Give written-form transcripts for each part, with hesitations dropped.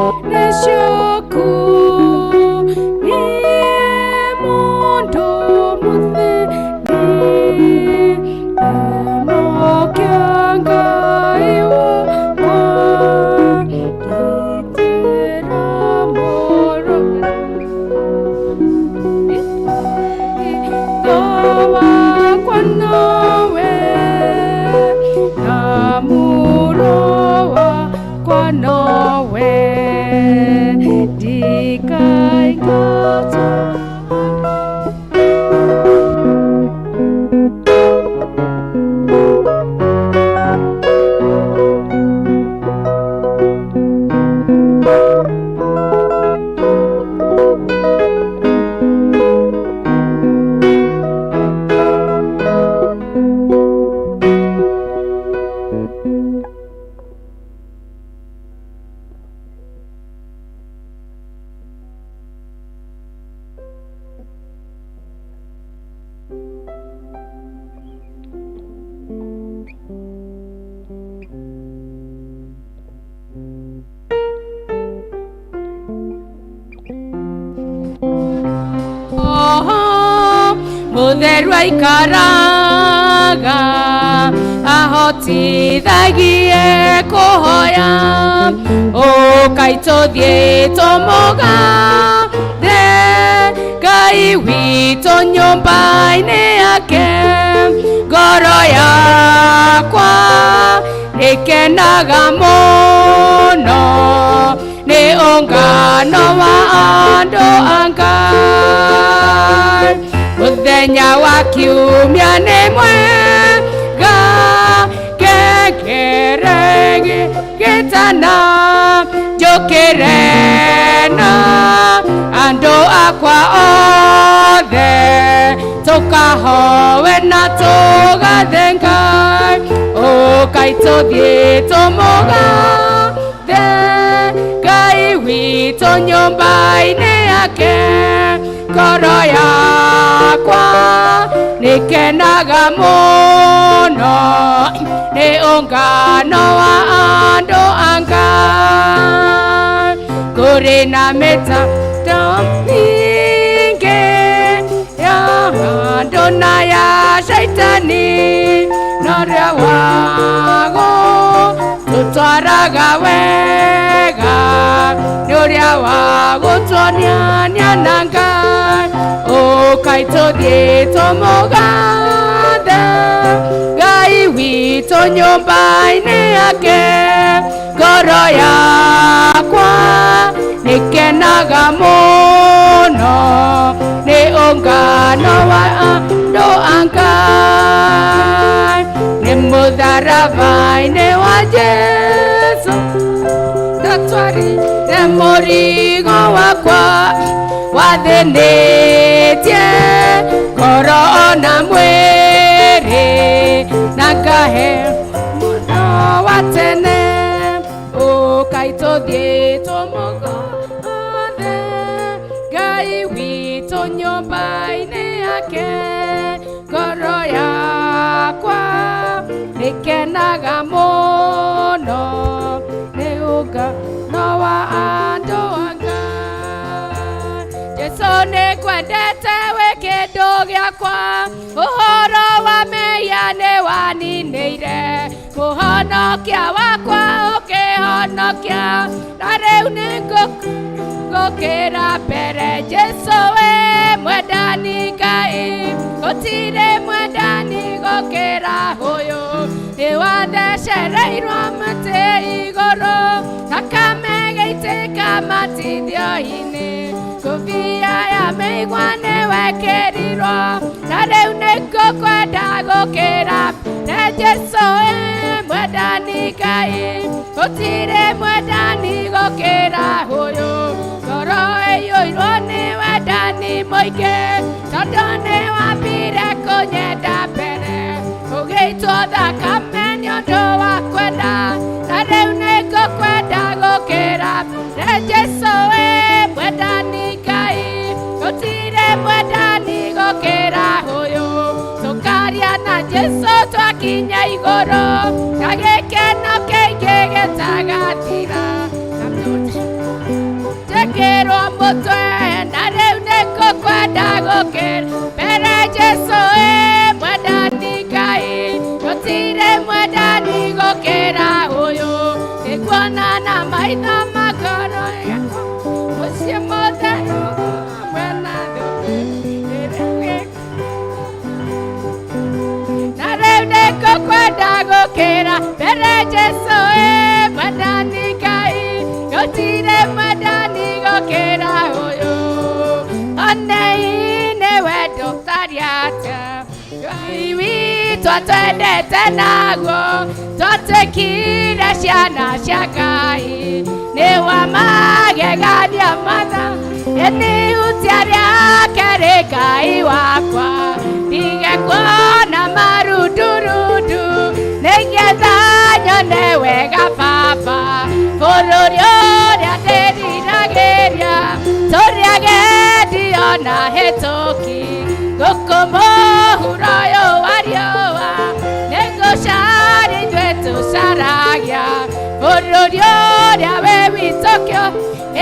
Nĩ ciaku niĩ mũndũ mũthĩni honokia Ngai wakwa gitĩra mũrũ wakwa nowe na mũrũ wakwa nowe ndikaingatwo. Mũtheru aikaraga ahotithagie kũhoya ũkai tũthiĩ tũmũgathe Ngai witũ nyũmba-inĩ yake ngoro yakwa ĩkenaga mũno nĩ ũngano wa andũ a Ngai mũthenya wa kiumia nĩ mwega ngengere gĩtana njũkĩre na andũ akwa othe tũkahoe na tũgathe Ngai ũkai tũthiĩ tũmũgathe Ngai witũ nyũmba-inĩ yake ngoro yakwa nĩkenaga mũno nĩ ũngano wa andũ a Ngai kũrĩ na mĩtato mĩingĩ ya andũ na ya caitani no ũrĩa wago tũtwaraga wega nĩ ũrĩa wa gũtuonia nĩ Ngai ũkai tũthiĩ tũmũgathe Ngai witũ nyũmba-inĩ yake ngoro yakwa nĩkenaga mũno nĩ ũngano wa andũ a Ngai nĩ mũtharaba-inĩ wa Jesũ ndatwarire mũrigo wakwa wathĩnĩtie ngoro ona mwĩrĩ na ngahe mũno wa tene ũkai tũthiĩ tũmũgathe Ngai witũ nyũmba-inĩ yake ngoro yakwa nĩkenaga mũno nĩ ũngano wa andũ a Ngai Jesũ nĩngwendete wĩ kĩndũ gĩakwa ũhoro wa mehia nĩ waninĩire kũhonokia wakwa ũkĩhonokia na rĩu nĩngũkĩra mbere Jesũ wĩ mwendani Ngai gũtirĩ mwendani gũkĩra ũyũ nĩ wathecereirwo mũtĩ igũrũ thakame ĩgĩitĩka matithio-inĩ ngũbia ya mĩigua nĩ wekĩrirwo na rĩu nĩngũkwenda gũkĩra na Jesũ wĩ mwendani Ngai gũtirĩ mwendani gũkĩra ũyũ ngoro ĩiyũirwo nĩ wendani mũingĩ tondũ nĩ wambire kũnyenda mbere ũgĩitwo thakame nĩ ũndũ wa kwenda na rĩu nĩngũkwenda gũkĩra na Jesũ wĩ mwendani Ngai gũtirĩ mwendani gũkĩra ũyũ tũkaria na Jesũ twakinya igũrũ na gĩkeno kĩingĩ gĩtagathira. Ndahingĩrwo mũtwe na rĩu nĩngũkwenda gũkĩra mbere Jesũ ĩ mwendani Ngai gũtirĩ mwendani gũkĩra ũyũ nĩkuona na maitho ma ngoro yakwa mũciĩ mũtheru hamwe na thũmbĩ ĩrĩa na rĩu nĩngũkwenda gũkĩra mbere Jesũ ĩ mwendani Ngai gũtirĩ mwendani gũkĩra ũyũ onei nĩ wendo ũtariĩ atĩa Ngai witũ atwendete naguo twatuĩkire ciana cia Ngai nĩ wa magegania matha ĩnihutia rĩake rĩ Ngai wakwa ndige kuona marundurundu nĩgetha nyone wega baba bũrũri ũrĩa ndĩriragĩria tũrĩ agendi ona hĩtũki gũkũ mũhuro ũyũ wa riũa nĩngũcaria ithuĩ tũcaragia bũrũri ũrĩa wĩ witũ kĩo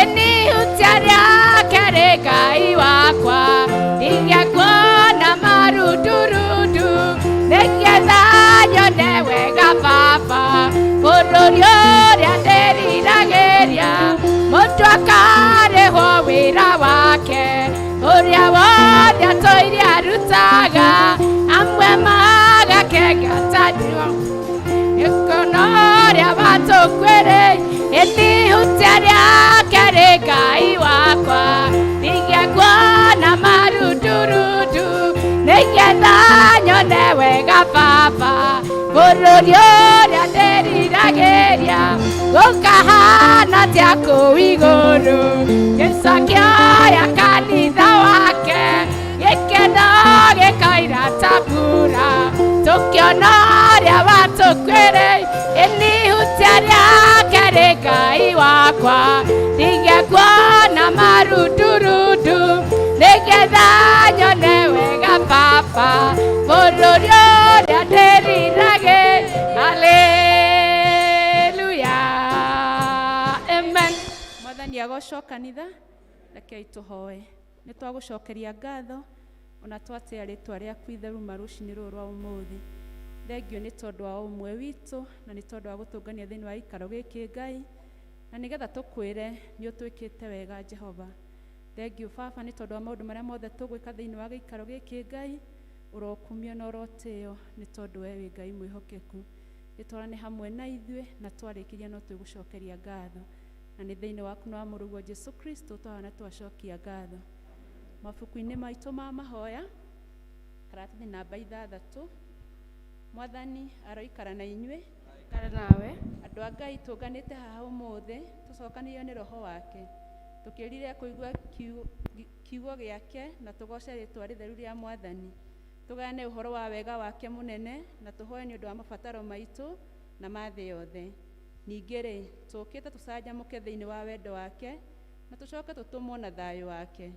ĩnihutia rĩake rĩ Ngai wakwa ndige kuona marundurundu nĩgetha nyone wega baba bũrũri ũrĩa ndĩriragĩria mũndũ akarĩhwo wĩra wake ũrĩa wothe atũire arutaga amwe magakenga ta riũa gĩkono ũrĩa watũkuĩrĩ ĩnihutia rĩake rĩ Ngai wakwa ndige kuona marundurundu nĩgetha nyone wega baba bũrũri ũrĩa ndĩriragĩria gũkahana atĩa kũu igũrũ Jesũ akĩoya kanitha wake gĩkeno gĩkoira ta mbura tũkĩona ũrĩa watũkuĩrĩ ĩnihutia rĩake rĩ Ngai wakwa ndige kuona marundurundu nĩgetha nyone wega baba bũrũri ũrĩa ndĩriragĩ haleluya amen. Mwathani agocwo kanitha rekei tũhoe nĩ twagũcokeria ngatho ona twatĩa rĩtwa rĩaku itheru rũcinĩ rũrũ rwa ũmũthĩ thengio nĩ tondũ wa ũmwe witũ na nĩ tondũ wa gũtũngania thĩinĩ wa gĩikaro gĩkĩ Ngai na nĩgetha tũkwĩre nĩ ũtwĩkĩte wega Jehova thengio baba nĩ tondũ wa maũndũ marĩa mothe tũgwĩka thĩinĩ wa gĩikaro gĩkĩ Ngai ũrokumio na ũrotĩo nĩ tondũ we wĩ Ngai mwĩhokeku gĩtwarane hamwe na ithuĩ na twarĩkĩria no twĩgũcokeria ngatho na nĩ thĩinĩ waku na wa mũrũguo Jesu Kristo twahana twacokia ngatho mabuku-inĩ maitũ ma mahoya karatathi namba 6 Mwathani aroikara na inyuĩ Ikara nawe. Andũ a Ngai tũnganĩte haha ũmũthĩ tũcokanĩrio nĩ roho wake tũkĩrire kũigua kiugo gĩake na tũgoce rĩtwa rĩtheru rĩa Mwathani tũgayane ũhoro wa wega wake mũnene na tũhoe nĩ ũndũ wa mabataro maitũ na ma thĩ yothe ningĩ rĩ tũũkĩte tũcanjamũke thĩinĩ wa wendo wake na tũcoke tũtũmwo na thayũ wake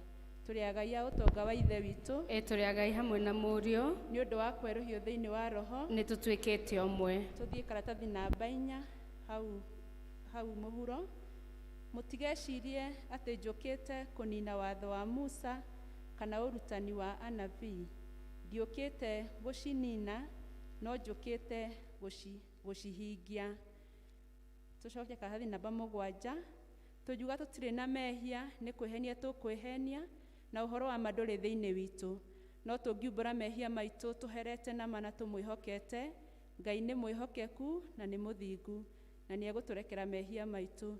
tũrĩ agai a ũtonga wa ithe witũ Ĩ tũrĩ agai hamwe na mũriũ nĩ ũndũ wa kwerũhio thĩinĩ wa roho nĩ tũtuĩkĩte ũmwe. Tũthiĩ karatathi namba 4 hau hau mũhuro mũtigecirie atĩ njũkĩte kũnina watho wa Musa kana ũrutani wa anabii ndiũkĩte gũcinina no njũkĩte gũcihingia tũcoke karatathi namba 7 tũngiuga tũtirĩ na mehia nĩ kwĩhenia tũkwĩhenia na ũhoro wa ma ndũrĩ thĩinĩ witũ no tũngiumbũra mehia maitũ tũherete na ma na tũmwĩhokete Ngai nĩ mwĩhokeku na nĩ mũthingu na nĩ egũtũrekera mehia maitũ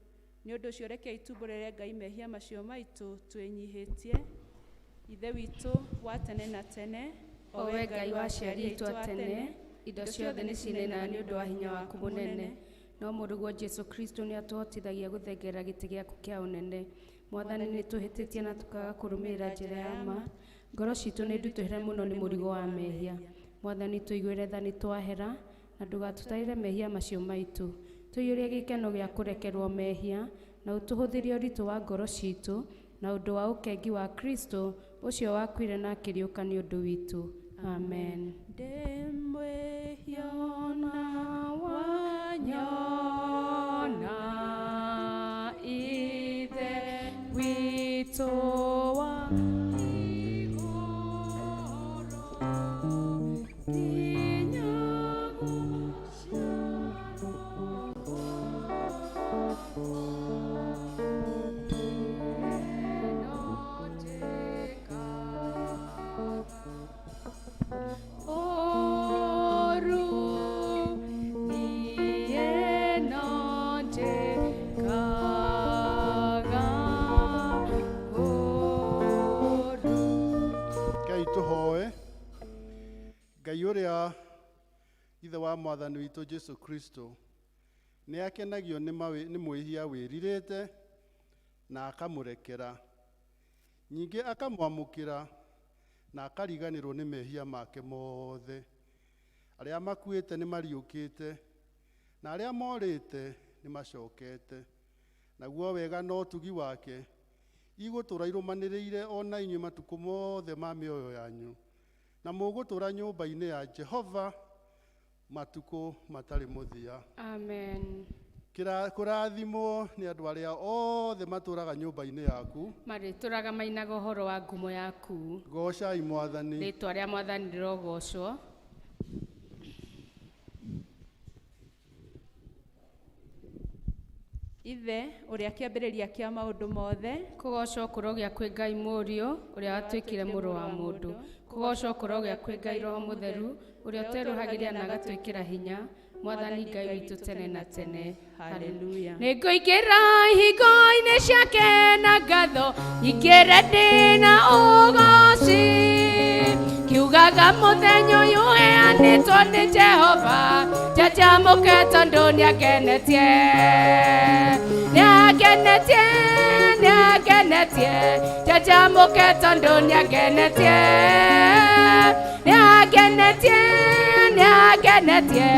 nĩ ũndũ ũcio rekei tumbũrĩre Ngai mehia macio maitũ twĩnyihĩtie Ithe witũ wa tene na tene O we Ngai wa aciari aitũ a tene indo ciothe nĩ ciinainaga nĩ ũndũ wa hinya waku mũnene no mũrũguo Jesu Kristo nĩ atũhotithagia gũthengerera gĩtĩ gĩaku kĩa ũnene Mwathani nĩ tũhĩtĩtie na tũkaga kũrũmĩrĩra njĩra ya ma ngoro citũ nĩ ndutũhĩre mũno nĩ mũrigo wa mehia Mwathani tũiguĩre tha nĩ twahera na ndũgatũtarĩre mehia macio maitũ tũiyũrie gĩkeno gĩa kũrekerwo mehia na ũtũhũthĩrie ũritũ wa ngoro citũ na ũndũ wa ũkengi wa Kristo ũcio wakuire na akĩriũka nĩ ũndũ witũ amen. Ndĩ mwĩhia ona wanyona Ithe witũ Mwathani witũ Jesu Kristo nĩ akenagio nĩ mwĩhia wĩrirĩte na akamũrekera, ningĩ akamwamũkĩra na akariganĩrwo nĩ mehia make mothe. Arĩa makuĩte nĩ mariũkĩte na arĩa morĩte nĩ macokete. Naguo wega na ũtugi wake igũtũra irũmanĩrĩire o na inyuĩ matukũ mothe ma mĩoyo yanyu, na mũgũtũra nyũmba-inĩ ya Jehova matukũ matarĩ mũthia. Amen. Kũrathimwo nĩ andũ arĩa othe matũraga nyũmba-inĩ yaku. Marĩtũraga mainaga ũhoro wa ngumo yaku. Goocai Mwathani. Rĩtwa rĩa Mwathani rĩrogocwo. Ithe ũrĩa kĩambĩrĩria kĩa maũndũ mothe, Kũgocwo kũrogĩa kwĩ Ngai Mũriũ ũrĩa watuĩkire mũrũ wa mũndũ. Kũgocwo kũrogĩa kwĩ Ngai Roho Mũtheru ũrĩa ũterũhagĩria na agatwĩkĩra hinya. Mwathani Ngai witũ tene na tene. Haleluya. Nĩngũingĩra ihingo-inĩ ciake na ngatho, nyingĩre ndĩ na ũgoci. Kiugaga mũthenya ũyũ ũheanĩtwo nĩ Jehova, njanjamũke tondũ nĩangenetie. Nĩangenetie, nĩangenetie, njanjamũke tondũ nĩangenetie. Nĩangenetie, nĩangenetie,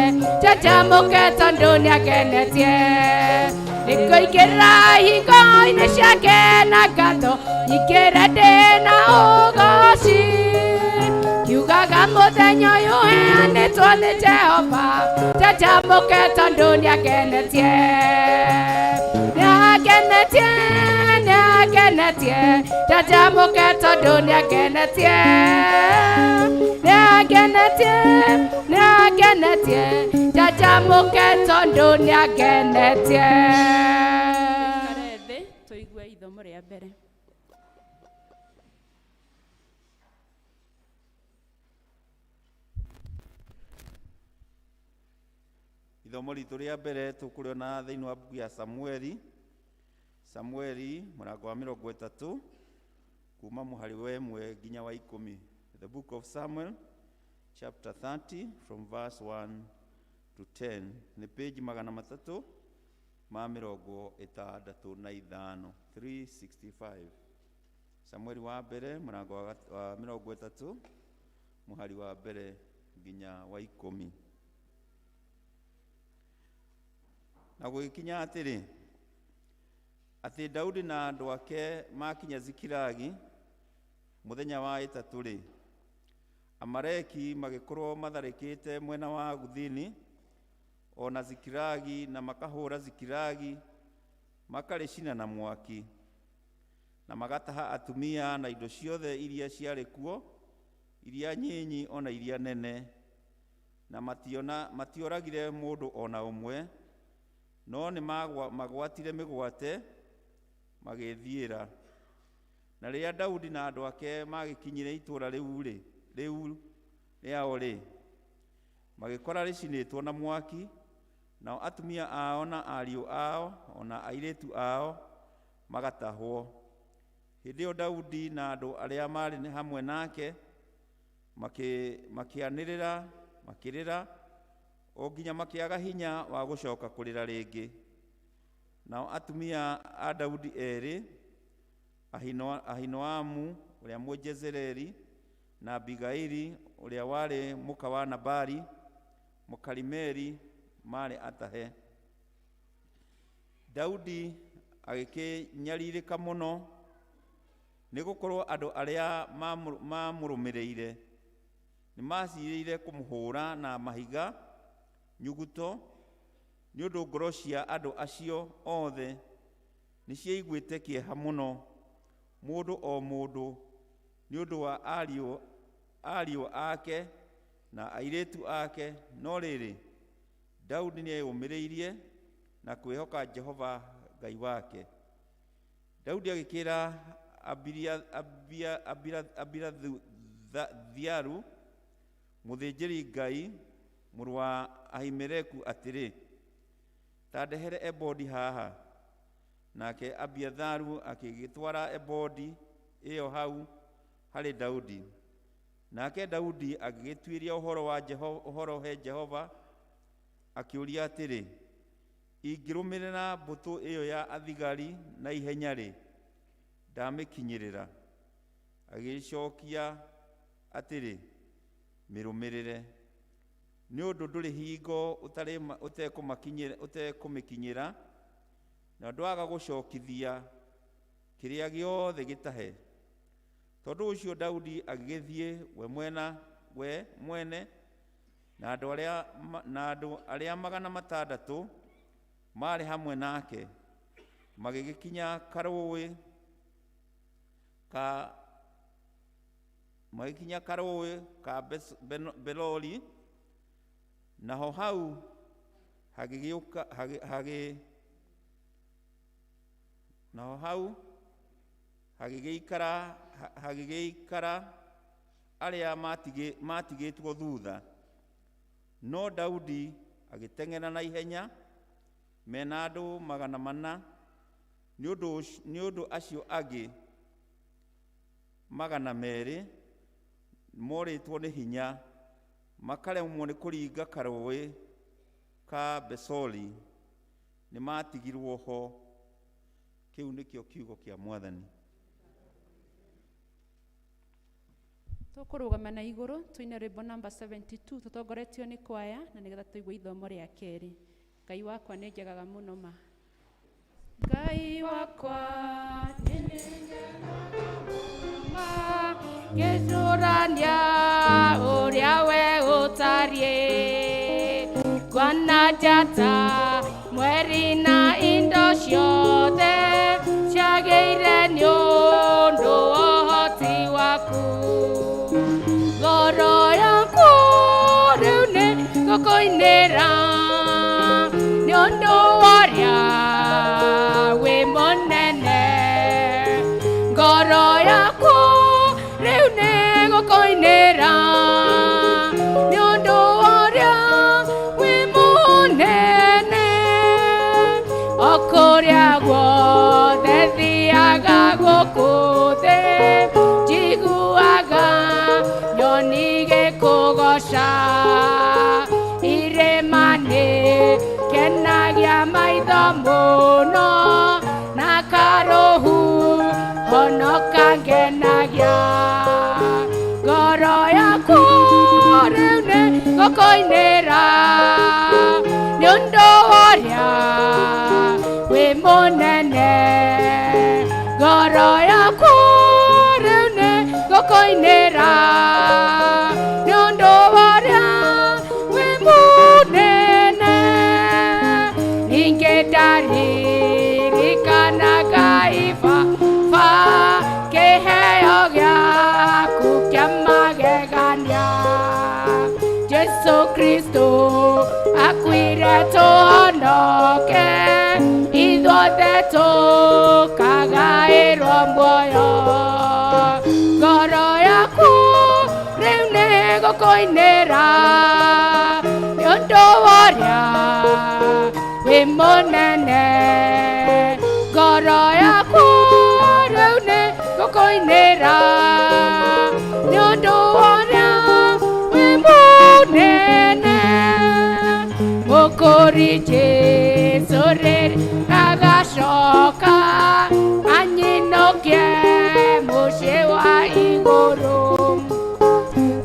njanjamũke tondũ nĩangenetie. Nĩngũingĩra ihingo-inĩ ciake na ngatho, nyingĩre ndĩ na ũgoci. Kiugaga mũthenya ũyũ ũheanĩtwo nĩ Jehova, njanjamũke tondũ nĩangenetie. Nĩangenetie, nĩangenetie, njanjamũke tondũ nĩangenetie. Nĩangenetie, nĩangenetie, njanjamũke tondũ nĩangenetie. Tũikare thĩ tũigue ithomo rĩa mbere. Ithomo ritũ rĩa mbere tũkũrĩona thĩinĩ wa mbuku ya Samueli, Samueli mũrango wa 30 kuma mũhari wa 1 nginya wa 10. The book of Samuel chapter 30 from verse 1 to 10. Nĩ page 365, 365. Samueli wa mbere mũrango wa 30 mũhari wa mbere nginya wa 10. Na gũgĩkinya atĩrĩ, atĩ Daudi na andũ ake makinya Zikilagi mũthenya wa ĩtatũ-rĩ, Amaleki magĩkorwo matharĩkĩte mwena wa Guthini o na Zikilagi, na makahũra Zikilagi makarĩcina na mwaki, na magataha atumia na indo ciothe iria ciarĩ kuo, iria nyinyi o na iria nene, na matioragire mũndũ o na ũmwe, no nĩ magwatire mĩgwate magĩthiĩra. Na rĩrĩa Daudi na andũ ake magĩkinyire itũũra rĩu rĩao-rĩ, magĩkora rĩcinĩtwo na mwaki, nao atumia ao na ariũ ao o na airĩtu ao magatahwo. Hĩndĩ ĩyo Daudi na andũ arĩa maarĩ hamwe nake makĩanĩrĩra makĩrĩra o nginya makĩaga hinya wa gũcoka kũrĩra rĩngĩ. Nao atumia a Daudi erĩ, Ahinoamu ũrĩa Mũjezereli na Abigaili ũrĩa warĩ mũka wa Nabali Mũkarimeli, maarĩ atahe. Daudi agĩkĩnyarirĩka mũno, nĩ gũkorwo andũ arĩa mamũrũmĩrĩire nĩ macirĩire kũmũhũra na mahiga nyuguto, nĩ ũndũ ngoro cia andũ acio othe nĩ ciaiguĩte kĩeha mũno, mũndũ o mũndũ nĩ ũndũ wa ariũ ake na airĩtu ake. No rĩrĩ, Daudi nĩeyũmĩrĩirie na kwĩhoka Jehova Ngai wake. Daudi agĩkĩra Abiatharu mũthĩnjĩri Ngai mũrũ wa Ahimeleku atĩrĩ, ta ndehere ebodi haha. Nake Abiatharu akĩgĩtwara ebodi ĩyo hau harĩ Daudi. Nake Daudi agĩgĩtuĩria ũhoro he Jehova. Akĩũria atĩrĩ, ingĩrũmĩrĩra mbũtũ ĩyo ya athigari na ihenya-rĩ, ndamĩkinyĩrĩra? Agĩcokia atĩrĩ, mĩrũmĩrĩre, nĩ ũndũ ndũrĩ hingo ũtekũmĩkinyĩra, na ndwaga gũcokithia kĩrĩa gĩothe gĩtahe. Tondũ ũcio Daudi agĩgĩthiĩ we mwene na andũ arĩa 600 maarĩ hamwe nake, magĩgĩkinya karũũĩ ka Belori, naho hau hagĩgĩũka naho hau hagĩgĩikara arĩa matigĩtwo thutha. No Daudi agĩteng'era na ihenya mena andũ 400, nĩ ũndũ acio angĩ 200 morĩtwo nĩ hinya, makaremwo nĩ kũringa karũũĩ ka Besori, nĩ matigirwo ho. Kĩu nĩkĩo kiugo kĩa Mwathani. Tũkũrũgama na igũrũ tũine rwĩmbo namba 72 tũtongoretio nĩ kwaya, na nĩgetha tũigue ithomo rĩa kerĩ. Ngai wakwa nĩ njegaga mũno ma. Ngai wakwa nĩ njegaga mũno ma, ngĩcũrania ũrĩa we ũtariĩ, ngona njata mweri na indo ciothe ciagĩire nĩ ũndũ wa ũhoti waku. Ngoro yaku rĩu nĩ ngũkũinĩra nĩ ũndũ wa ũrĩa wĩ mũnene. Ngoro yaku rĩu nĩ ngũkũinĩra nĩ ũndũ wa ũrĩa wĩ mũnene. O kũrĩa guothe thiaga gũkũ thĩ, njiguaga nyoni igĩkũgooca. Irĩma-inĩ kenagia maitho mũno, na karũhu honoka ngenagia. Ngoro yaku rĩu nĩ ngũkũinĩra nĩ ũndũ wa ũrĩa wĩ mũnene. Ngoro yaku rĩu nĩ ngũkũinĩra nĩ ũndũ wa ũrĩa wĩ mũnene. Ningĩ ndaririkanaga ibaba kĩheo gĩaku kĩa magegania. Jesu Kristo akuire tũhonoke, ithuothe tũkagaĩrwo muoyo. Ngoro yaku rĩu nĩ ngũkũinĩra nĩ ũndũ wa ũrĩa wĩ mũnene. Ngoro yaku rĩu nĩ ngũkũinĩra nĩ ũndũ wa ũrĩa wĩ mũnene. Mũkũri Jesũ rĩrĩ agacoka anyinũkie mũciĩ wa igũrũ.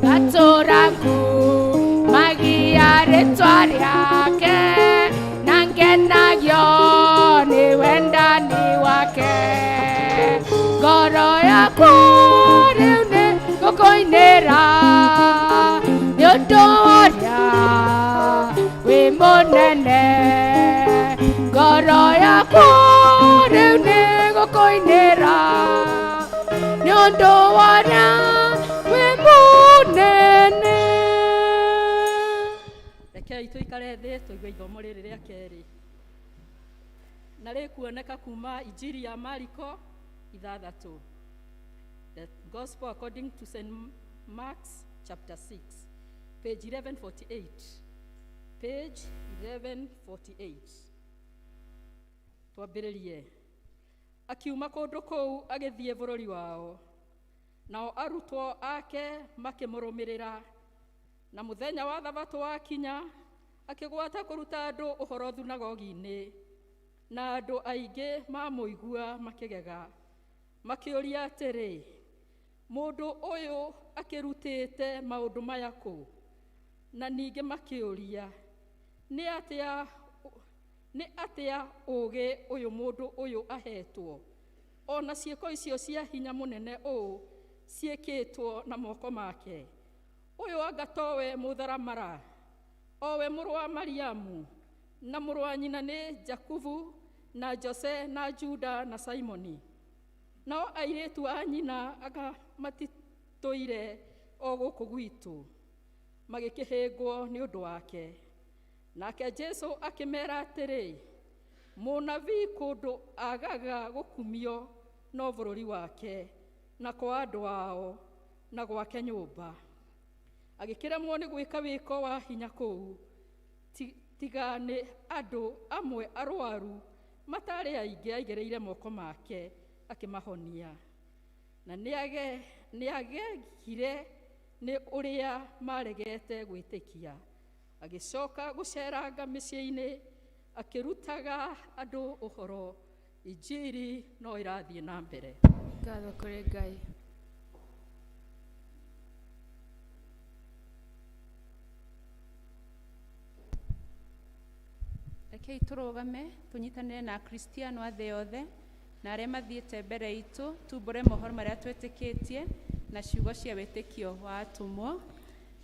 Ngatũra ngumagia rĩtwa rĩake, na ngenagio nĩ wendani wake. Ngoro yaku rĩu nĩ ngũkũinĩra nĩ ũndũ wa ũrĩa wĩ mũnene. Ngoro yaku rĩu nĩ ngũkũinĩra nĩ ũndũ wa ũrĩa wĩ mũnene. Rekei tũikare thĩ tũigue ithomo rĩrĩ rĩa kerĩ, na rĩkuoneka kuma Injiri ya Mariko 6, The Gospel according to St. Mark's chapter 6, page 1148. Page 1148. Twambĩrĩrie. Akiuma kũndũ kũu agĩthiĩ bũrũri wao, nao arutwo ake makĩmũrũmĩrĩra. Na mũthenya wa thabatũ wakinya, Akĩgwata kũruta andũ ũhoro thunagogi-inĩ, na andũ aingĩ mamũigua makĩgega, makĩũria atĩrĩ, mũndũ ũyũ akĩrutĩte maũndũ maya kũ? Na ningĩ makĩũria, nĩ atĩa ũũgĩ ũyũ mũndũ ũyũ ahetwo? Ona ciĩko icio cia hinya mũnene ũũ ciĩkĩtwo na moko make. Ũyũ anga towe mũtharamara, owe mũrũ wa Mariamu, na mũrũ wa nyina nĩ Jakubu, na Jose, na Juda, na Simoni. Nao airĩtu a nyina anga matitũire o gũkũ gwitũ, magĩkĩhĩngwo nĩ ũndũ wake. Nake Jesu akĩmera atĩrĩ, mũnabii kũndũ agaga gũkumio no bũrũri wake, na kwa andũ ao, na gwake nyũmba. Agĩkĩremwo nĩ gwĩka wĩko wa hinya kũu, tiga nĩ andũ amwe arwaru matarĩ aingĩ aigĩrĩire moko make akĩmahonia. Na nĩagegire nĩ ũrĩa maregete gwĩtĩkia. Agĩcoka gũceranga mĩciĩ-inĩ akĩrutaga andũ ũhoro. Injiri no ĩrathiĩ na mbere. Ngatho kũrĩ Ngai. Rekei tũrũgame tũnyitanĩre na Akristiano a thĩ yothe na arĩa mathiĩte mbere itũ, tumbũre mohoro marĩa twĩtĩkĩtie na ciugo cia wĩtĩkio wa atũmwo.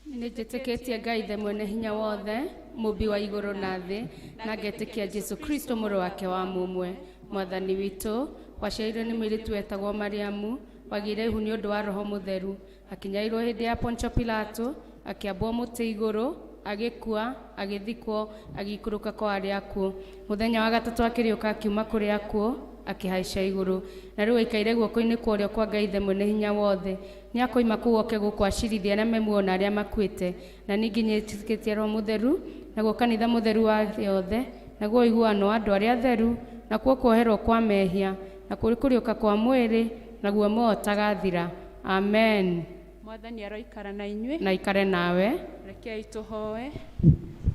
Nĩ njĩtĩkĩtie Ngai Ithe mwene hinya wothe, mũmbi wa igũrũ na thĩ, na ngetĩkia Jesu Kristo mũrũ wake wa mũmwe, Mwathani witũ, waciarirwo nĩ mũirĩtu wetagwo Mariamu, wagĩire ihu nĩ ũndũ wa Roho Mũtheru, akĩnyarirwo hĩndĩ ya Pontio Pilato, akĩambwo mũtĩ igũrũ, agĩkua, agĩthikwo, agĩikũrũka kwa arĩa akuũ. Mũthenya wa gatatũ akĩriũka akiuma kũrĩ akuũ, akĩhaica igũrũ, na rĩu aikaire guoko-inĩ kwa ũrĩo kwa Ngai Ithe mwene hinya wothe. Nĩakoima kũu oke gũkũ acirithie arĩa me muoyo na arĩa makuĩte. Na ningĩ nĩnjĩtĩkĩtie Roho Mũtheru, naguo kanitha mũtheru wa thĩ yothe, naguo ũiguano wa andũ arĩa atheru, nakuo kuoherwo kwa mehia, nakuo kũriũka kwa mwĩrĩ, naguo muoyo ũtagathira. Amen. Mwathani aroikara na inyuĩ. Na ikare nawe. Rekei tũhoe.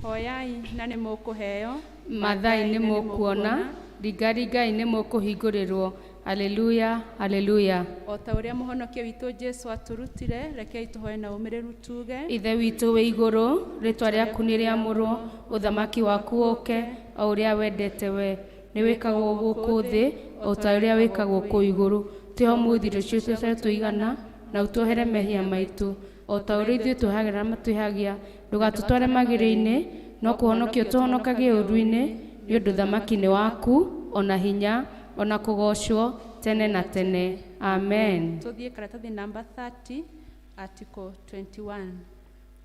Hoyai na nĩ mũkũheo, Mathai nĩ mũkuona, ringaringai nĩ mũkũhingũrĩrwo. Haleluya, haleluya. O ta ũrĩa mũhonokia witũ Jesu atũrutire, rekei tũhoe na ũmĩrĩru tuge. Ithe witũ wĩ igũrũ, rĩtwa rĩaku nĩ rĩamũrwo, ũthamaki waku ũke, o ũrĩa wendete we. Nĩ wĩkagwo gũkũ thĩ, o ta ũrĩa wĩkagwo kũu igũrũ. Tũhe ũmũthĩ irio ciitũ tũigana, na ũtuohere mehia maitũ, o ta ũrĩa ithuĩ tuohagĩra arĩa matwĩhagia. Ndũgatũtware magĩrĩ-inĩ, no kũhonokia ũtũhonokagie ũũru-inĩ, nĩ ũndũ ũthamaki nĩ waku, ona hinya, ona kũgoocwo tene na tene. Amen. Tũthiĩ karatathi namba 30, article 21.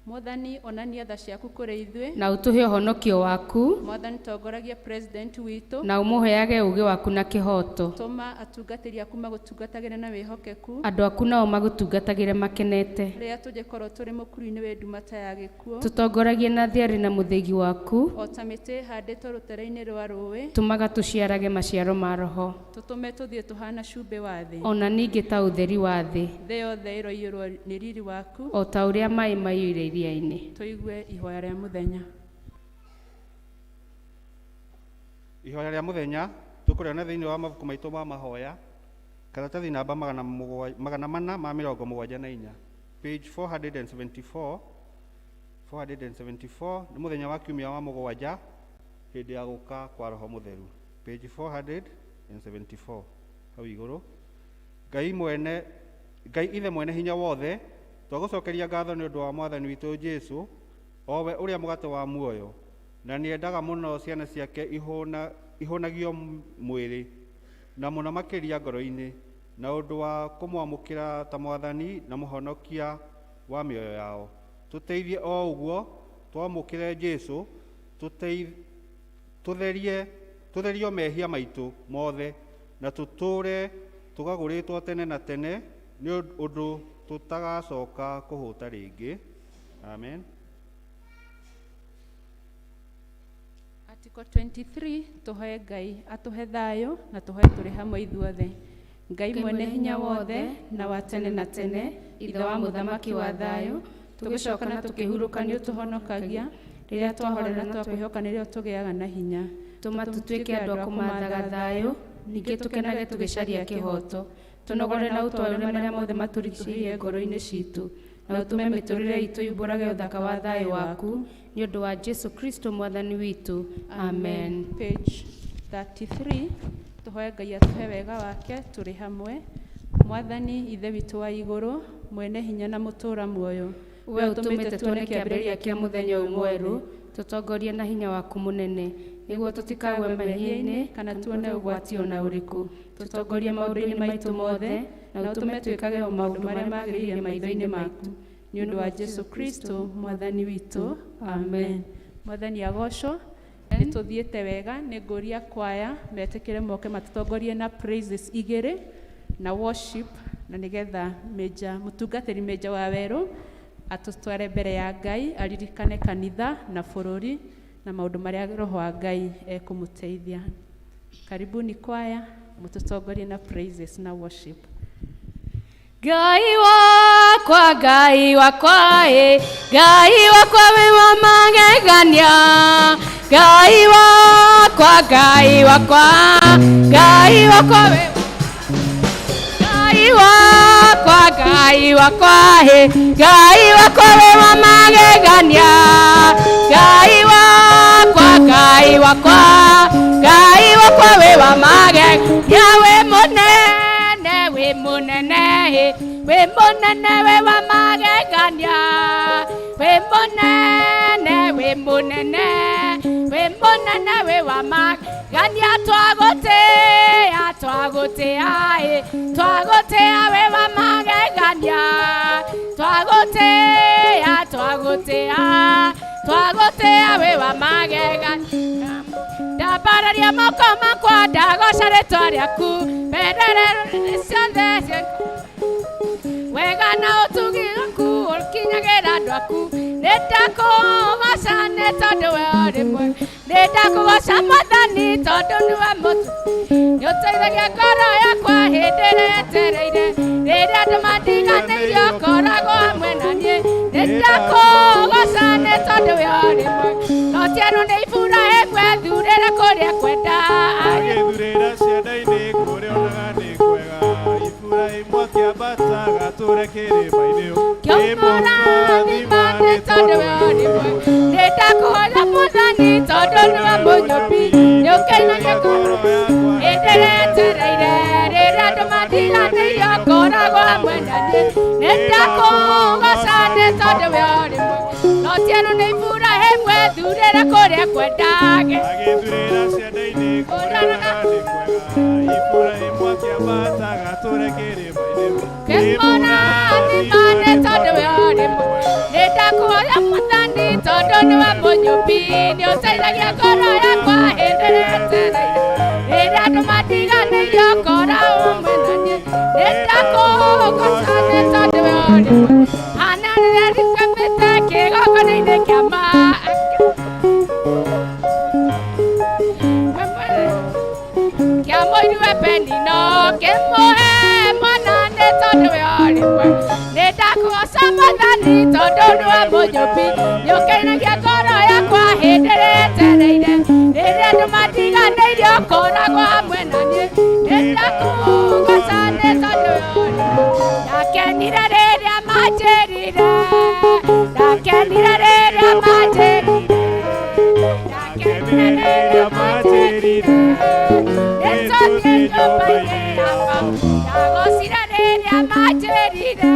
Mwathani onania tha ciaku kũrĩ ithuĩ, Na ũtũhe ũhonokio waku, Mwathani tongoragia president witũ, na ũmũheage ũũgĩ waku na kĩhooto. Tũma atungatĩri aku magũtungatagĩre na wĩhokeku, Andũ aku nao magũtungatagĩre makenete. Rĩrĩa tũngĩkorwo tũrĩ mũkuru-inĩ wĩ nduma ta ya gĩkuũ, Tũtongoragie na thiarĩ na mũthĩgi waku, o ta mĩtĩ ĩhandĩtwo rũtere-inĩ rwa rũĩ, tũmaga tũciarage maciaro ma Roho, tũtũme tũthiĩ tũhana cumbĩ wa thĩ, ona ningĩ ta ũtheri wa thĩ, thĩ yothe ĩroiyũrwo nĩ riri waku, o ta ũrĩa maĩ maiyũire iria-inĩ. Tũigue ihoya rĩa mũthenya. Ihoya rĩa mũthenya tũkũrĩona thĩinĩ wa mabuku maitũ ma mahoya, karatathi namba 474, page 474. 474 nĩ mũthenya wa kiumia wa mũgwanja hĩndĩ ya gũka kwa Roho Mũtheru, page 474 hau igũrũ. Ngai Ithe mwene hinya wothe, twagũcokeria ngatho nĩ ũndũ wa Mwathani witũ Jesu, o we ũrĩa mũgate wa muoyo, na nĩendaga mũno ciana ciake ihũnagio mwĩrĩ na mũno makĩria ngoro-inĩ, na ũndũ wa kũmwamũkĩra ta Mwathani na Mũhonokia wa mĩoyo yao. Tũteithie o ũguo twamũkĩre Jesu, tũtherio mehia maitũ mothe, na tũtũũre tũgagũrĩtwo tene na tene nĩ ũndũ tũtagacoka kũhũta rĩngĩ. Amen. Article 23, tũhoe Ngai atũhe thayũ na tũhoe tũrĩ hamwe ithuothe. Ngai mwene hinya wothe na wa tene na tene, Ithe wa mũthamaki wa thayũ, tũgĩcoka na tũkĩhurũka nĩ ũtũhonokagia. Rĩrĩa twahorera na twakwĩhoka nĩrĩo tũgĩaga na hinya. Tũma tũtuĩke andũ a kũmaathaga thayũ, ningĩ tũkenage tũgĩcaria kĩhooto. Tũnogore na ũtwarĩre marĩa mothe matũrigicĩirie ngoro-inĩ citũ, na ũtũme mĩtũrĩre itũ yumbũrage ũthaka wa thayũ waku, nĩ ũndũ wa Jesu Kristo Mwathani witũ. Amen. Page 33, tũhoe Ngai atũhe wega wake tũrĩ hamwe. Mwathani Ithe witũ wa igũrũ, mwene hinya na mũtũũra muoyo, we ũtũmĩte tuone kĩambĩrĩria kĩa mũthenya ũyũ mwerũ, tũtongorie na hinya waku mũnene, nĩguo tũtikagwe mehia-inĩ kana tuone ũgwati o na ũrĩkũ. Tũtongorie maũndũ-inĩ maitũ mothe, na ũtũme twĩkage o maũndũ marĩa magĩrĩire maitho-inĩ maku, nĩ ũndũ wa Jesu Kristo Mwathani witũ. Amen. Mwathani agocwo. Nĩ tũthiĩte wega, nĩ ngũria kwaya metĩkĩre moke matũtongorie na praises igĩrĩ na worship, na nĩgetha Major mũtungatĩri Major wa werũ atũtware mbere ya Ngai, aririkane kanitha na bũrũri na maũndũ marĩa Roho wa Ngai ekũmũteithia. Karibuni kwaya, mũtũtongorie na praises na worship. Ngai wakwa, Ngai wakwa, ĩ, Ngai wakwa wĩ wa magegania. Ngai wakwa, Ngai wakwa, Ngai wakwa wĩ Ngai wakwa, Ngai wakwa, ĩ, Ngai wakwa wĩ wa magegania. Ngai wakwa, Ngai wakwa, Ngai wakwa wĩ wa magegania. Wĩ mũnene, wĩ mũnene, ĩ, wĩ mũnene, wĩ wa magegania. Wĩ mũnene, wĩ mũnene, wĩ mũnene, wĩ wa magegania. Twagũtĩĩa, twagũtĩĩa, ĩ, twagũtĩĩa, wĩ wa magegania. Twagũtĩĩa, twagũtĩĩa, twagũtĩĩa, wĩ wa magegania. Ndambararia moko makwa, ndagoca rĩtwa rĩaku, bendera ciothe wega na ũtugi waku ũkinyagĩra andũ aku. Nĩ ndakũgoca nĩ tondũ we ũrĩ mwega, nĩ ndakũgoca Mwathani tondũ nĩwe mũtu. Nĩ ũteithagia ngoro yakwa hĩndĩ ĩrĩa yetereire, rĩrĩa andũ mandiganĩirie ũkoragwo hamwe na niĩ. Nĩ ndakũgoca nĩ tondũ we ũrĩ mwega. Loti nĩ Iburahĩmu ethurĩre kũrĩa kwenda. Agĩthurĩra cianda-inĩ kũrĩa onaga nĩ kwega, Iburahĩmu akĩambata agatũũre kĩrĩma-inĩ. Kĩmũrathima nĩ tondũ we ũrĩ mwega. Nĩ ndakũhoya Mwathani tondũ nĩwe mũnyũmbi, nĩ ũkenagia ngoro hĩndĩ ĩrĩa yetereire, rĩrĩa andũ mandiganĩirie ũkoragwo hamwe na niĩ. Nĩ ndakũgoca nĩ tondũ we ũrĩ mwega. Loti nĩ Iburahĩmu ethurĩre kũrĩa kwendage. Agĩthurĩra cianda-inĩ kũrĩa onaga nĩ kwega, Iburahĩmu akĩambata agatũũre kĩrĩma-inĩ. Kĩmũrathima nĩ tondũ we ũrĩ mwega. Nĩ ndakũhoya Mwathani tondũ nĩwe mũnyũmbi, nĩ ũteithagia ngoro yakwa hĩndĩ ĩrĩa yetereire, rĩrĩa andũ mandiganĩirie ũkoragwo hamwe na niĩ. Nĩ ndakũgoca nĩ tondũ we ũrĩ mwega. Hana rĩrĩa rikamĩte kĩgongona-inĩ kĩa ma kĩa mũiru Penina, kĩmũhe mwana nĩ tondũ we ũrĩ mwega. Nĩ ndakũgoca Mwathani tondũ nĩwe mũnyũmbi, nĩ ũkenagia ngoro yakwa hĩndĩ ĩrĩa yetereire, rĩrĩa andũ mandiganĩirie ũkoragwo hamwe na niĩ. Nĩ ndakũgoca nĩ tondũ we ũrĩ mwega. Ndakenire rĩrĩa manjĩrire, ndakenire rĩrĩa manjĩrire, ndakenire rĩrĩa manjĩrire, nĩ tũthiĩ nyũmba-inĩ ya Baba. Ndagocire rĩrĩa manjĩrire,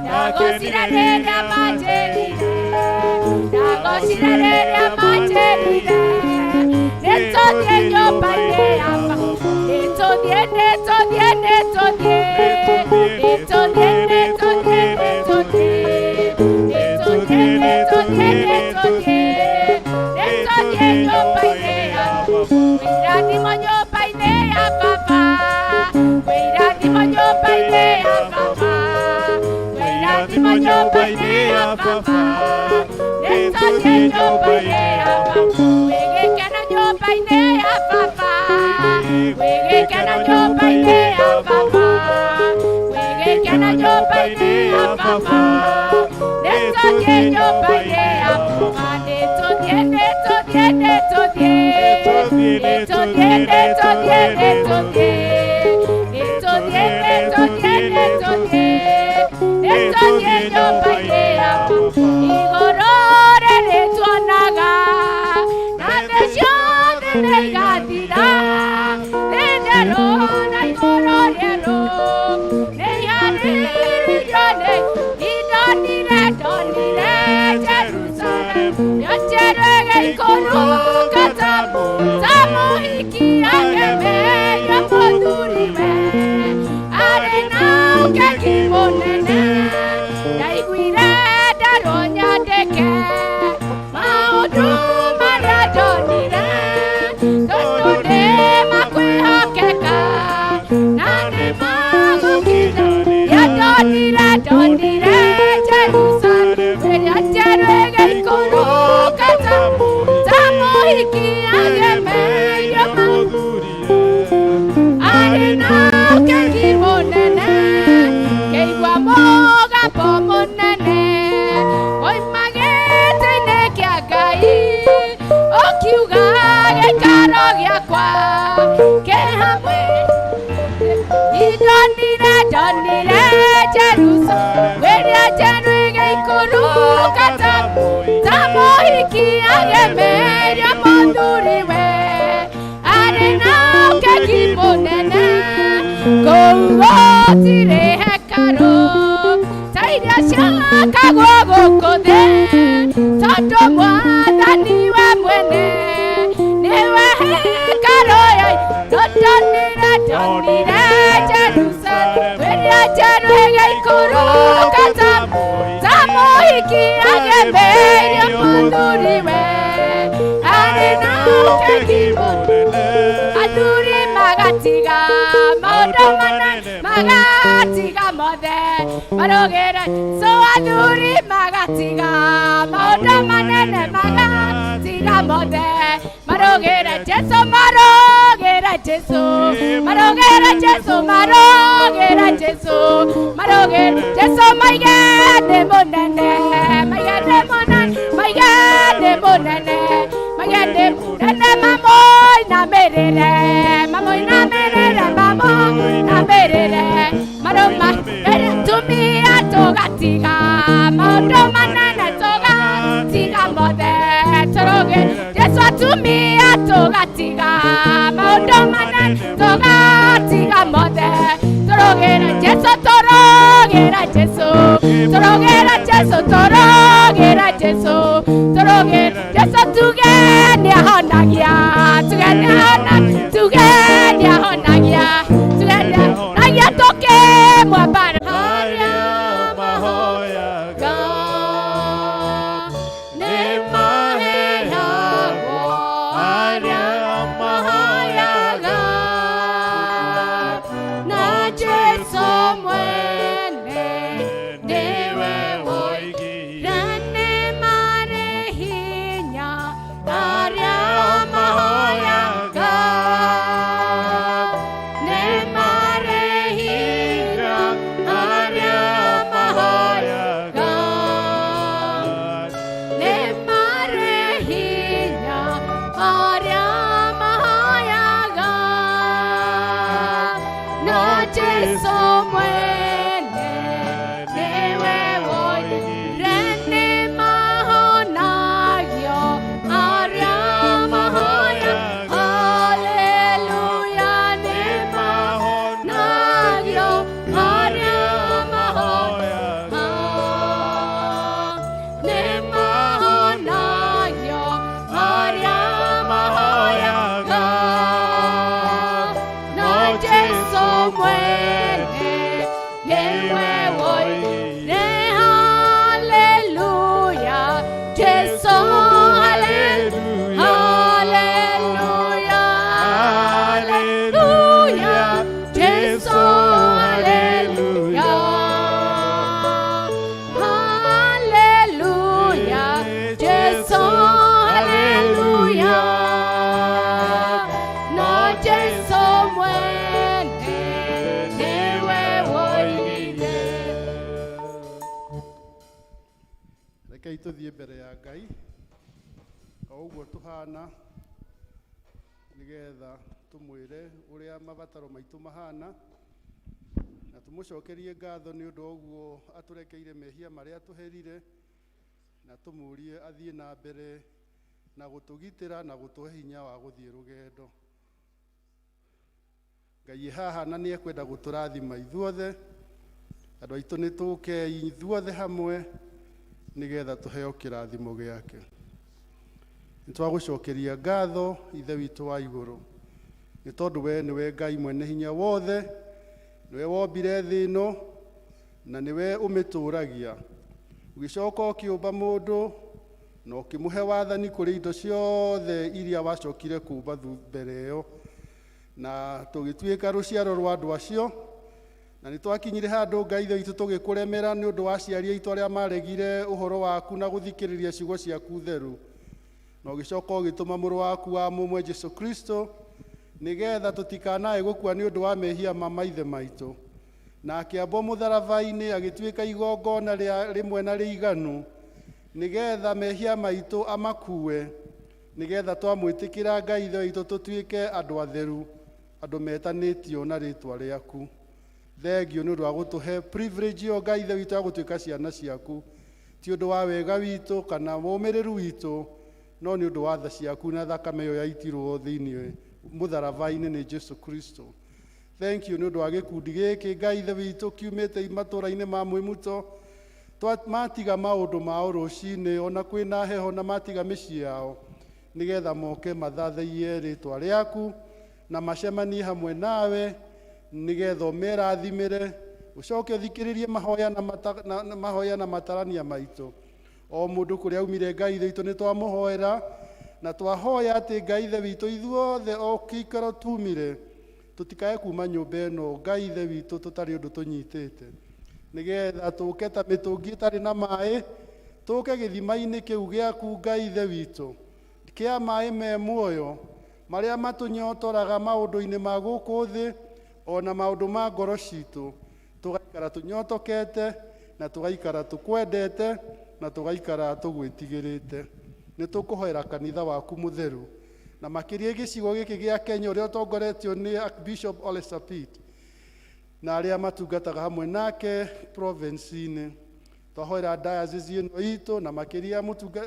ndagocire rĩrĩa manjĩrire, ndagocire rĩrĩa manjĩrire, nĩ tũthiĩ nyũmba-inĩ ya Baba. Nĩ tũthiĩ, nĩ tũthiĩ, nĩ tũthiĩ, nĩ tũthiĩ, nĩ tũthiĩ, nĩ tũthiĩ, nĩ tũthiĩ, nĩ tũthiĩ, nĩ tũthiĩ, nĩ tũthiĩ nyũmba-inĩ ya Baba. Wĩrathimo nyũmba-inĩ ya Baba, wĩrathimo nyũmba-inĩ ya Baba, wĩrathimo nyũmba-inĩ ya Baba, nĩ tũthiĩ nyũmba-inĩ ya Baba. Wĩgĩkeno nyũmba-inĩ ya Baba, wĩgĩkeno nyũmba-inĩ ya Baba, wĩgĩkeno nyũmba-inĩ ya Baba, nĩ tũthiĩ nyũmba-inĩ ya Baba. Nĩ Nĩtũthiĩ, nĩtũthiĩ, nĩtũthiĩ. Nĩtũthiĩ, nĩtũthiĩ, nĩtũthiĩ. Nĩtũthiĩ nyũmba-inĩ ya Baba. Igũrũ rĩrĩ tuonaga, na thĩ ciothe nĩigathira. Thĩ njerũ na igũrũ rĩerũ, nĩiharĩrĩirio nĩ ndonire, ndonire Jerusalemu. Yo njerũ ĩgĩikũrũka ta mũhiki agemeire mũthuriwe, arĩ na ũkegi mũnene. Ndaiguire nderwo nyandĩke maũndũ marĩa ndonire, tondũ nĩ makwĩhokeka na nĩ magũkinyanĩria. Ndonire, ndonire Jerusalemu ĩrĩa njerũ ĩgĩikũrũka ta mũhiki agemeire arĩ na ũkegi mũnene. Ngĩigua mũgambo mũnene oima gĩtĩ-inĩ kĩa Ngai, ũkiuga gĩikaro gĩakwa kĩ hamwe. Ndonire, ndonire Jerusalemu ĩrĩa njerũ ĩgĩikũrũka ta mũhiki agemeire mũthuriwe, arĩ na ũkegi mũnene. Kũu gũtirĩ hekarũ ta iria ciakagwo gũkũ thĩ, tondũ Mwathani we mwene nĩwe hekarũ ya. Ndonire, ndonire Jerusalemu ĩrĩa njerũ ĩgĩikũrũka ta mũhiki agemeire mũthuriwe, arĩ na ũkegi mũnene. Athuri magatiga maũndũ manene, magatiga mothe marũgĩre. So athuri magatiga maũndũ manene, magatiga mothe marũgĩre Jesu, marũgĩre Jesu, marũgĩre Jesu, marũgĩre Jesu, marũgĩre Jesu. Maige nĩ mũnene, maige nĩ mũnene, maige nĩ mũnene, maige nĩ mũnene. Mamoinamĩrĩre, mamoinamĩrĩre, mamoinamĩrĩre, marũma tumia tũgatiga maũndũ manene, tũgatiga mothe tũrũgĩ Jesu. Atumia tũgatiga maũndũ manene, tũgatiga mothe tũrũgĩre Jesu, tũrũgĩre Jesu, tũrũgĩre Jesu, tũrũgĩre Jesu, tũrũgĩre Jesu. Tuge nĩahonagia, tuge nĩahonagia, tuge nĩahonagia, tuge nĩahonagia, tũkĩmwambara harĩa mahoyaga nĩmaheagwo, arĩa mahoyaga na Jesu mwene nĩwe woigire nĩmarĩ hinya arĩa mahoyaga, nĩmarĩ hinya arĩa mahoyaga, nĩmarĩ hinya arĩa mahoyaga na Jesu mwene nĩwe woigire nĩmahonagio arĩa mahoyaga. Haleluya, nĩmahonagio arĩa mahoyaga, nĩmahonagio arĩa mahoyaga na Jesu mwene nĩwe woigire. Haleluya, Jesu, haleluya, haleluya, haleluya, Jesu, haleluya, haleluya, Jesu, haleluya, na Jesu mwene nĩwe woigire. Rekei tũthiĩ mbere ya Ngai o ũguo tũhana. Nĩgetha tũmwĩre ũrĩa mabataro maitũ mahana na tũmũcokerie ngatho nĩ ũndũ wa ũguo atũrekeire mehia marĩa tũherire, na tũmũrie athiĩ na mbere na gũtũgitĩra na gũtũhe hinya wa gũthiĩ rũgendo. Ngai ĩ haha na nĩ ekwenda gũtũrathima ithuothe. Andũ aitũ, nĩ tũkei ithuothe hamwe nĩgetha tũheo kĩrathimo gĩake. Nĩ twagũcokeria ngatho, Ithe witũ wa igũrũ, nĩ tondũ we nĩwe Ngai mwene hinya wothe, nĩwe wombire thĩ ĩno na nĩwe ũmĩtũragia. Ũgĩcoka ũkĩũmba mũndũ na ũkĩmũhe wathani kũrĩ indo ciothe iria wacokire kũũmba mbere ĩyo, na tũgĩtuĩka rũciaro rwa andũ acio. Na nĩ twakinyire handũ, Ngai Ithe witũ, tũgĩkũremera nĩ ũndũ wa aciari aitũ arĩa maregire ũhoro waku na gũthikĩrĩria ciugo ciaku theru, na ũgĩcoka ũgĩtũma mũrũ waku wa mũmwe Jesu Kristo nĩgetha tũtikanae gũkua nĩ ũndũ wa mehia ma maithe maitũ, na akĩambwo mũtharaba-inĩ agĩtuĩka igongona rĩa rĩmwe na rĩiganu nĩgetha mehia maitũ amakue, nĩgetha twamwĩtĩkĩra, Ngai Ithe witũ, tũtuĩke andũ atheru, andũ metanĩtio na rĩtwa rĩaku. Thengio nĩ ũndũ wa gũtũhe privilege ĩyo, Ngai Ithe witũ, ya gũtuĩka ciana ciaku, ti ũndũ wa wega witũ kana ũmĩrĩru witũ, no nĩ ũndũ wa tha ciaku na thakame ĩyo yaitirwo thĩinĩ mũtharaba-inĩ nĩ Jesu Kristo. Thank you nĩ ũndũ wa gĩkundi gĩkĩ, Ngai Ithe witũ, kiumĩte matũũra-inĩ ma Mwĩmuto. Matiga maũndũ mao rũcinĩ ona kwĩna heho, na matiga mĩciĩ yao nĩgetha moke mathathaiye rĩtwa rĩaku na macemanie hamwe nawe, nĩgetha ũmerathimĩre, ũcoke ũthikĩrĩrie mahoya na, na mahoya na matarania maitũ. O mũndũ kũrĩa aumire, Ngai Ithe witũ, nĩ twamũhoera na twahoya atĩ, Ngai Ithe witũ, ithuothe o kĩikaro tumire tũtikae kuma nyũmba ĩno, Ngai Ithe witũ, tũtarĩ ũndũ tũnyitĩte, nĩgetha tũke ta mĩtũngi ĩtarĩ na maĩ, tũke gĩthima-inĩ kĩu gĩaku, Ngai Ithe witũ, kĩa maĩ me muoyo marĩa matũnyotoraga maũndũ-inĩ ma gũkũ thĩ ona maũndũ ma ngoro citũ, tũgaikara tũnyotokete na tũgaikara tũkwendete na tũgaikara tũgwĩtigĩrĩte. Nĩ tũkũhoera kanitha waku mũtheru na makĩria gĩcigo gĩkĩ gĩa Kenya ũrĩa ũtongoretio nĩ Archbishop Ole Sapit na arĩa matungataga hamwe nake province-inĩ. Twahoera diocese ĩno itũ na makĩria mũtunga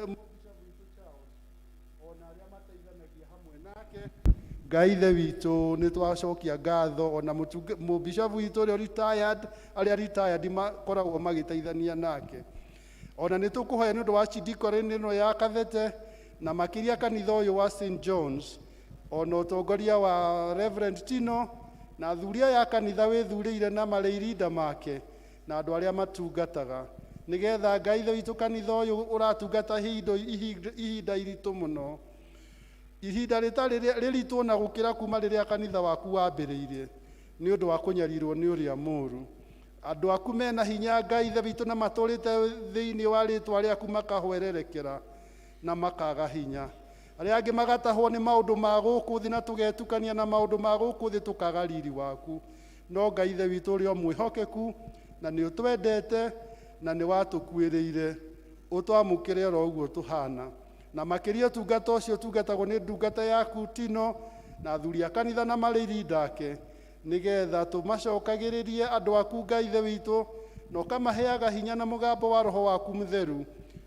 ona arĩa mateithanagia hamwe nake. Ngai Ithe witũ, nĩ twacokia ngatho ona mũbishopu witũ ũrĩa retired, arĩa retired makoragwo magĩteithania nake. Ona nĩ tũkũhoya nĩ ũndũ wa archdeaconry ĩno ya Kabete na makĩria kanitha ũyũ wa St John's, ona ũtongoria wa Reverend Tino na athuri aya a kanitha wĩthurĩire na marĩ irinda make na andũ arĩa matungataga, nĩgetha, Ngai Ithe witũ, kanitha ũyũ ũratungata ihinda iritũ mũno, ihinda rĩtarĩ rĩritũ na gũkĩra kuma rĩrĩa kanitha waku wambĩrĩirie, nĩ ũndũ wa kũnyarirwo nĩ ũrĩa mũũru. Andũ aku mena hinya, Ngai Ithe witũ, na matũrĩte thĩinĩ wa rĩtwa rĩaku makahwererekera na makaga hinya, arĩa angĩ magatahwo nĩ maũndũ ma gũkũ thĩ, na tũgetukania na maũndũ ma gũkũ thĩ tũkaga riri waku. No Ngai Ithe witũ, ũrĩa mwĩhokeku na nĩ ũtwendete na nĩ watũkuĩrĩire, ũtwamũkĩre oro ũguo tũhana, na makĩria ũtungata ũcio ũtungatagwo nĩ ndungata yaku Tino na athuri a kanitha na marĩ irinda ake, nĩgetha tũmacokagĩrĩrie andũ aku, Ngai Ithe witũ, na ũkamaheaga hinya na mũgambo wa Roho waku Mũtheru,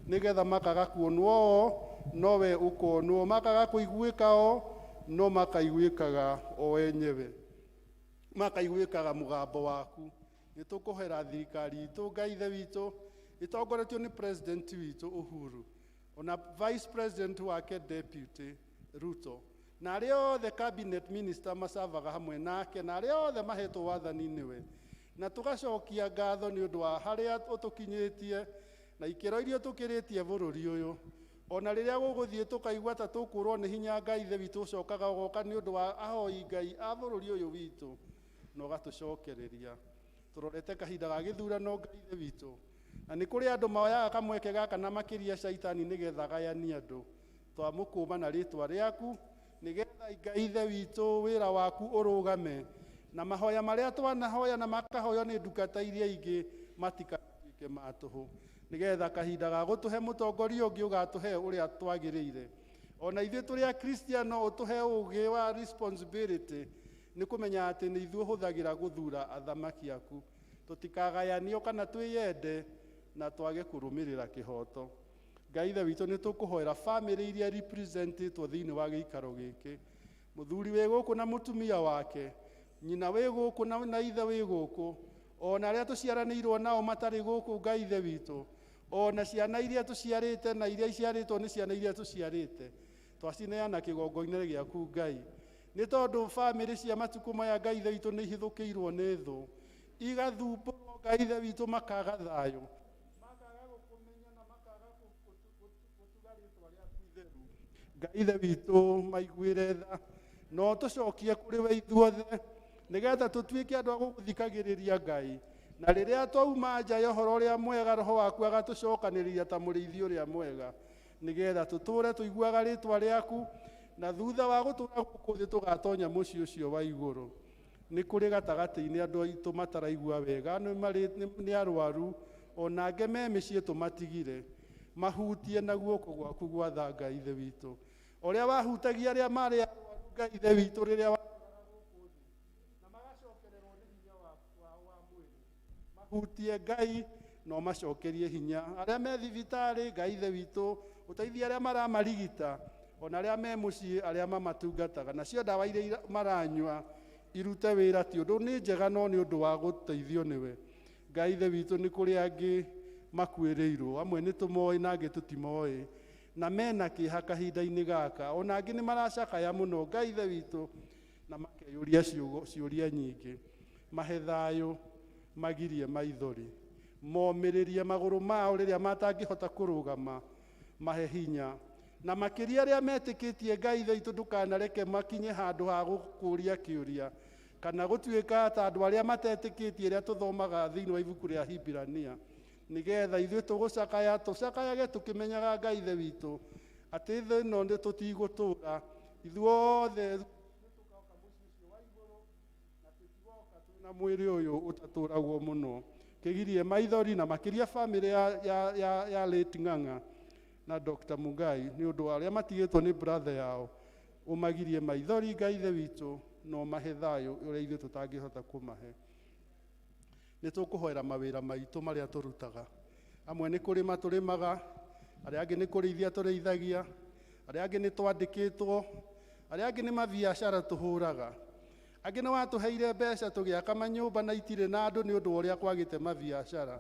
nĩgetha makaga kuonwo o nowe ũkonwo, makaga kũiguĩka o no makaiguĩkaga o enyewe, makaiguĩkaga mũgambo waku. Nĩ tũkũhoera thirikari itũ, Ngai Ithe witũ, ĩtongoretio nĩ president witũ Uhuru, ona vice president wake deputy Ruto, na arĩa othe cabinet minister macavaga hamwe nake, na arĩa othe mahetwo wathani nĩwe, na tũgacokia ngatho nĩ ũndũ wa harĩa ũtũkinyĩtie na ikĩro iria tũkĩrĩtie bũrũri ũyũ. Ona rĩrĩa gũgũthiĩ tũkaigua ta tũkũrwo nĩ hinya, Ngai Ithe witũ, ũcokaga ũgoka nĩ ũndũ wa ahoi Ngai a bũrũri ũyũ witũ na ũgatũcokereria. Tũrorete kahinda ga gĩthurano, Ngai Ithe witũ, na nĩ kũrĩ andũ moyaga kamweke gaka na makĩria caitani nĩgetha gayanie andũ. Twamũkũma na rĩtwa rĩaku, nĩgetha, Ngai Ithe witũ, wĩra waku ũrũgame na mahoya marĩa twanahoya na makahoywo nĩ ndungata iria ingĩ matikatuĩke ma tũhũ, nĩgetha kahinda ga gũtũhe mũtongoria ũngĩ ũgatũhe ũrĩa twagĩrĩire. Ona ithuĩ tũrĩ Akristiano ũtũhe ũũgĩ wa responsibility nĩ kũmenya atĩ nĩ ithuĩ ũhũthagĩra gũthura athamaki aku. Tũtikagayanio kana twĩyende na twage kũrũmĩrĩra kĩhoto. Ngai Ithe witũ, nĩ tũkũhoera bamĩrĩ iria representĩtwo thĩinĩ wa gĩikaro gĩkĩ, mũthuri wĩ gũkũ na mũtumia wake, nyina wĩ gũkũ na ithe wĩ gũkũ, ona arĩa tũciaranĩirwo nao matarĩ gũkũ. Ngai Ithe witũ, ona ciana iria tũciarĩte na iria iciarĩtwo nĩ ciana iria tũciarĩte, twacineana kĩgongo-inĩ gĩaku Ngai, nĩ tondũ bamĩrĩ cia matukũ maya, Ngai Ithe witũ, nĩ ihithũkĩirwo nĩ thũ, igathumbũrwo, Ngai Ithe witũ, makaga thayũ, makaga gũkũmenya na makaga gũtuga rĩtwa rĩaku itheru. Ngai Ithe witũ, maiguĩre tha no tũcokie kũrĩ we ithuothe, nĩgetha tũtuĩke andũ a gũgũthikagĩrĩria Ngai, na rĩrĩa twauma nja ya ũhoro ũrĩa mwega, Roho waku agatũcokanĩrĩria ta mũrĩithi ũrĩa mwega, nĩgetha tũtũre tũiguaga rĩtwa rĩaku, na thutha wa gũtũra gũkũ thĩ tũgatonya mũciĩ ũcio wa igũrũ. Nĩ kũrĩ gatagatĩ-inĩ andũ aitũ mataraigua wega, nĩ arwaru, ona angĩ me mĩciĩ tũmatigire. Mahutie na guoko gwaku gwa tha, Ngai Ithe witũ, ũrĩa wahutagia arĩa marĩ arwaru, Ngai Ithe witũ, rĩrĩa wa na magacokererwo nĩ hinya wao wa mwĩrĩ. Mahutie Ngai no macokerie hinya. Arĩa me thibitarĩ, Ngai Ithe witũ, ũteithie arĩa maramarigita, ona arĩa me mũciĩ arĩa mamatungataga, nacio ndawa iria maranyua irute wĩra, ti ũndũ nĩ njega no nĩ ũndũ wa gũteithio nĩwe. Ngai Ithe witũ, nĩ kũrĩ angĩ makuĩrĩirwo, amwe nĩ tũmoĩ na angĩ tũtimoĩ, na mena kĩeha kahinda-inĩ gaka, ona angĩ nĩ maracakaya mũno, Ngai Ithe witũ, na makeyũria ciũria nyingĩ. Mahe thayũ, magirie maithori, momĩrĩrie magũrũ mao rĩrĩa matangĩhota kũrũgama, mahe hinya, na makĩria arĩa metĩkĩtie, Ngai Ithe witũ, ndũkanareke makinye handũ ha gũkũria kĩũria kana gũtuĩka ta andũ arĩa matetĩkĩtie rĩrĩa tũthomaga thĩinĩ wa ibuku rĩa Hibirania, nĩgetha ithuĩ tũgũcakaya tũcakayage tũkĩmenyaga, Ngai Ithe witũ, atĩ thĩ ĩno nĩ tũtigũtũra ithuothe, na mwĩrĩ ũyũ ũtatũragwo mũno. Kĩgirie maithori, na makĩria bamĩrĩ ya late Ng'ang'a na Dr. Mugai, nĩ ũndũ wa arĩa matigĩtwo nĩ brother yao. Ũmagirie maithori, Ngai Ithe witũ, no mahe thayũ ũrĩa ithuĩ tũtangĩhota kũmahe. Nĩ tũkũhoera mawĩra maitũ marĩa tũrutaga. Amwe nĩ kũrĩma tũrĩmaga, arĩa angĩ nĩ kũrĩithia tũrĩithagia, arĩa angĩ nĩ twandĩkĩtwo, arĩa angĩ nĩ mabiacara tũhũraga, angĩ nĩ watũheire mbeca tũgĩaka manyũmba na itirĩ na andũ nĩ ũndũ wa ũrĩa kwagĩte mabiacara.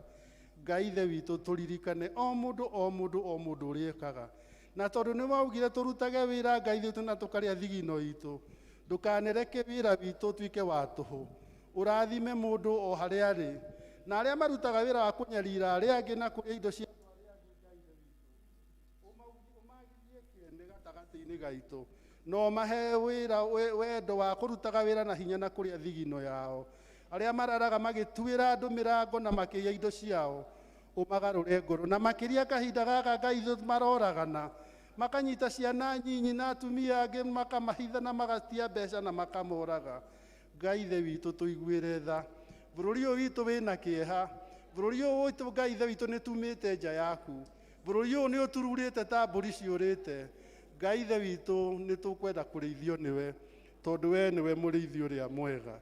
Ngai Ithe witũ, tũririkane o mũndũ, o mũndũ, o mũndũ ũrĩa ekaga, na tondũ nĩ waugire tũrutage wĩra, Ngai witũ, na tũkarĩa thigino itũ, ndũkanereke wĩra witũ ũtuĩke wa tũhũ. Ũrathime mũndũ o harĩa arĩ, na arĩa marutaga wĩra wa kũnyarira arĩa angĩ na kũrĩa indo cia ũmagirie kĩene gatagatĩ-inĩ gaitũ, no mahe wĩra wendo wa kũrutaga wĩra na hinya na kũrĩa thigino yao. Arĩa mararaga magĩtuĩra andũ mĩrango na makĩiya indo ciao, ũmagarũre ngoro, na makĩria kahinda gaka, Ngai itũ, maroragana, makanyita ciana nyinyi na atumia angĩ, makamahitha na magatia mbeca na makamoraga. Ngai Ithe witũ, tũiguĩre tha. Bũrũri ũyũ witũ wĩna kĩeha. Bũrũri ũyũ witũ, Ngai Ithe witũ, nĩ tumĩte nja yaku. Bũrũri ũyũ nĩ ũtururĩte ta mbũri ciũrĩte. Ngai Ithe witũ, nĩ tũkwenda kũrĩithio nĩwe, tondũ we nĩwe mũrĩithi ũrĩa mwega.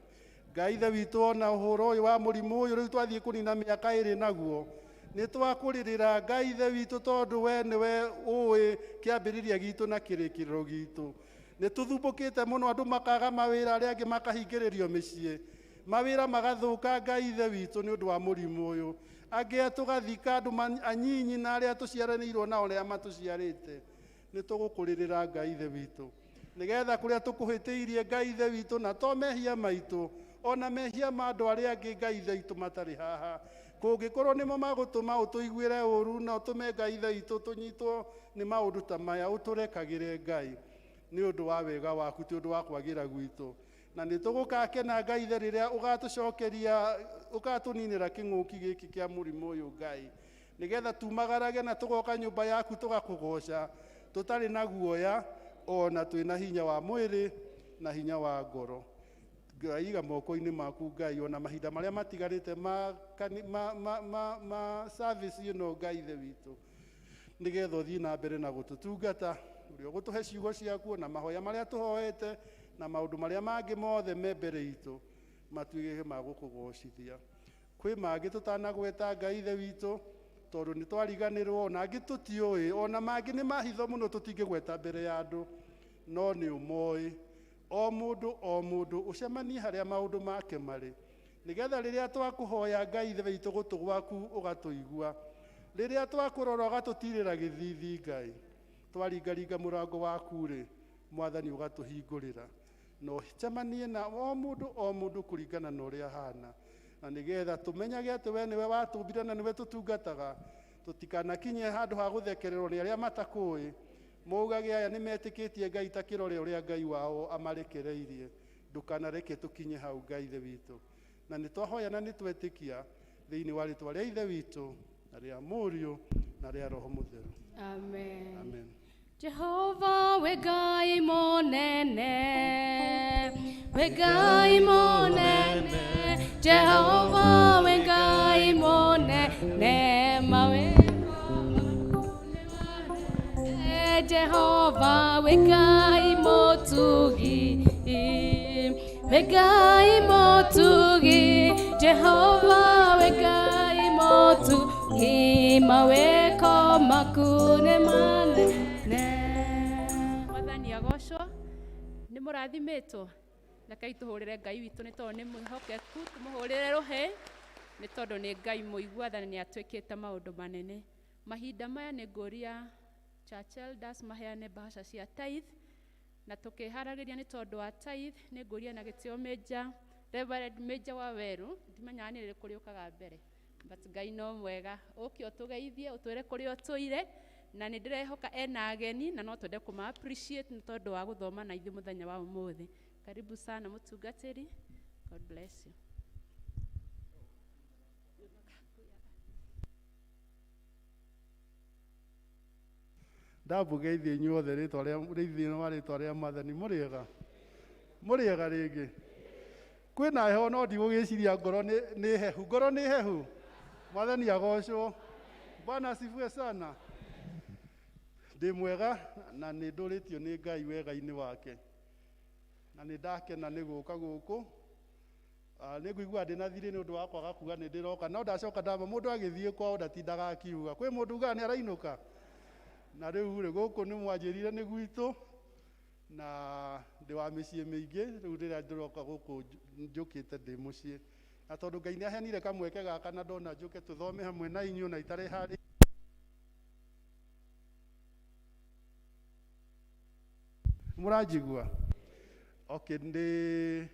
Ngai Ithe witũ, ona ũhoro ũyũ wa mũrimũ ũyũ rĩu twathiĩ kũnina mĩaka 2 naguo, nĩ twakũrĩrĩra, Ngai Ithe witũ, tondũ we nĩwe ũĩ kĩambĩrĩria gitũ na kĩrĩkĩrĩro gitũ. Nĩ tũthumbũkĩte mũno, andũ makaga mawĩra, arĩa angĩ makahingĩrĩrio mĩciĩ, mawĩra magathũka, Ngai Ithe witũ, nĩ ũndũ wa mũrimũ ũyũ. Angĩ tũgathika andũ anyinyi na arĩa tũciaranĩirwo nao, arĩa matũciarĩte. Nĩ tũgũkũrĩrĩra, Ngai Ithe witũ, nĩgetha kũrĩa tũkũhĩtĩirie, Ngai Ithe witũ, na to mehia maitũ, ona mehia ma andũ arĩa angĩ, Ngai Ithe witũ, matarĩ haha, kũngĩkorwo nĩmo magũtũma ũtũiguĩre ũru na ũtũme, Ngai Ithe witũ, tũnyitwo nĩ maũndũ ta maya, ũtũrekagĩre, Ngai, nĩ ũndũ wa wega waku, ti ũndũ wa kwagĩra gwitũ. Na nĩ tũgũgakena, Ngai Ithe, rĩrĩa ũgatũcokeria, ũgatũninĩra kĩng'ũki gĩkĩ kĩa mũrimũ ũyũ, Ngai, nĩgetha tumagarage na tũgoka nyũmba yaku tũgakũgoca tũtarĩ na guoya, ona twĩna hinya wa mwĩrĩ na hinya wa ngoro. Ngai, iga moko-inĩ maku, Ngai, ona mahinda marĩa matigarĩte ma service ĩno, Ngai Ithe witũ, nĩgetha ũthiĩ na mbere na gũtũtungata. Ũrĩa ũgũtũhe ciugo ciaku na mahoya marĩa tũhoete na maũndũ marĩa mangĩ mothe me mbere itũ matuĩke ma gũkũgocithia. Kwĩ mangĩ tũtanagweta Ngai Ithe witũ tondũ nĩ twariganĩrwo, ona angĩ tũtiũĩ, ona mangĩ nĩ mahitho mũno tũtingĩgweta mbere ya andũ, no nĩ ũmoĩ. O mũndũ o mũndũ ũcemanie harĩa maũndũ make marĩ, nĩgetha rĩrĩa twakũhoya Ngai Ithe witũ gũtũ gwaku ũgatũigua, rĩrĩa twakũrora ũgatũtirĩra gĩthithi Ngai, twaringaringa mũrango waku rĩ, Mwathani ũgatũhingũrĩra. Na ũcemanie na o mũndũ o mũndũ kũringana na ũrĩa ahana, na nĩgetha tũmenyage atĩ we nĩwe watũmbire na nĩwe tũtungataga, tũtikanakinye handũ ha gũthekererwo nĩ arĩa matakũĩ, maugage aya nĩ metĩkĩtie Ngai ta kĩrore ũrĩa Ngai wao amarekereirie. Ndũkanareke tũkinye hau Ngai Ithe witũ. Na nĩ twahoya na nĩ twetĩkia thĩinĩ wa rĩtwa rĩa Ithe witũ na rĩa Mũriũ na rĩa Roho Mũtheru. Amen. Amen. Jehova we Ngai mũnene, we Ngai mũnene, Jehova we Ngai mũnene, mawe Jehova we Ngai mũtugi, we Ngai mũtugi, Jehova we Ngai mũtugi, mawĩko maku nĩ manene. Mwathani agocwo. Nĩ mũrathimĩtwo. Rekei tũhũrĩre Ngai witũ nĩ tondũ nĩ mwĩhokeku, tũmũhũrĩre rũhĩ nĩ tondũ nĩ Ngai mũigua tha na nĩ atwĩkĩte maũndũ manene. Mahinda maya nĩ ngũria church elders maheane mbeca cia tithe, na tũkĩharagĩria nĩ tondũ wa tithe nĩ ngũria na gĩtĩo Major, Reverend Major wa Weru, ndimenyaga nĩ rĩrĩkũ rĩũkaga mbere, but Ngai no mwega. Ũke ũtũgeithie, ũtwĩre kũrĩa ũtũire, na nĩ ndĩrehoka ena ageni na no twende kũma appreciate nĩ tondũ wa gũthoma na ithuĩ mũthenya wa ũmũthĩ. Karibu sana mũtungatĩri. God bless you. Ndamũgeithia inyuothe rĩtwa rĩa thĩinĩ wa rĩtwa rĩa Mwathani. Mũrĩega? Mũrĩega rĩngĩ? Kwĩna heho no ndigũgĩciria ngoro nĩ hehu. Ngoro nĩ hehu. Mwathani agocwo. Bwana asifiwe sana. Ndĩ mwega na nĩ ndũrĩtio nĩ Ngai wega-inĩ wake. Na nĩ ndakena nĩ gũka gũkũ. Nĩ ngũigua ndĩ na thirĩ nĩ ũndũ wa kwaga kuga nĩ ndĩroka, no ndacoka ndamba mũndũ agĩthiĩ kwao ndatindaga akiuga. Kwĩ mũndũ ugaga nĩ arainũka. Na rĩu rĩ gũkũ nĩ mwanjĩrire nĩ gwitũ na ndĩ wa mĩciĩ mĩingĩ, rĩu rĩrĩa ndĩroka gũkũ njũkĩte ndĩ mũciĩ. Na tondũ Ngai nĩ aheanire kamweke gaka na ndona njũke tũthome hamwe na inyuĩ na itarĩ harĩ mũranjigua? Okay, ndĩ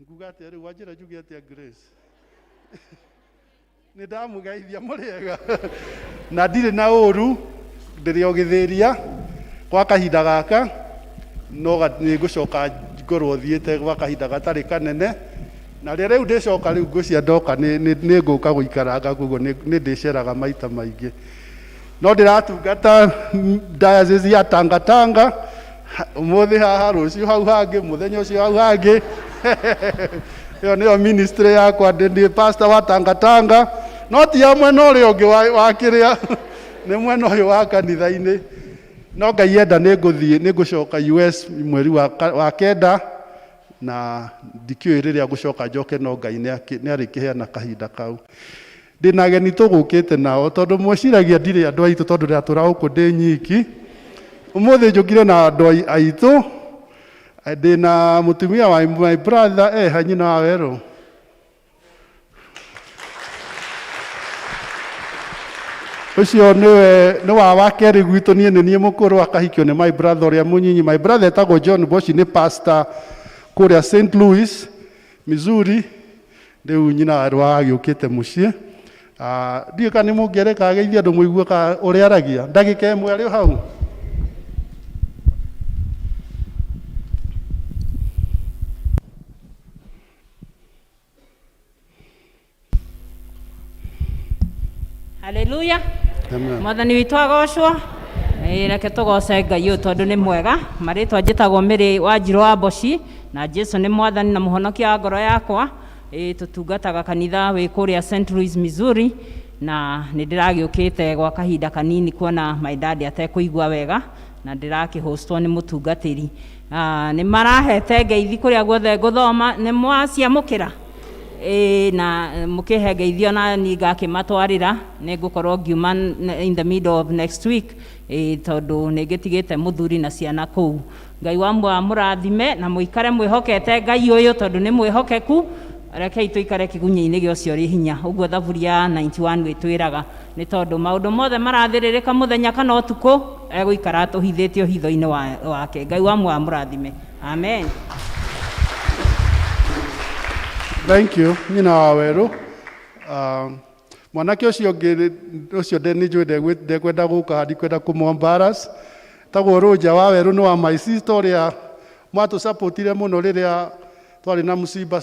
nguga atĩa rĩu, wanjĩra njuge atĩa Grace? Nĩ ndamũgeithia mũrĩega na ndirĩ na ũru, ndĩrĩ o gĩthĩria kwa kahinda gaka, no nĩ ngũcoka ngorwo thiĩte gwa kahinda gatarĩ kanene, na rĩrĩa rĩu ndĩcoka rĩu ngũcia ndoka nĩ ngũka gũikaranga, koguo nĩ ndĩceraga maita maingĩ. No ndĩratungata diocese ya Tangatanga, ũmũthĩ haha, rũciũ hau hangĩ, mũthenya ũcio hau hangĩ. Ĩyo nĩyo ministry yakwa, ndĩ pastor wa Tangatanga, no ti ya mwena ũrĩa ũngĩ wa kĩrĩa, nĩ mwena ũyũ wa kanitha-inĩ. No Ngai enda nĩ ngũthiĩ, nĩ ngũcoka US mweri wa kenda, na ndikĩũĩ rĩrĩa ngũcoka njoke, no Ngai nĩ arĩkĩheana kahinda kau. Ndĩna ageni tũgũkĩte nao, tondũ mwĩciragia ndirĩ andũ aitũ tondũ ndĩratũra gũkũ ndĩ nyiki. Ũmũthĩ njũkire na andũ aitũ, ndĩna mũtumia wa my brother, eha nyina wa Werũ. Ũcio nĩwe nĩ wa kerĩ gwitũ, niĩ nĩ niĩ mũkũrũ, akahikio nĩ my brother ũrĩa mũnyinyi. My brother etagwo John Boshi, nĩ pastor kũrĩa St. Louis, Missouri. Rĩu nyina wa Werũ agĩũkĩte mũciĩ. Ndiũĩ kana nĩ mũngĩereka ageithie andũ mũigue ũrĩa aragia. Ndagĩka ĩmwe arĩ o hau. Haleluya. Mwathani witũ agocwo. Reke tũgoce Ngai ũyũ tondũ nĩ mwega. Marĩtwa njĩtagwo Mary Wanjirũ wa Mboci, na Jesu nĩ mwathani na mũhonokia wa ngoro yakwa. Tũtungataga kanitha wĩ kũrĩa St. Louis, Missouri. Na nĩ ndĩragĩũkĩte gwa kahinda kanini kuona my dad atekũigua wega na ndĩrakĩhostwo nĩ mũtungatĩri. Nĩ marahete ngeithi kũrĩa guothe ngũthoma, nĩ mwaciamũkĩra? Ĩĩ, na mũkĩhe ngeithio na niĩ ngakĩmatwarĩra. Nĩ ngũkorwo ngiuma in the middle of next week, ĩĩ, tondũ nĩ ngĩtigĩte mũthuri na ciana kũu. Ngai wa mũrathime na mũikare mwĩhokete Ngai ũyũ tondũ nĩ mwĩhokeku. Rekei tũikare kĩgunyĩ-inĩ gĩa ũcio ũrĩ hinya, ũguo Thaburi ya 91 ĩtwĩraga, nĩ tondũ maũndũ mothe marathĩrĩrĩka mũthenya kana ũtukũ, egũikara atũhithĩtie ũhitho-inĩ wake. Ngai wa mũrathime. Amen. Thank you, nyina wa werũ. Mwanake ũcio ũngĩ ũcio nĩ njũĩ ndekwenda gũka, ndikwenda kũmũ embarrass. Tagwo Rũnja wa werũ, nĩ wa my sister ũrĩa mwatũsupportire mũno rĩrĩa twarĩ na mũciba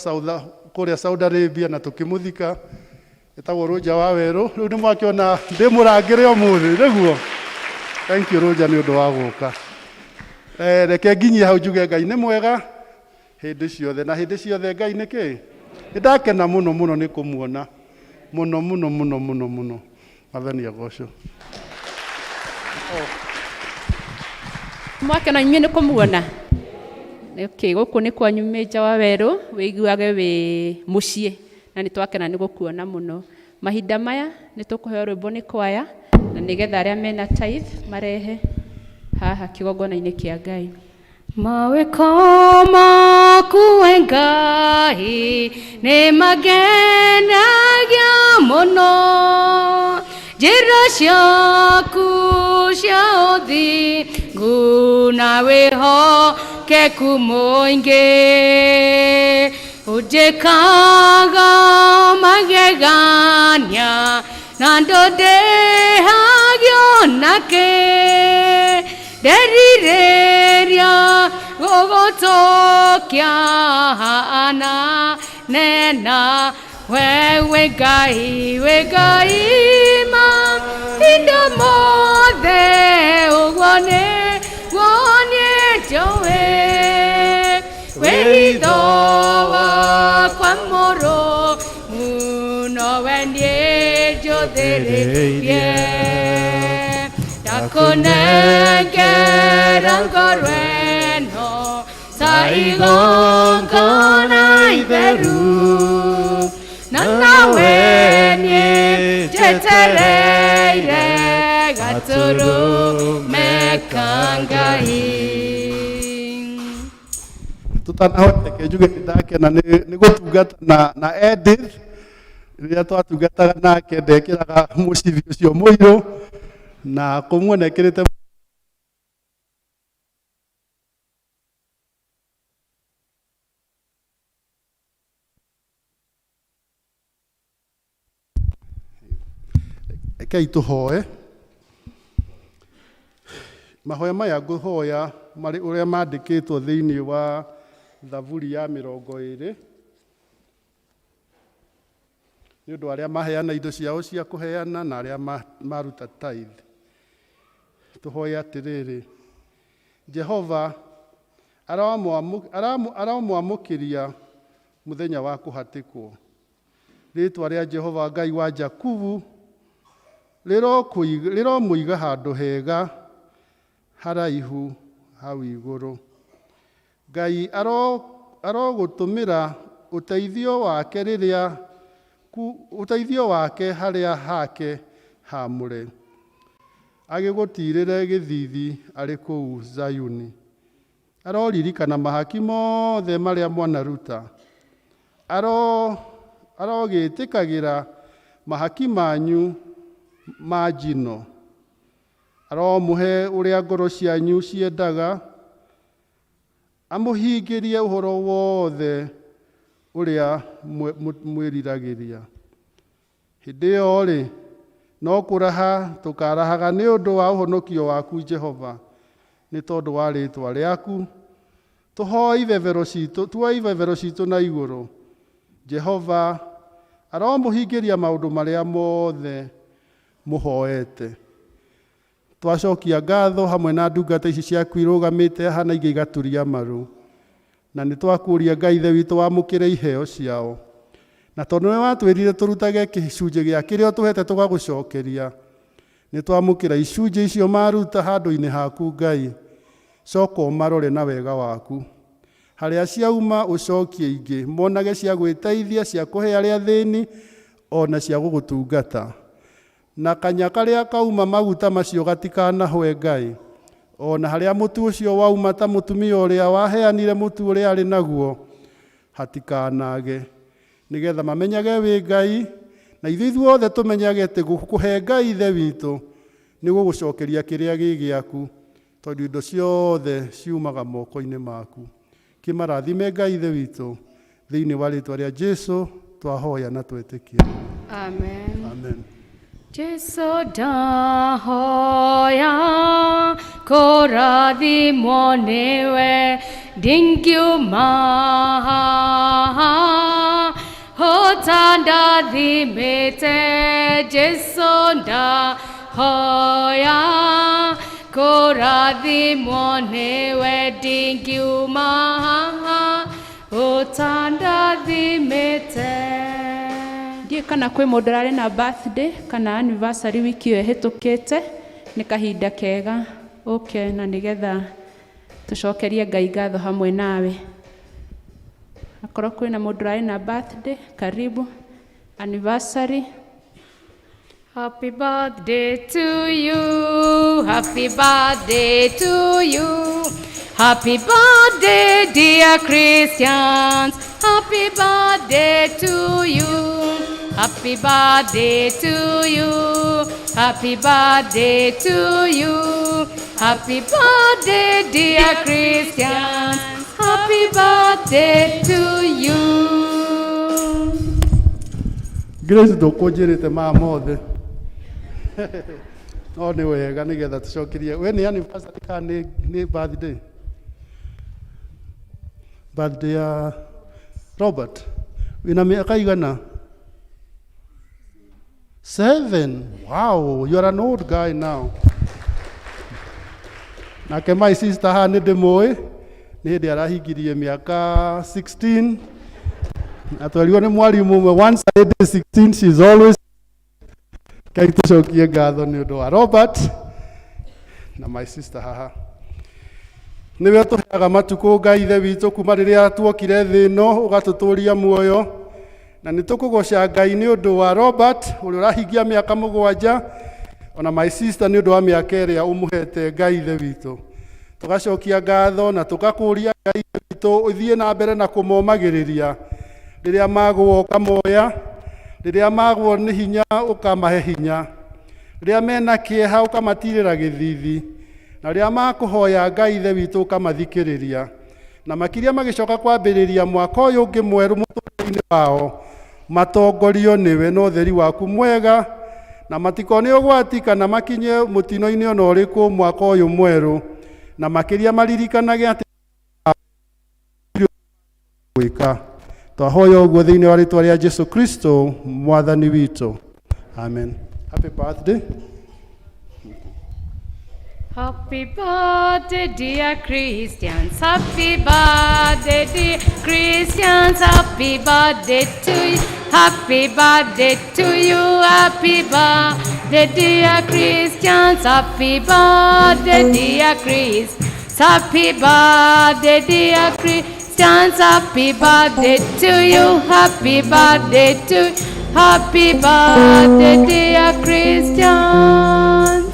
kũrĩa Saudi Arabia na tũkĩmũthika. Ĩtagwo Rũnja wa werũ. Rĩu nĩ mwakĩona ndĩ mũrangĩre ũmũthĩ, nĩguo. Thank you Rũnja nĩ ũndũ wa gũka. Reke nginyie hau njuge Ngai nĩ mwega hĩndĩ ciothe, na hĩndĩ ciothe Ngai nĩ kĩ? Nĩ ndakena mũno mũno nĩ kũmuona, mũno mũno mũno mũno mũno. Mwathani agocwo. Mwakena inyuĩ nĩ kũmuona? Okay, gũkũ nĩ kwanyu Mĩnja wa werũ, wĩiguage wĩ mũciĩ na nĩ twakena nĩ gũkuona mũno. Mahinda maya nĩ tũkũheo rwĩmbo nĩ kwaya, na nĩgetha arĩa mena tithe marehe haha kĩgongona-inĩ kĩa Ngai. Mawĩko maku we Ngai nĩ magenagia mũno, njĩra ciaku cia ũthingu na wĩhokeku mũingĩ, ũnjĩkaga magegania na ndũndĩhagio nakĩ, nderirĩria gũgũtũkia hana nena, wewe Ngai, we Ngai mahinda mothe, ũguo nĩguo niĩ njũĩ, wĩhitho wakwa mũrũmu nowe niĩ njũthĩrĩirie, ndakũnengera ngoro ĩno ta igongona itheru, na nawe niĩ njetereire gatũrũme ka Ngai. Tutanahoya, reke njuge nĩ ndakena nĩ gũtungata na Edith. Rĩrĩa twatungataga nake ndekĩraga mũcibi ũcio mũirũ, na kũmuona ekĩrĩte Rekei tũhoe. Mahoya maya ngũhoya marĩ ũrĩa mandĩkĩtwo thĩinĩ wa Thaburi ya 20, nĩ ũndũ arĩa maheana indo ciao cia kũheana na arĩa maruta tithe. Tũhoe atĩrĩrĩ: Jehova aromwamũkĩria mũthenya wa kũhatĩkwo. Rĩĩtwa rĩa Jehova Ngai wa Jakubu rĩromũiga handũ hega haraihu hau igũrũ. Ngai arogũtũmĩra ũteithio wake rĩrĩa ũteithio wake harĩa hake haamũre, agĩgũtiirĩre gĩthiithi arĩ kũu Zayuni. Aroririkana mahaki mothe marĩa mwanaruta, arogĩtĩkagĩra mahaki manyu ma njino. Aromũhe ũrĩa ngoro cianyu ciendaga, amũhingĩrie ũhoro wothe ũrĩa mwĩriragĩria. Hĩndĩ ĩyo-rĩ, no kũraha tũkarahaga nĩ ũndũ wa ũhonokio waku Jehova, nĩ tondũ wa rĩĩtwa rĩaku. Tũhoe ibebero citũ, tuoe ibebero citũ na igũrũ. Jehova aromũhingĩria maũndũ marĩa mothe mũhoete. Twacokia ngatho hamwe na ndungata ici ciaku irũgamĩte haha na ingĩ igaturia maru, na nĩ twakũria Ngai Ithe witũ wamũkĩre iheo ciao. Na tondũ nĩwe watwĩrire tũrutage gĩcunjĩ gĩa kĩrĩa ũtũhete tũgagũcokeria, nĩ twamũkĩra icunjĩ icio maruta handũ-inĩ haku Ngai. Coka ũmarore na wega waku. Harĩa ciauma ũcokie ingĩ, monage cia gwĩteithia, cia kũhe arĩa athĩni, ona cia gũgũtungata. Na kanya karĩa kauma maguta macio gatikanahwe Ngai. Ona harĩa mũtu ũcio wauma ta mũtumia ũrĩa waheanire mũtu ũrĩa arĩ naguo, hatikanage. Nĩgetha mamenyage wĩ Ngai, na ithuĩ ithuothe tũmenyage atĩ kũhe Ngai ithe witũ nĩ gũgũcokeria kĩrĩa gĩ gĩaku, tondũ indo ciothe ciumaga moko-inĩ maku. Kĩmarathime Ngai ithe witũ, thĩinĩ wa rĩtwa rĩa Jesu twahoya na twetĩkia. Amen. Amen. Jesu ndahoya kũrathimwo nĩwe, ndingiuma haha ũtandathimĩte. Jesu ndahoya kũrathimwo nĩwe, ndingiuma haha ũtandathimĩte. Ndiũĩ kana kwĩ mũndũ ũrarĩ na birthday kana anniversary wiki ĩyo ĩhĩtũkĩte, nĩ kahinda kega ũke na nĩgetha tũcokerie Ngai ngatho hamwe nawe. Akorwo kwĩna mũndũ ũrarĩ na birthday, karibu. Anniversary. Happy birthday to you, happy birthday to you, happy birthday dear Christians, happy birthday to you, happy birthday to you, happy birthday to you, happy birthday dear Christians, happy birthday to you. Grace ndũkũnjĩrĩte maya mothe. No nĩ wega nĩgetha tũcokerie. We nĩ anniversary kana nĩ birthday? Birthday ya Robert. Wĩna mĩaka igana? 7. Wow, you are an old guy now. Nake my sister haha nĩ ndĩmũĩ, nĩ hĩndĩ arahingirie mĩaka 16. Na twerirwo nĩ mwarimũ ũmwe, once a lady is 16, she's always. Ngai tũcokie ngatho nĩ ũndũ wa Robert na my sister haha. Nĩwe ũtũheaga matukũ Ngai ithe witũ kuma rĩrĩa tuokire thĩ ĩno ũgatũtũria muoyo. Na nĩ tũkũgoca Ngai nĩ ũndũ wa Robert ũrĩa ũrahingia mĩaka 7, ona my sister nĩ ũndũ wa mĩaka ĩrĩa ũmũhete Ngai ithe witũ. Tũgacokia ngatho na tũgakũria Ngai ithe witũ ũthiĩ na mbere na kũmomagĩrĩria rĩrĩa magwo ũkamoya, rĩrĩa magwo nĩ hinya ũkamahe hinya, rĩrĩa mena kĩeha ũkamatirĩra gĩthithi, na rĩrĩa makũhoya Ngai ithe witũ ũkamathikĩrĩria. Na makĩria magĩcoka kwambĩrĩria mwaka ũyũ ũngĩ mwerũ mũtũrĩre-inĩ wao, matongorio nĩwe na ũtheri waku mwega, na matikone ũgwati kana makinye mũtino-inĩ ona ũrĩkũ mwaka ũyũ mwerũ, na makĩria maririkanage atĩ gwĩka. Twahoya ũguo thĩinĩ wa rĩtwa rĩa Jesu Kristo mwathani witũ. Amen. Happy birthday. Happy birthday, dear Christians. Happy birthday, dear Christians. Happy birthday to you. Happy birthday to you. Happy birthday, dear Christians. Happy birthday, dear Christians. Happy birthday, dear Christians. Happy birthday to you. Happy birthday to you. Happy birthday, dear Christians.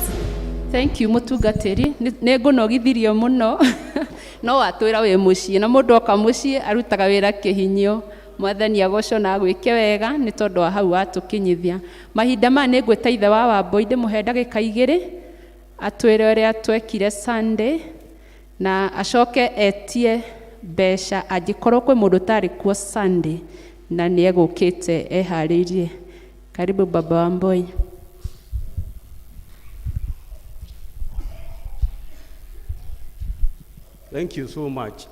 Thank you mũtungatĩri, nĩ ngũnogithirio mũno no watwĩra wĩ mũciĩ, na mũndũ oka mũciĩ arutaga wĩra kĩhinyio. Mwathani agocwo na agwĩke wega nĩ tondũ wa hau watũkinyithia. Mahinda maya nĩ ngwĩta ithe wa Wambũi ndĩmũhe ndagĩka 2 atwĩre ũrĩa twekire Sunday, na acoke etie mbeca angĩkorwo kwĩ mũndũ ũtarĩ kuo Sunday na nĩ egũkĩte eharĩirie. Karibu baba Wambũi. Thank you so much.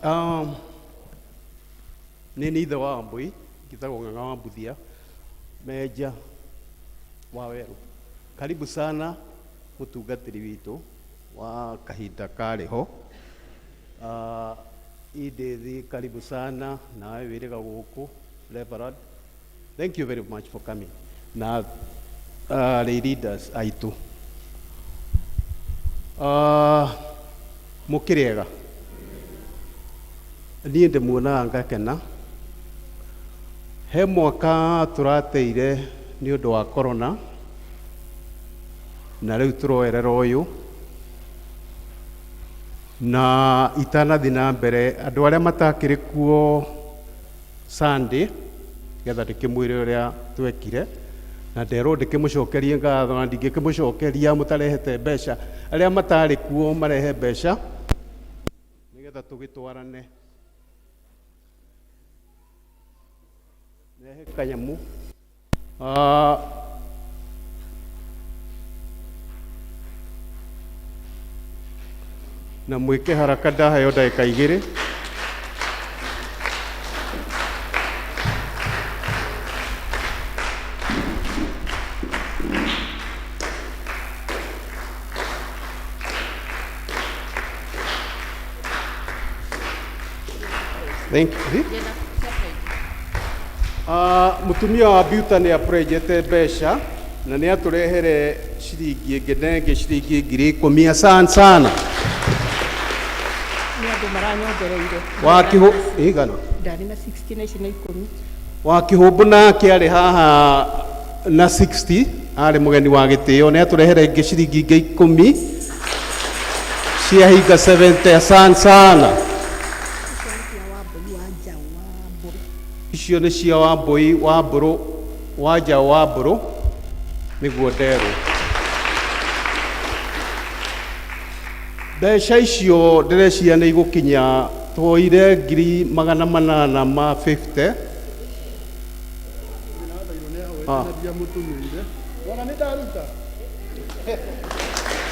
Nĩ ithe wa Wambũi, ngĩtagwo Ng'ang'a wa Mbuthia, meja wa Werũ. Karibu sana mũtungatĩri witũ wa kahinda karĩ ho. Edith, karibu sana nawe wĩrĩga gũkũ Reverend. Thank you very much for coming. Na lay leaders aitũ. Mũkĩrĩega? Niĩ ndĩmuonaga ngakena. He mwaka tũrateire nĩ ũndũ wa corona, na rĩu tũroerera ũyũ. Na itanathiĩ na mbere, andũ arĩa matakĩrĩ kuo Sunday, getha ndĩkĩmwĩre ũrĩa twekire, na nderwo ndĩkĩmũcokerie ngatho, na ndingĩkĩmũcokeria mũtarehete mbeca. Arĩa matarĩ kuo marehe mbeca nĩgetha tũgĩtwarane. Rehe kanyamũ. Na mwĩke haraka, ndaheo ndagĩka 2. Thank you. Mutumia wa Biuta nĩ apurejete mbeca na nĩ atũrehere ciringi ĩngĩ na ĩngĩ, ciringi 10,000. Asante sana. Nĩ andũ maranyongereire. Wa kĩhũ igana. Ndarĩ na 60 na ici nĩ 10. Wa kĩhũmbũ nake arĩ haha na 60, arĩ mũgeni wa gĩtĩo, nĩ atũrehere ĩngĩ ciringi ingĩ 10 cia hinga 70. Asante sana. Icio nĩ cia Wambũi wa Mbũrũ, wa Njaũ wa Mbũrũ, nĩguo nderwo. Mbeca icio ndĩreciria nĩ igũkinya, twoire 850,000. Ah.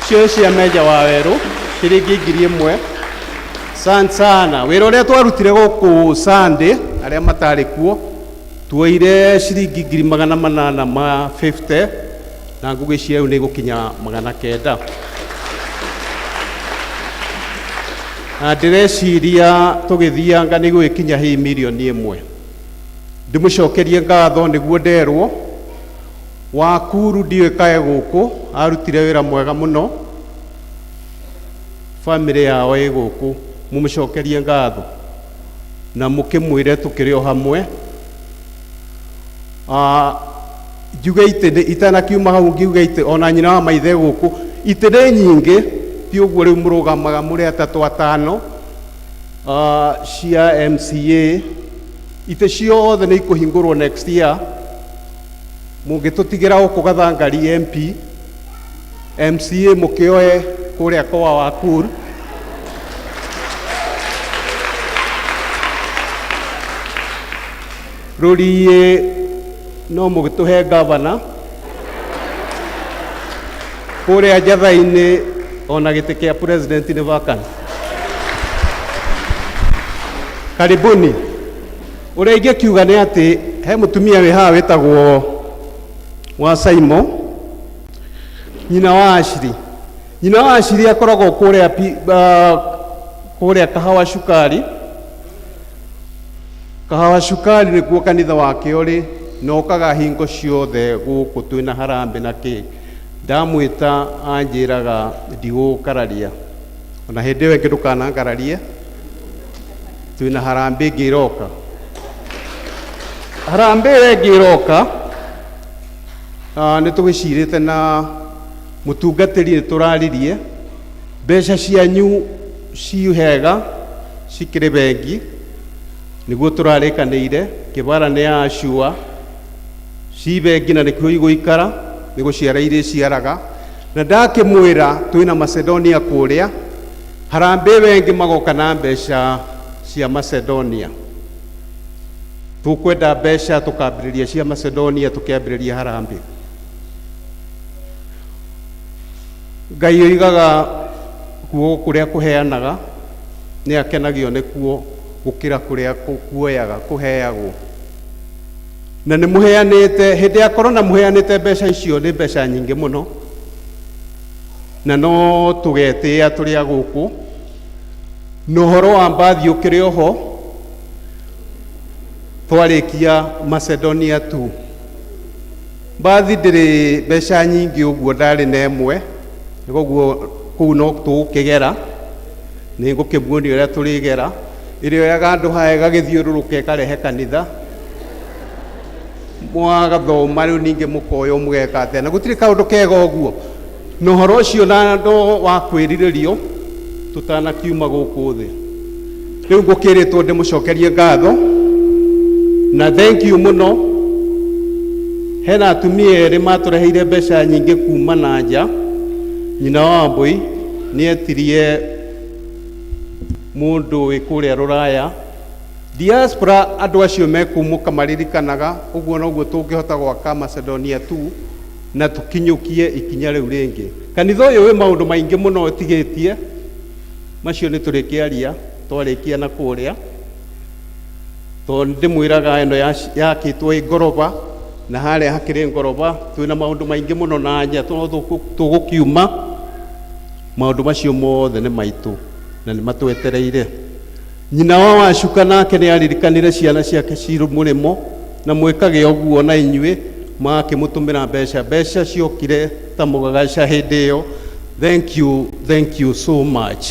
Cio cia Meja wa Werũ, ciringi 1,000. Asante sana. Wĩra ũrĩa twarutire gũkũ Sunday, arĩa matarĩ kuo, tuoire ciringi 850,000, na ngũgĩcia rĩu nĩ igũkinya 900. Na ndĩreciria tũgĩthianga nĩ igũgĩkinya hihi 1 million. Ndĩmũcokerie ngatho nĩguo nderwo Wakuru ndiũĩ kae gũkũ arutire wĩra mwega mũno, bamĩrĩ yao ĩ gũkũ, mũmũcokerie ngatho na mũkĩmwĩre tũkĩrĩ o hamwe. Njuge itĩ itanakiuma hau, ngiuge itĩ ona nyina wa maithe gũkũ, itĩ nĩ nyingĩ, ti ũguo rĩu mũrũgamaga mũrĩ atatũ atano, cia MCA, itĩ ciothe nĩ ikũhingũrwo next year. Mũngĩtũtigĩra gũkũ Gathangari MP, MCA mũkĩoe kũrĩa kwa Wakur. Rũriĩ no mũgĩtũhe gavana kũrĩa Njatha-inĩ, ona gĩtĩ kĩa president nĩ vacant. Karibuni. Ũrĩa ingĩkiuga nĩ atĩ he mũtumia wĩ haha wĩtagwo wa Saimo, nyina wa Ashiri. Nyina wa Ashiri akoragwo kũrĩa kũrĩa Kahawa Cukari. Kahawa Cukari nĩkuo kanitha wake ũrĩ, na okaga hingo ciothe gũkũ twĩna harambĩ na kĩ. Ndamwĩta anjĩraga ndigũkararia, ona hĩndĩ ĩyo ĩngĩ ndũkanangararie, twĩna harambĩ ĩngĩ ĩroka. Harambĩ ĩrĩa ĩngĩ ĩroka, nĩ tũgĩcirĩte na mũtungatĩri, nĩ tũraririe mbeca cianyu ci hega, cikĩrĩ bengi, nĩguo tũrarĩkanĩire. Kĩbara nĩ acua ci bengi na nĩkuo igũikara, nĩ gũciara irĩciaraga. Na ndakĩmwĩra twĩna Macedonia kũrĩa, harambĩ wengi magoka na mbeca cia Macedonia. Tũkwenda mbeca tũkambĩrĩria cia Macedonia, tũkĩambĩrĩria harambĩ. Ngai oigaga guoko kũrĩa kũheanaga nĩ akenagio nĩkuo gũkĩra kũrĩa kuoyaga kũheagwo. Na nĩ mũheanĩte hĩndĩ ya corona, mũheanĩte mbeca icio nĩ mbeca nyingĩ mũno, na no tũgetĩĩa tũrĩ a gũkũ. Na ũhoro wa mbathi ũkĩrĩ oho. Twarĩkia Macedonia tu. Mbathi ndĩrĩ mbeca nyingĩ ũguo, ndarĩ na ĩmwe, koguo kũu no tũgũkĩgera, nĩ ngũkĩmuonia ũrĩa tũrĩgera. Ĩrĩa yoyaga andũ haya ĩgagĩthiũrũrũka ĩkarehe kanitha. Mwagathoma rĩu ningĩ mũkoywo mũgeka atĩa, na gũtirĩ kaũndũ kega ũguo. Na ũhoro ũcio na no wa kwĩrirĩrio tũtanakiuma gũkũ thĩ. Rĩu ngũkĩrĩtwo ndĩmũcokerie ngatho na thank you mũno. Hena atumia erĩ matũreheire mbeca nyingĩ kuma na nja. Nyina wa Wambũi nĩ etirie mũndũ wĩ kũrĩa rũraya, diaspora, andũ acio mekũu mũkamaririkanaga. Ũguo noguo tũngĩhota gwaka Macedonia tu na tũkinyũkie ikinya rĩu rĩngĩ. Kanitha ũyũ wĩ maũndũ maingĩ mũno ũtigĩtie, macio nĩ tũrĩkĩaria twarĩkia na kũrĩa, tondũ ndĩmwĩraga ĩno yakĩtwo ĩ ngoroba na harĩa hakĩrĩ ngoroba. Twĩna maũndũ maingĩ mũno na nja tũgũkiuma. Maũndũ macio mothe nĩ maitũ na nĩ matwetereire. Nyina wa Wacuka nake nĩ aririkanire ciana ciake cirĩ mũrĩmo, na mwĩkage ũguo na inyuĩ, magakĩmũtũmĩra mbeca. Mbeca ciokire ta mũgagaca hĩndĩ ĩyo. Thank you, thank you so much.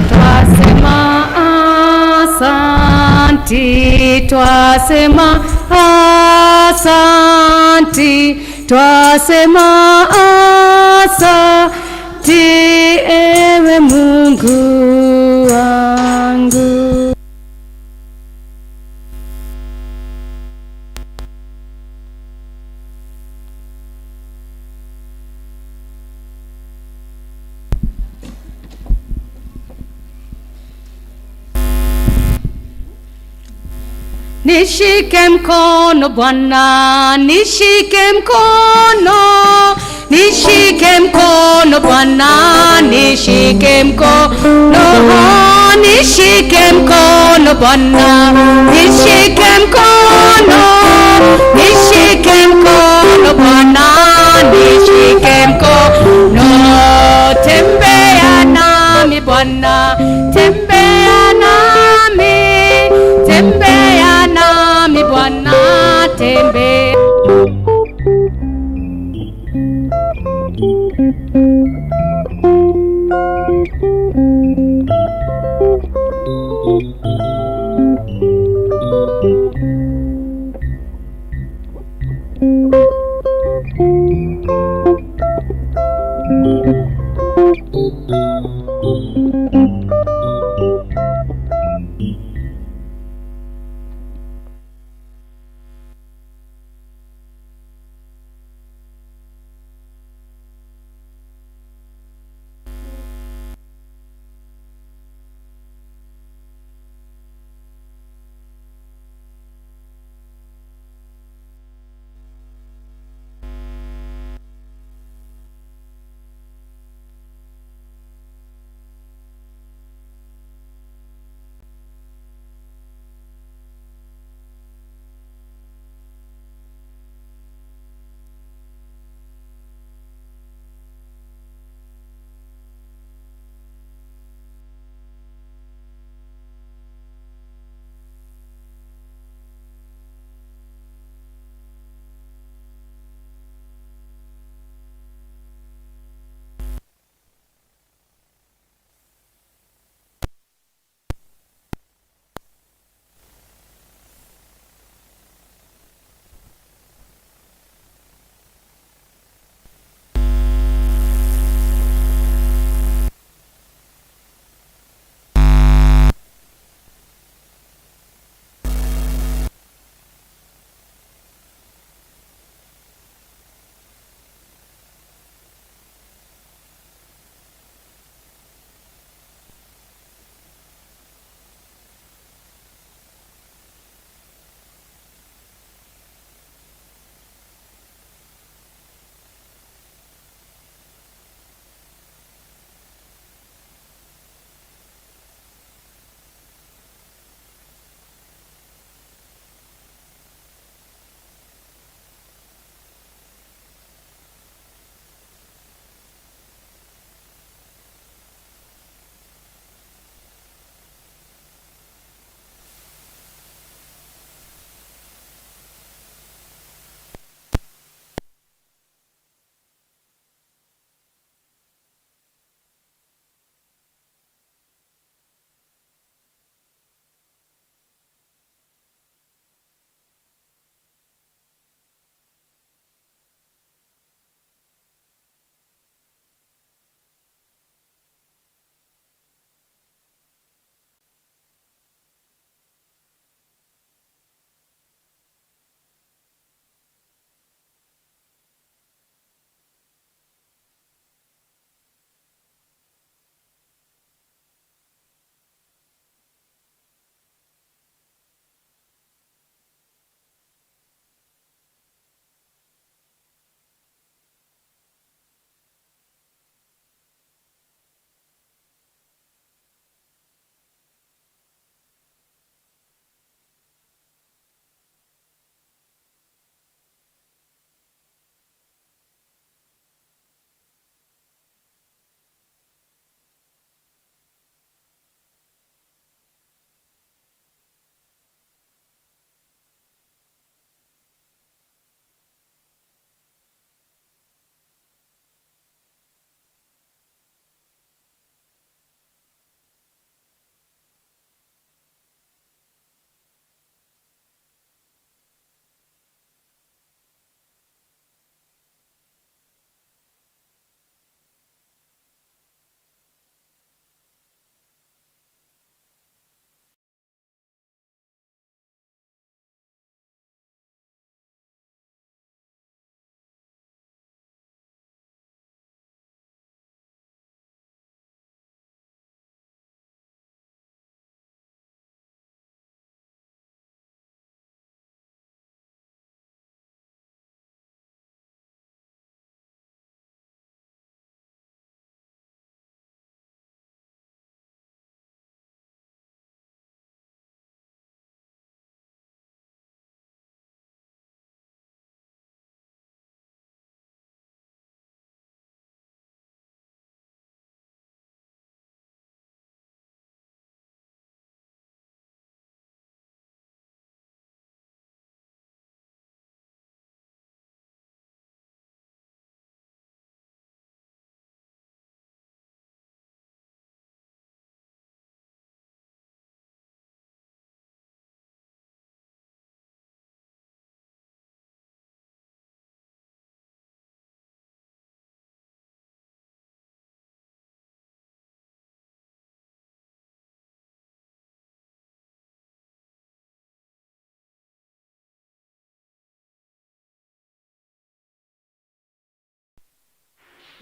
Twasema asanti, twasema asanti, twasema asanti, ewe Mungu wangu. Nishike mkono Bwana, nishike mkono, nishike mkono Bwana, nishike mkono, nishike mkono Bwana, nishike mkono, nishike mkono Bwana, nishike mkono, tembea nami Bwana, tembea nami, tembea nami Bwana, tembea.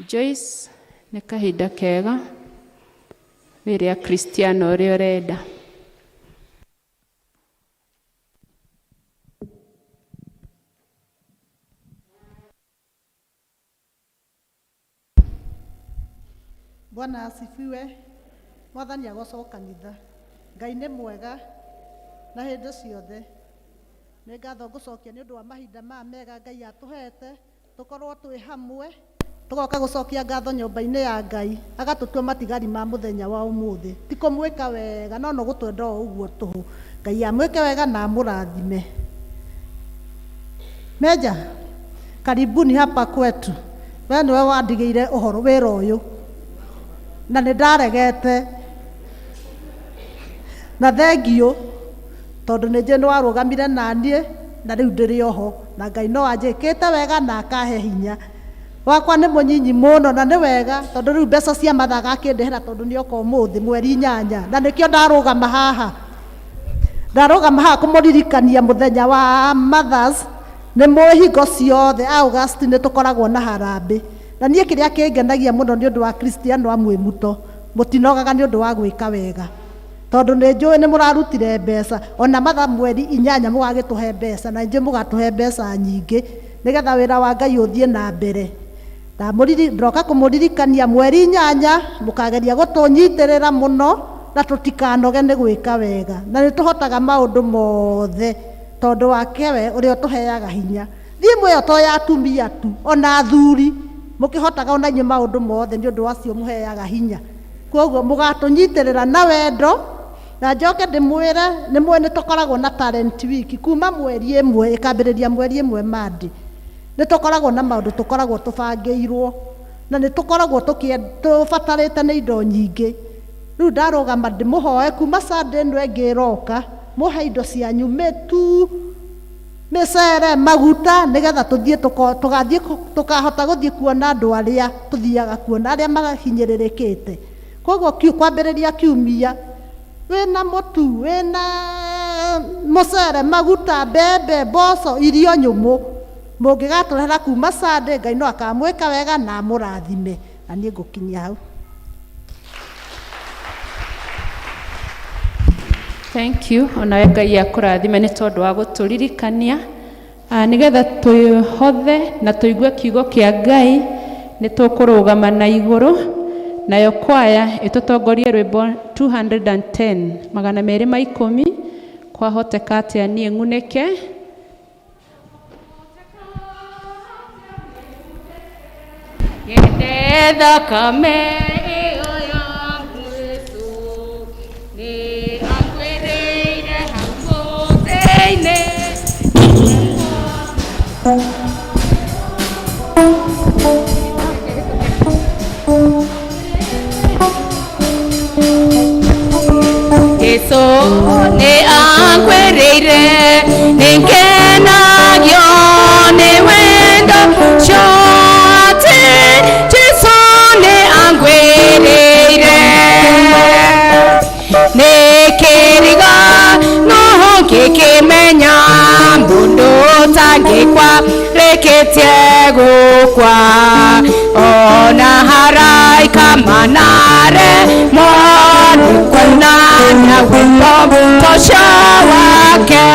Joyce, nĩ kahinda kega wĩre Akristiano ũrĩa ũrenda. Bwana asifiwe. Mwathani agocwo kanitha. Ngai nĩ mwega na hĩndĩ ciothe. Nĩ ngatho ngũcokia nĩ ũndũ wa mahinda maya mega Ngai atũhete tũkorwo twĩ hamwe, tũgoka gũcokia ngatho nyũmba-inĩ ya Ngai, agatũtua matigari ma mũthenya wa ũmũthĩ. Ti kũmwĩka wega no no gũtwenda o ũguo tũhũ. Ngai amwĩke wega na amũrathime. Meja, karibuni hapa kwetu. We nĩwe wandigĩire ũhoro wĩra ũyũ na nĩ ndaregete, na thengiũ tondũ nĩ njũĩ nĩ warũgamire naniĩ na rĩu ndĩrĩ oho, na Ngai no anjĩkĩte wega na akahe hinya. Wakwa nĩ mũnyinyi mũno na nĩ wega tondũ rĩu mbeca cia mathaga akĩndĩhĩra tondũ nĩ oka ũmũthĩ mweri 8, na nĩkĩo ndarũgama haha. Ndarũgama haha kũmũririkania mũthenya wa Mothers. Nĩ mũĩ hingo ciothe August nĩ tũkoragwo na harambĩ, na niĩ kĩrĩa kĩngenagia mũno nĩ ũndũ wa Kristiano a Mwĩmuto, mũtinogaga nĩ ũndũ wa gwĩka wega, tondũ nĩ njũĩ nĩ mũrarutire mbeca ona matha mweri 8 mũgagĩtũhe mbeca, na njũĩ mũgatũhe mbeca nyingĩ nĩgetha wĩra wa Ngai ũthiĩ na mbere. Ndroka kũmũririkania mweri 8 mũkageria gũtũnyitĩrĩra mũno na tũtikanoge nĩ gwĩka wega, na nĩ tũhotaga maũndũ mothe tondũ wake we ũrĩa ũtũheaga hinya. Thimu ĩyo to ya atumia tu, ona athuri mũkĩhotaga ona inyuĩ maũndũ mothe nĩ ũndũ wacio mũheaga hinya. Koguo mũgatũnyitĩrĩra na wendo, na njoke ndĩmwĩre nĩ mũĩ nĩ tũkoragwo na talent week kuma mweri 1 ĩkambĩrĩria mweri 1 Monday. Nĩ tũkoragwo na maũndũ tũkoragwo tũbangĩirwo, na nĩ tũkoragwo tũbatarĩte nĩ indo nyingĩ. Rĩu ndarũgama ndĩmũhoe kuma Sunday ĩno ĩngĩ ĩroka, mũhe indo cianyu, mĩtu, mĩcere, maguta, nĩgetha tũthiĩ tũgathiĩ tũkahota gũthiĩ kuona andũ arĩa tũthiaga kuona arĩa mahinyĩrĩrĩkĩte. Koguo kwambĩrĩria kiumia wĩna mũtu, wĩna mũcere, maguta, mbembe, mboco, irio nyũmũ, mũngĩgatũrehera kuma Sunday, Ngai no akamwĩka wega na amũrathime. Na niĩ ngũkinyia hau. Thank you. Onawe Ngai akũrathime nĩ tondũ wa gũtũririkania. Nĩgetha twĩhothe na tũigue kiugo kĩa Ngai, nĩ tũkũrũgama na igũrũ, nayo kwaya ĩtũtongorie rwĩmbo 210, 210, kwahoteka atĩa niĩ ng'unĩke. Nyende thakame ĩyo ya Jesũ, nĩ akuĩrĩire hau mũtĩ-inĩ. Jesũ nĩ akuĩrĩire, nĩ ngenagio nĩ wendo ũcio atĩ Jesũ nĩ anguĩrĩire. Nĩ kĩriga no ngĩkĩmenya mũndũ ũtangĩkwa rĩkĩtie gũkwa, ona haraika manare moni kuonania wendo ũcio wake.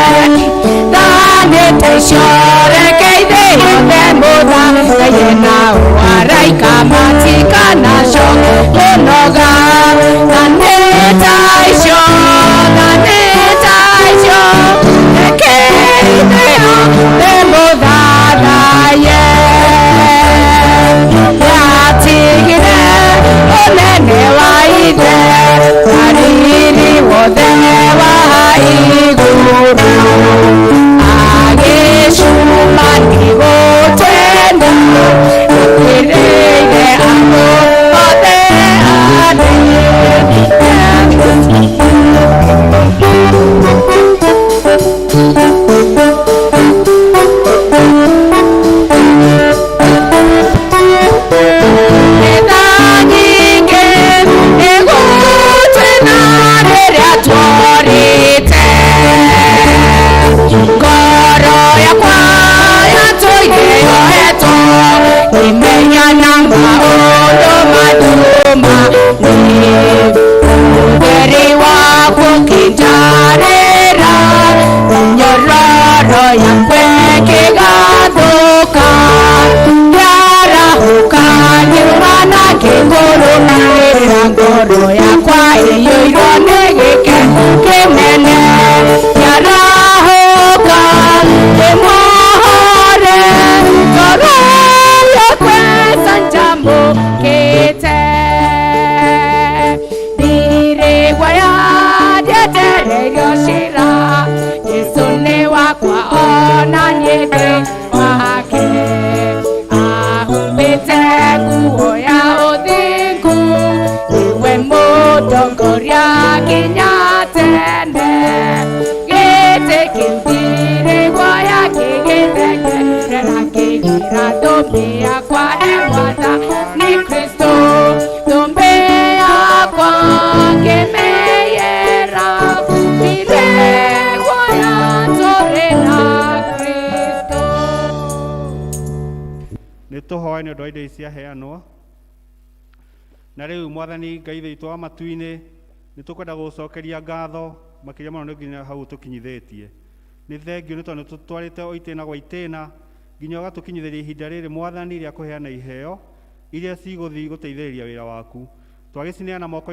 Thanĩte icio reke ithe yothe mũthathaiye nao araika matikanacoke kũnoga. Thanĩte icio, thanĩte icio, reke ithe yothe mũthathaiye. Yatigire ũnene wa ithe na riri wothe wa igũrũ, agĩcuma nĩgũtwenda, akĩrĩire andũ othe Etha nyingĩ ĩgũtwĩna rĩrĩa tworĩte. nginya tene. Gĩtĩ kĩu ndirĩ guoya ngĩgĩthengerera ngĩgira thũmbĩ yakwa e Mwathani Kristo. Thũmbĩ yakwa ngĩmĩyera ndirĩ guoya tũrĩ na Kristo. Nĩ tũhoe nĩ ũndũ wa indo ici ciaheanwo. Na rĩu Mwathani Ngai witũ wa matu-inĩ, nĩ tũkwenda gũgũcokeria ngatho makĩria mũno nĩ nginya hau ũtũkinyithĩtie. Nĩ thengiũ nĩ tondũ nĩ tũtwarĩte o itĩna gwa itĩna nginya ũgatũkinyithĩria ihinda rĩrĩ Mwathani rĩa kũheana iheo iria cigũthiĩ gũteithĩrĩria wĩra waku. Twagĩcineana moko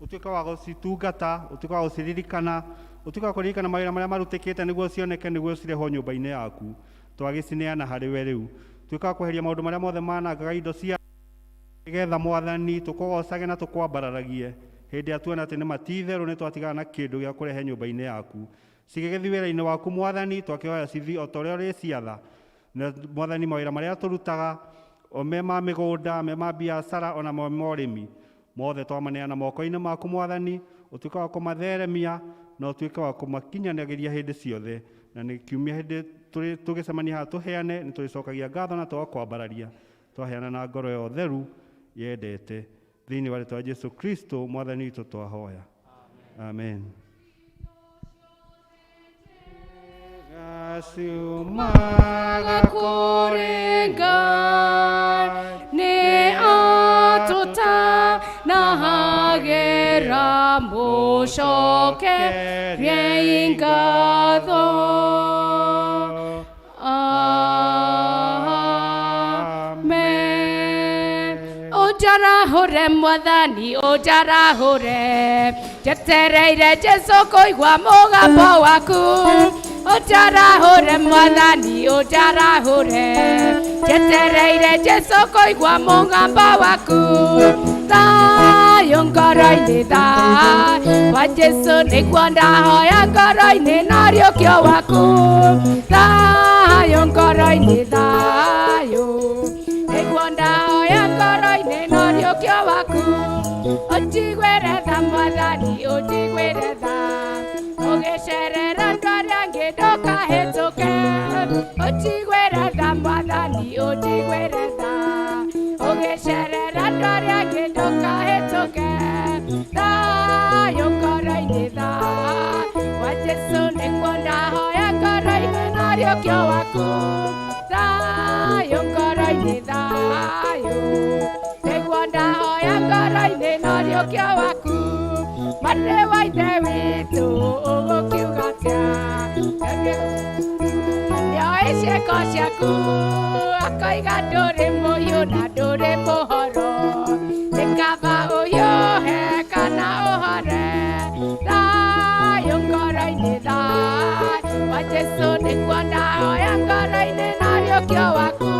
ũtuĩke wa gũcitungata, ũtuĩke wa gũciririkana, ũtuĩke wa kũririkana mawĩra marĩa marutĩkĩte nĩguo cioneke nĩguo cirehwo nyũmba-inĩ yaku. Twagĩcineana harĩ we rĩu. Tuĩka wa kweheria maũndũ marĩa mothe manangaga indo cia nĩgetha Mwathani tũkũgocage na tũkwambararagie hĩndĩ ĩrĩa tuona atĩ nĩ ma ti itherũ nĩ twatigana na kĩndũ gĩa kũrehe nyũmba-inĩ yaku. Cigĩgĩthiĩ wĩra-inĩ waku Mwathani, twakĩhoya cithiĩ o ta ũrĩa ũrĩciatha. Na Mwathani mawĩra marĩa tũrutaga o me ma mĩgũnda, me ma biacara ona me ma ũrĩmi, mothe twamaneana moko-inĩ maku Mwathani, ũtuĩke wa kũmatheremia na ũtuĩke wa kũmakinyanagĩria hĩndĩ ciothe. Na nĩ kiumia hĩndĩ tũgĩcemania haha tũheane, nĩ tũrĩcokagia ngatho na tũgakwambararia. Twaheana na ngoro ya ũtheru yendete. Thĩinĩ wa rĩtwa rĩa Jesu Kristo Mwathani witũ twahoya. Amen. Ciumaga kũrĩ Ngai nĩ atũtanahagĩra mũcokeriei ngatho. Amen. Ũnjarahũre Mwathani, ũnjarahũre, njetereire Jesũ kũigua mũgambo waku. Ũnjarahũre Mwathani, ũnjarahũre, njetereire Jesũ kũigua mũgambo waku. Thayũ ngoro-inĩ, thayũ wa Jesũ nĩguo ndahoya ngoro-inĩ na ũriũkio waku. Thayũ ngoro-inĩ, thayũ nĩguo ndahoya ngoro-inĩ na ũriũkio waku. Ũnjiguĩre tha Mwathani, ũnjiguĩre tha, ũgĩcerera andũ arĩa angĩ ndũkahĩtũke. Ũnjiguĩre tha Mwathani, ũnjiguĩre tha, ũgĩcerera andũ arĩa angĩ ndũkahĩtũke. Thayũ ngoro-inĩ, thayũ wa Jesũ nĩguo ndahoya ngoro-inĩ na ũriũkio waku. Thayũ ngoro-inĩ, thayũ nĩguo ndahoya ngoro-inĩ na ũriũkio waku. Mwarĩ wa Ithe witũ ũgũkiuga atĩa? Nĩoĩ ciĩko ciaku, akoiga ndũrĩ mũhiũ na ndũrĩ mũhoro. Nĩ kaba ũhiũhe kana ũhore. Thayũ ngoro-inĩ, thayũ wa Jesũ nĩguo ndahoya ngoro-inĩ na ũriũkio waku.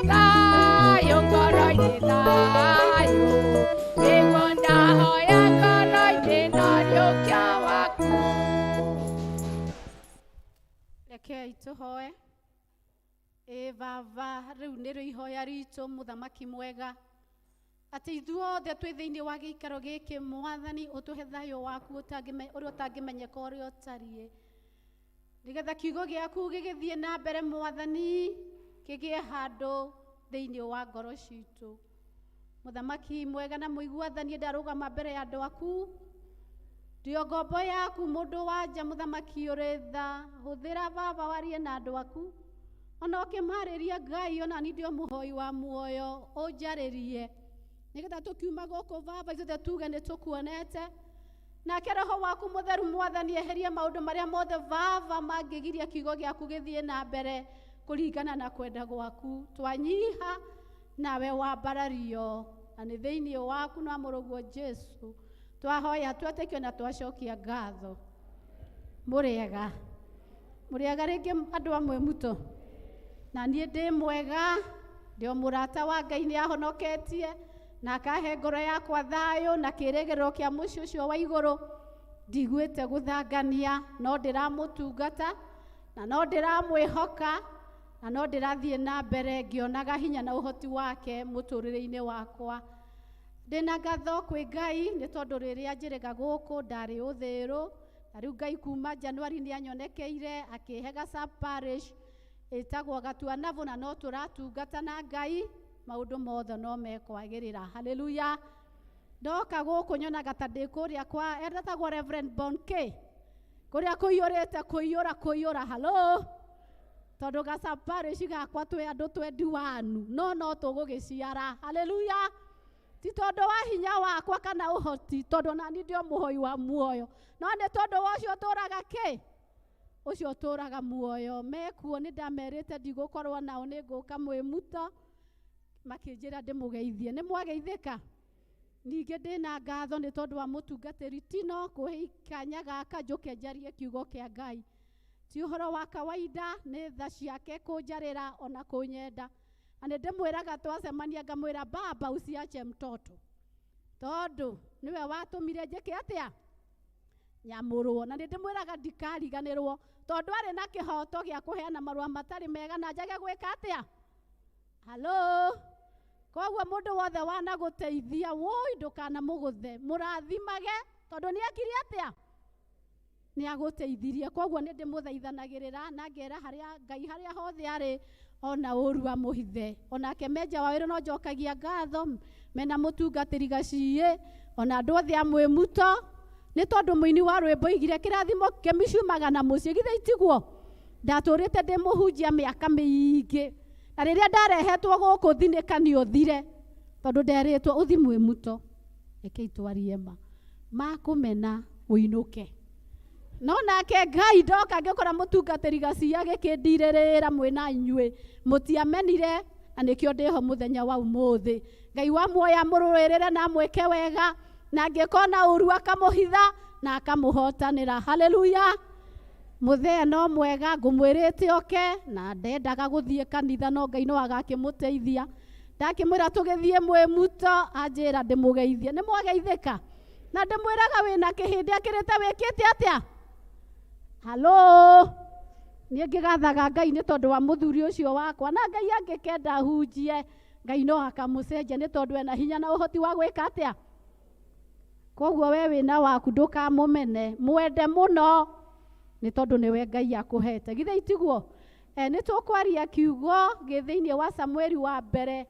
Thayũ ngoro-inĩ, thayũ nĩguo ndahoya ngoro-inĩ na ũriũkio waku. Rekei tũhoe. Ĩ Baba, rĩu nĩrĩo ihoya ritũ mũthamaki mwega, atĩ ithuothe twĩ thĩinĩ wa gĩikaro gĩkĩ Mwathani ũtũhe thayũ waku ũrĩa ũtangĩmenyeka ũrĩa ũtariĩ, nĩgetha kiugo gĩaku gĩgĩthiĩ na mbere Mwathani, kĩgĩe handũ thĩinĩ wa ngoro citũ. Mũthamaki mwega na mũiguathanie, ndarũgama mbere ya andũ aku, ndĩ ngombo yaku mũndũ wa nja mũthamaki ũrĩ tha, hũthĩra Baba warie na andũ aku, ona ũkĩmarĩria Ngai, ona niĩ ndĩ o mũhoi wa muoyo, ũnjarĩrie nĩgetha tũkiuma gũkũ Baba ithuothe tuge nĩ tũkuonete. Nake Roho waku mũtheru Mwathani eherie maũndũ marĩa mothe Baba mangĩgiria kiugo gĩaku gĩthiĩ na mbere kũringana na kwenda gwaku. Twanyiha nawe wambarario, na nĩ thĩinĩ waku na mũrũguo Jesu twahoya twetĩkio na twacokia ngatho. Mũrĩega, mũrĩega rĩngĩ andũ amwe muto, na niĩ ndĩ mwega, ndĩ o mũrata wa Ngai nĩ ahonoketie na akahe ngoro yakwa thayũ na kĩĩrĩgĩrĩro kĩa mũciĩ ũcio wa igũrũ. Ndiguĩte gũthangania, no ndĩramũtungata na no ndĩramwĩhoka na no ndĩrathiĩ na mbere ngĩonaga hinya na ũhoti wake mũtũrĩre-inĩ wakwa. Ndĩna ngatho kwĩ Ngai nĩ tondũ rĩrĩa njĩrĩga gũkũ ndarĩ ũthĩrũ na rĩu Ngai kuma Januari nĩ anyonekeire akĩhe Gasa Parish ĩtagwo Gatuanabũ na no tũratungata na Ngai maũndũ mothe no mekwagĩrĩra. Haleluya. Ndoka gũkũ nyonaga ta ndĩ kũrĩa kwa etagwo Reverend Bonke kũrĩa kũiyũrĩte kũiyũra kũiyũra halo tondũ Gasa Parish gakwa twĩ andũ 21 no no tũgũgĩciara. Haleluya. Ti tondũ wa hinya wakwa kana ũhoti tondũ nani ndio mũhoi wa muoyo no nĩ tondũ wa ũcio ũtũraga kĩ ũcio ũtũraga muoyo mekuo nĩ ndamerĩte ndigũkorwo nao nĩ ngũka mwĩmuto makĩnjĩra ndĩmũgeithie nĩ mwageithĩka. Ningĩ ndĩna ngatho nĩ tondũ wa mũtungatĩri Tino kũhe kanya gaka njũke njarie kiugo kĩa Ngai. Ti ũhoro wa kawaida nĩ tha ciake kũnjarĩra ona kũnyenda. Na nĩ ndĩmwĩraga twacemania ngamwĩra baba usiache mtoto tondũ nĩwe watũmire njĩke atĩa nyamũrwo. Na nĩ ndĩmwĩraga ndikariganĩrwo tondũ arĩ na kĩhoto gĩa kũheana marũa matarĩ mega na njage gwĩka atĩa. Halo. Koguo mũndũ wothe wanagũteithia woi ndũkanamũgũthe mũrathimage tondũ nĩ ekire atĩa nĩ agũteithirie. Koguo nĩ ndĩmũthaithanagĩrĩra na ngera harĩa Ngai harĩa hothe arĩ ona ũru amũhithe. Onake menja wa wĩra no njokagia ngatho mena mũtungatĩri Gaciĩ ona andũ othe a Mwĩmuto nĩ tondũ mũini wa rwĩmbo oigire kĩrathimo kĩmiciumaga na mũciĩ githĩ itiguo. Ndatũrĩte ndĩ mũhunjia mĩaka mĩingĩ na rĩrĩa ndarehetwo gũkũ thinĩka nĩ ũthire tondũ nderĩtwo ũthi Mwĩmuto reke itwarie ma makũmena ũinũke. No nake Ngai ndoka ngĩkora mũtungatĩri Gaciĩ agĩkĩndirĩrĩra mwĩna inyuĩ mũtiamenire na nĩkĩo ndĩho mũthenya wa ũmũthĩ. Ngai wa muoyo amũrũĩrĩre na amwĩke wega na angĩkona ũru akamũhitha na akamũhotanĩra. Haleluya. Mũthee no mwega ngũmwĩrĩte oke na ndendaga gũthiĩ kanitha no Ngai no agakĩmũteithia. Ndakĩmwĩra tũgĩthiĩ Mwĩmuto anjĩra ndĩmũgeithie. Nĩ mwageithĩka na ndĩmwĩraga wĩna kĩhĩndĩ akĩrĩte wĩkĩte atĩa. Halo. Niĩ ngĩgathaga Ngai nĩ tondũ wa mũthuri ũcio wakwa na Ngai angĩkenda hunjie Ngai no akamũcenjia nĩ tondũ ena hinya na ũhoti wa gwĩka atĩa. Koguo we wĩna waku ndũkamũmene mwende mũno nĩ tondũ nĩwe Ngai akũhete. Githĩ itiguo? Nĩ tũkwaria kiugo gĩ thĩinĩ wa Samueli wa mbere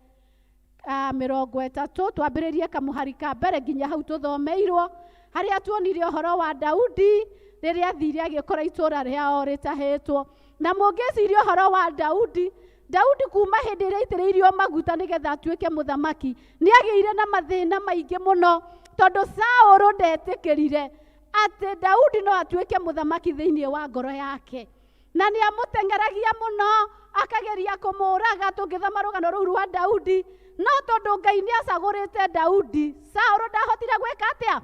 30 twambĩrĩrie kamũhari ka mbere nginya hau tũthomeirwo harĩa tuonire ũhoro wa Daudi rĩrĩa athire agĩkora itũũra rĩao rĩtahĩtwo. Na mũngĩciria ũhoro wa Daudi, Daudi kuma hĩndĩ ĩrĩa aitĩrĩirio maguta nĩgetha atuĩke mũthamaki nĩ agĩire na mathĩna maingĩ mũno tondũ Saũlũ ndetĩkĩrire atĩ Daudi no atuĩke mũthamaki thĩinĩ wa ngoro yake na nĩ amũteng'eragia mũno akageria kũmũraga. Tũngĩthoma rũgano rũu rwa Daudi no tondũ Ngai nĩ acagũrĩte Daudi Saũlũ ndahotire gwĩka atĩa.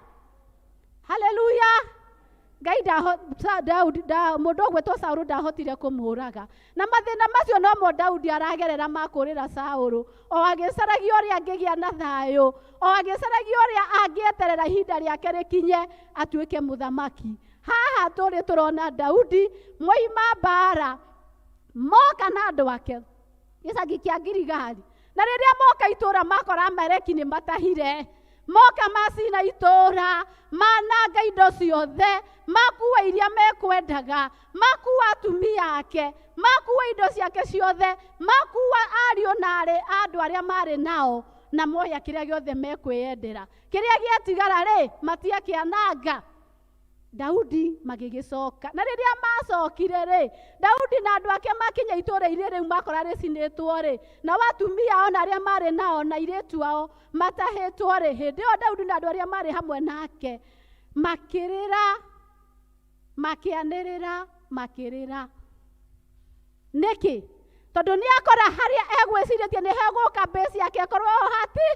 Haleluya. Ngai Daudi mũndũ ũgwĩtwo Saũlũ ndahotire kũmũraga na mathĩna macio nomo Daudi aragerera ma kũrĩra Saũlũ o agĩcaragia ũrĩa angĩgĩa na thayũ o agĩcaragia ũrĩa angĩeterera ihinda rĩake rĩkinye atuĩke mũthamaki. Haha tũrĩ tũrona Daudi moima mbara moka na andũ ake gĩcagi kĩa Giligali na rĩrĩa moka itũũra makora Amaleki nĩ matahire moka macina itũũra mananga indo ciothe makua iria mekwendaga makua atumia ake makua indo ciake ciothe makua ariũ na aarĩ andũ arĩa marĩ nao na moya kĩrĩa gĩothe mekwĩyendera kĩrĩa gĩatigara rĩ matiakĩananga. Daudi magĩgĩcoka na rĩrĩa macokire rĩ Daudi na andũ ake makinya itũũra-inĩ rĩu makora rĩcinĩtwo rĩ na atumia ao na arĩa marĩ nao na airĩtu ao matahĩtwo rĩ hĩndĩ ĩyo Daudi na andũ arĩa marĩ hamwe nake makĩrĩra makĩanĩrĩra makĩrĩra. Nĩkĩ? Tondũ nĩ akora harĩa egwĩcirĩtie nĩ hegũka mbĩci yake ĩkorwo ho hati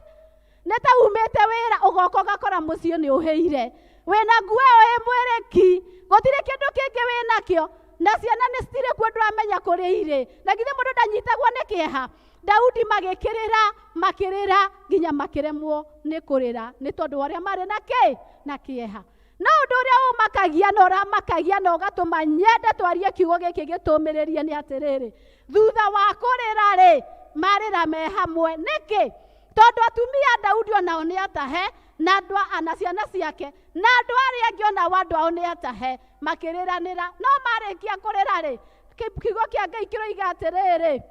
nĩ ta umĩte wĩra ũgoka ũgakora mũciĩ nĩ ũhĩire wĩna nguo ĩyo ĩ mwĩrĩ ki gũtirĩ kĩndũ kĩngĩ wĩnakĩo na ciana nĩ citirĩ kuo ndũramenya kũrĩa irĩ na githĩ mũndũ ndanyitagwo nĩ kĩeha. Daudi magĩkĩrĩra makĩrĩra nginya makĩremwo nĩ kũrĩra nĩ tondũ wa ũrĩa marĩ na kĩ na kĩeha. No ũndũ ũrĩa ũmakagia na ũramakagia na ũgatũma nyende twarie kiugo gĩkĩ gĩtũmĩrĩrie nĩ atĩrĩrĩ thutha wa kũrĩra rĩ marĩra me hamwe. Nĩkĩ? Tondũ atumia a Daudi onao nĩ atahe, na andũ na ciana ciake, na andũ arĩa angĩ onao andũ ao nĩ atahe, makĩrĩranĩra. No marĩkia kũrĩra rĩ, kiugo kĩa Ngai kĩroiga atĩrĩrĩ,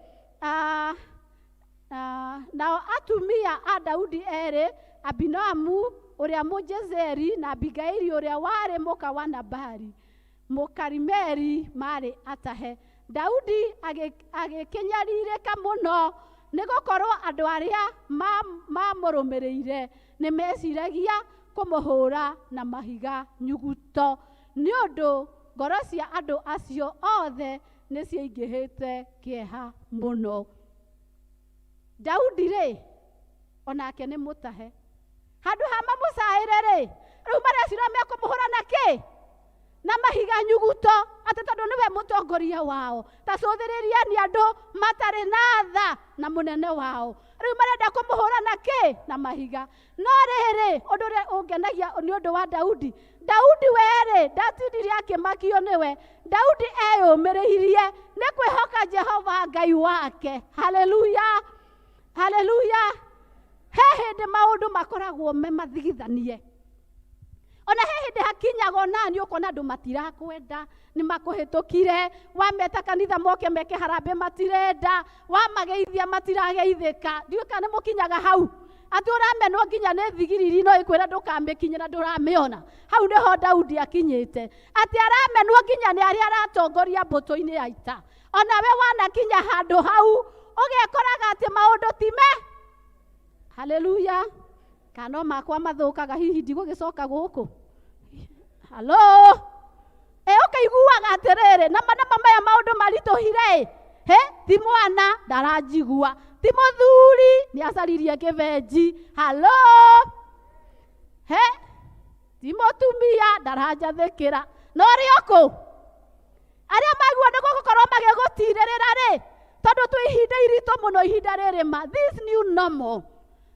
nao atumia a Daudi erĩ, Abinoamu ũrĩa Mũjezeri na Abigaili ũrĩa warĩ mũka wa Nabali Mũkarimeli marĩ atahe. Daudi agĩkĩnyarirĩka mũno nĩ gũkorwo andũ arĩa mamũrũmĩrĩire nĩ meciragia kũmũhũra na mahiga nyuguto, nĩ ũndũ ngoro cia andũ acio othe nĩ ciaingĩhĩte kĩeha mũno. Daudi rĩ, onake nĩ mũtahe. Handũ ha mamũcaĩre rĩ, rĩu mareciria mekũmũhũra na kĩ? Na mahiga nyuguto, atĩ tondũ nĩwe mũtongoria wao. Ta cũthĩrĩria nĩ andũ matarĩ na tha na mũnene wao. Rĩu marenda kũmũhũra na kĩ? Na mahiga. No rĩrĩ, ũndũ ũrĩa ũngenagia nĩ ũndũ wa Daudi. Daudi werĩ, ndatindire akĩmakio nĩwe. Daudi eyũmĩrĩirie nĩ kwĩhoka Jehova Ngai wake. Haleluya! Haleluya! He hĩndĩ maũndũ makoragwo me mathigithanie. Ona he hĩndĩ hakinyaga onani ũkona andũ matirakwenda, nĩ makũhĩtũkire, wameta kanitha moke meke harambee matirenda, wamageithia matirageithĩka. Ndiũĩ kana nĩ mũkinyaga hau. Atĩ ũramenwo nginya nĩ thigiriri no ĩkwĩra ndũkamĩkinye na ndũramĩona. Hau nĩho Daudi akinyĩte. Atĩ aramenwo nginya nĩ arĩa aratongoria mbũtũ-inĩ ya ita. Onawe wanakinya handũ hau, ũgekoraga atĩ maũndũ ti me. Haleluya. Kana makwa mathũkaga hihi ndigũgĩcoka gũkũ. Halo. Ũkaiguaga atĩrĩrĩ, nama nama maya maũndũ maritũhire ĩ. He, ti mwana ndaranjigua, ti mũthuri nĩacaririe kĩbenji. Halo. He, ti mũtumia ndaranjathĩkĩra. No rĩ okũ? Arĩa maigua nĩ gũgũkorwo magĩgũtirĩrĩra rĩ, tondũ twĩ ihinda iritũ mũno ihinda rĩrĩ ma, this new normal.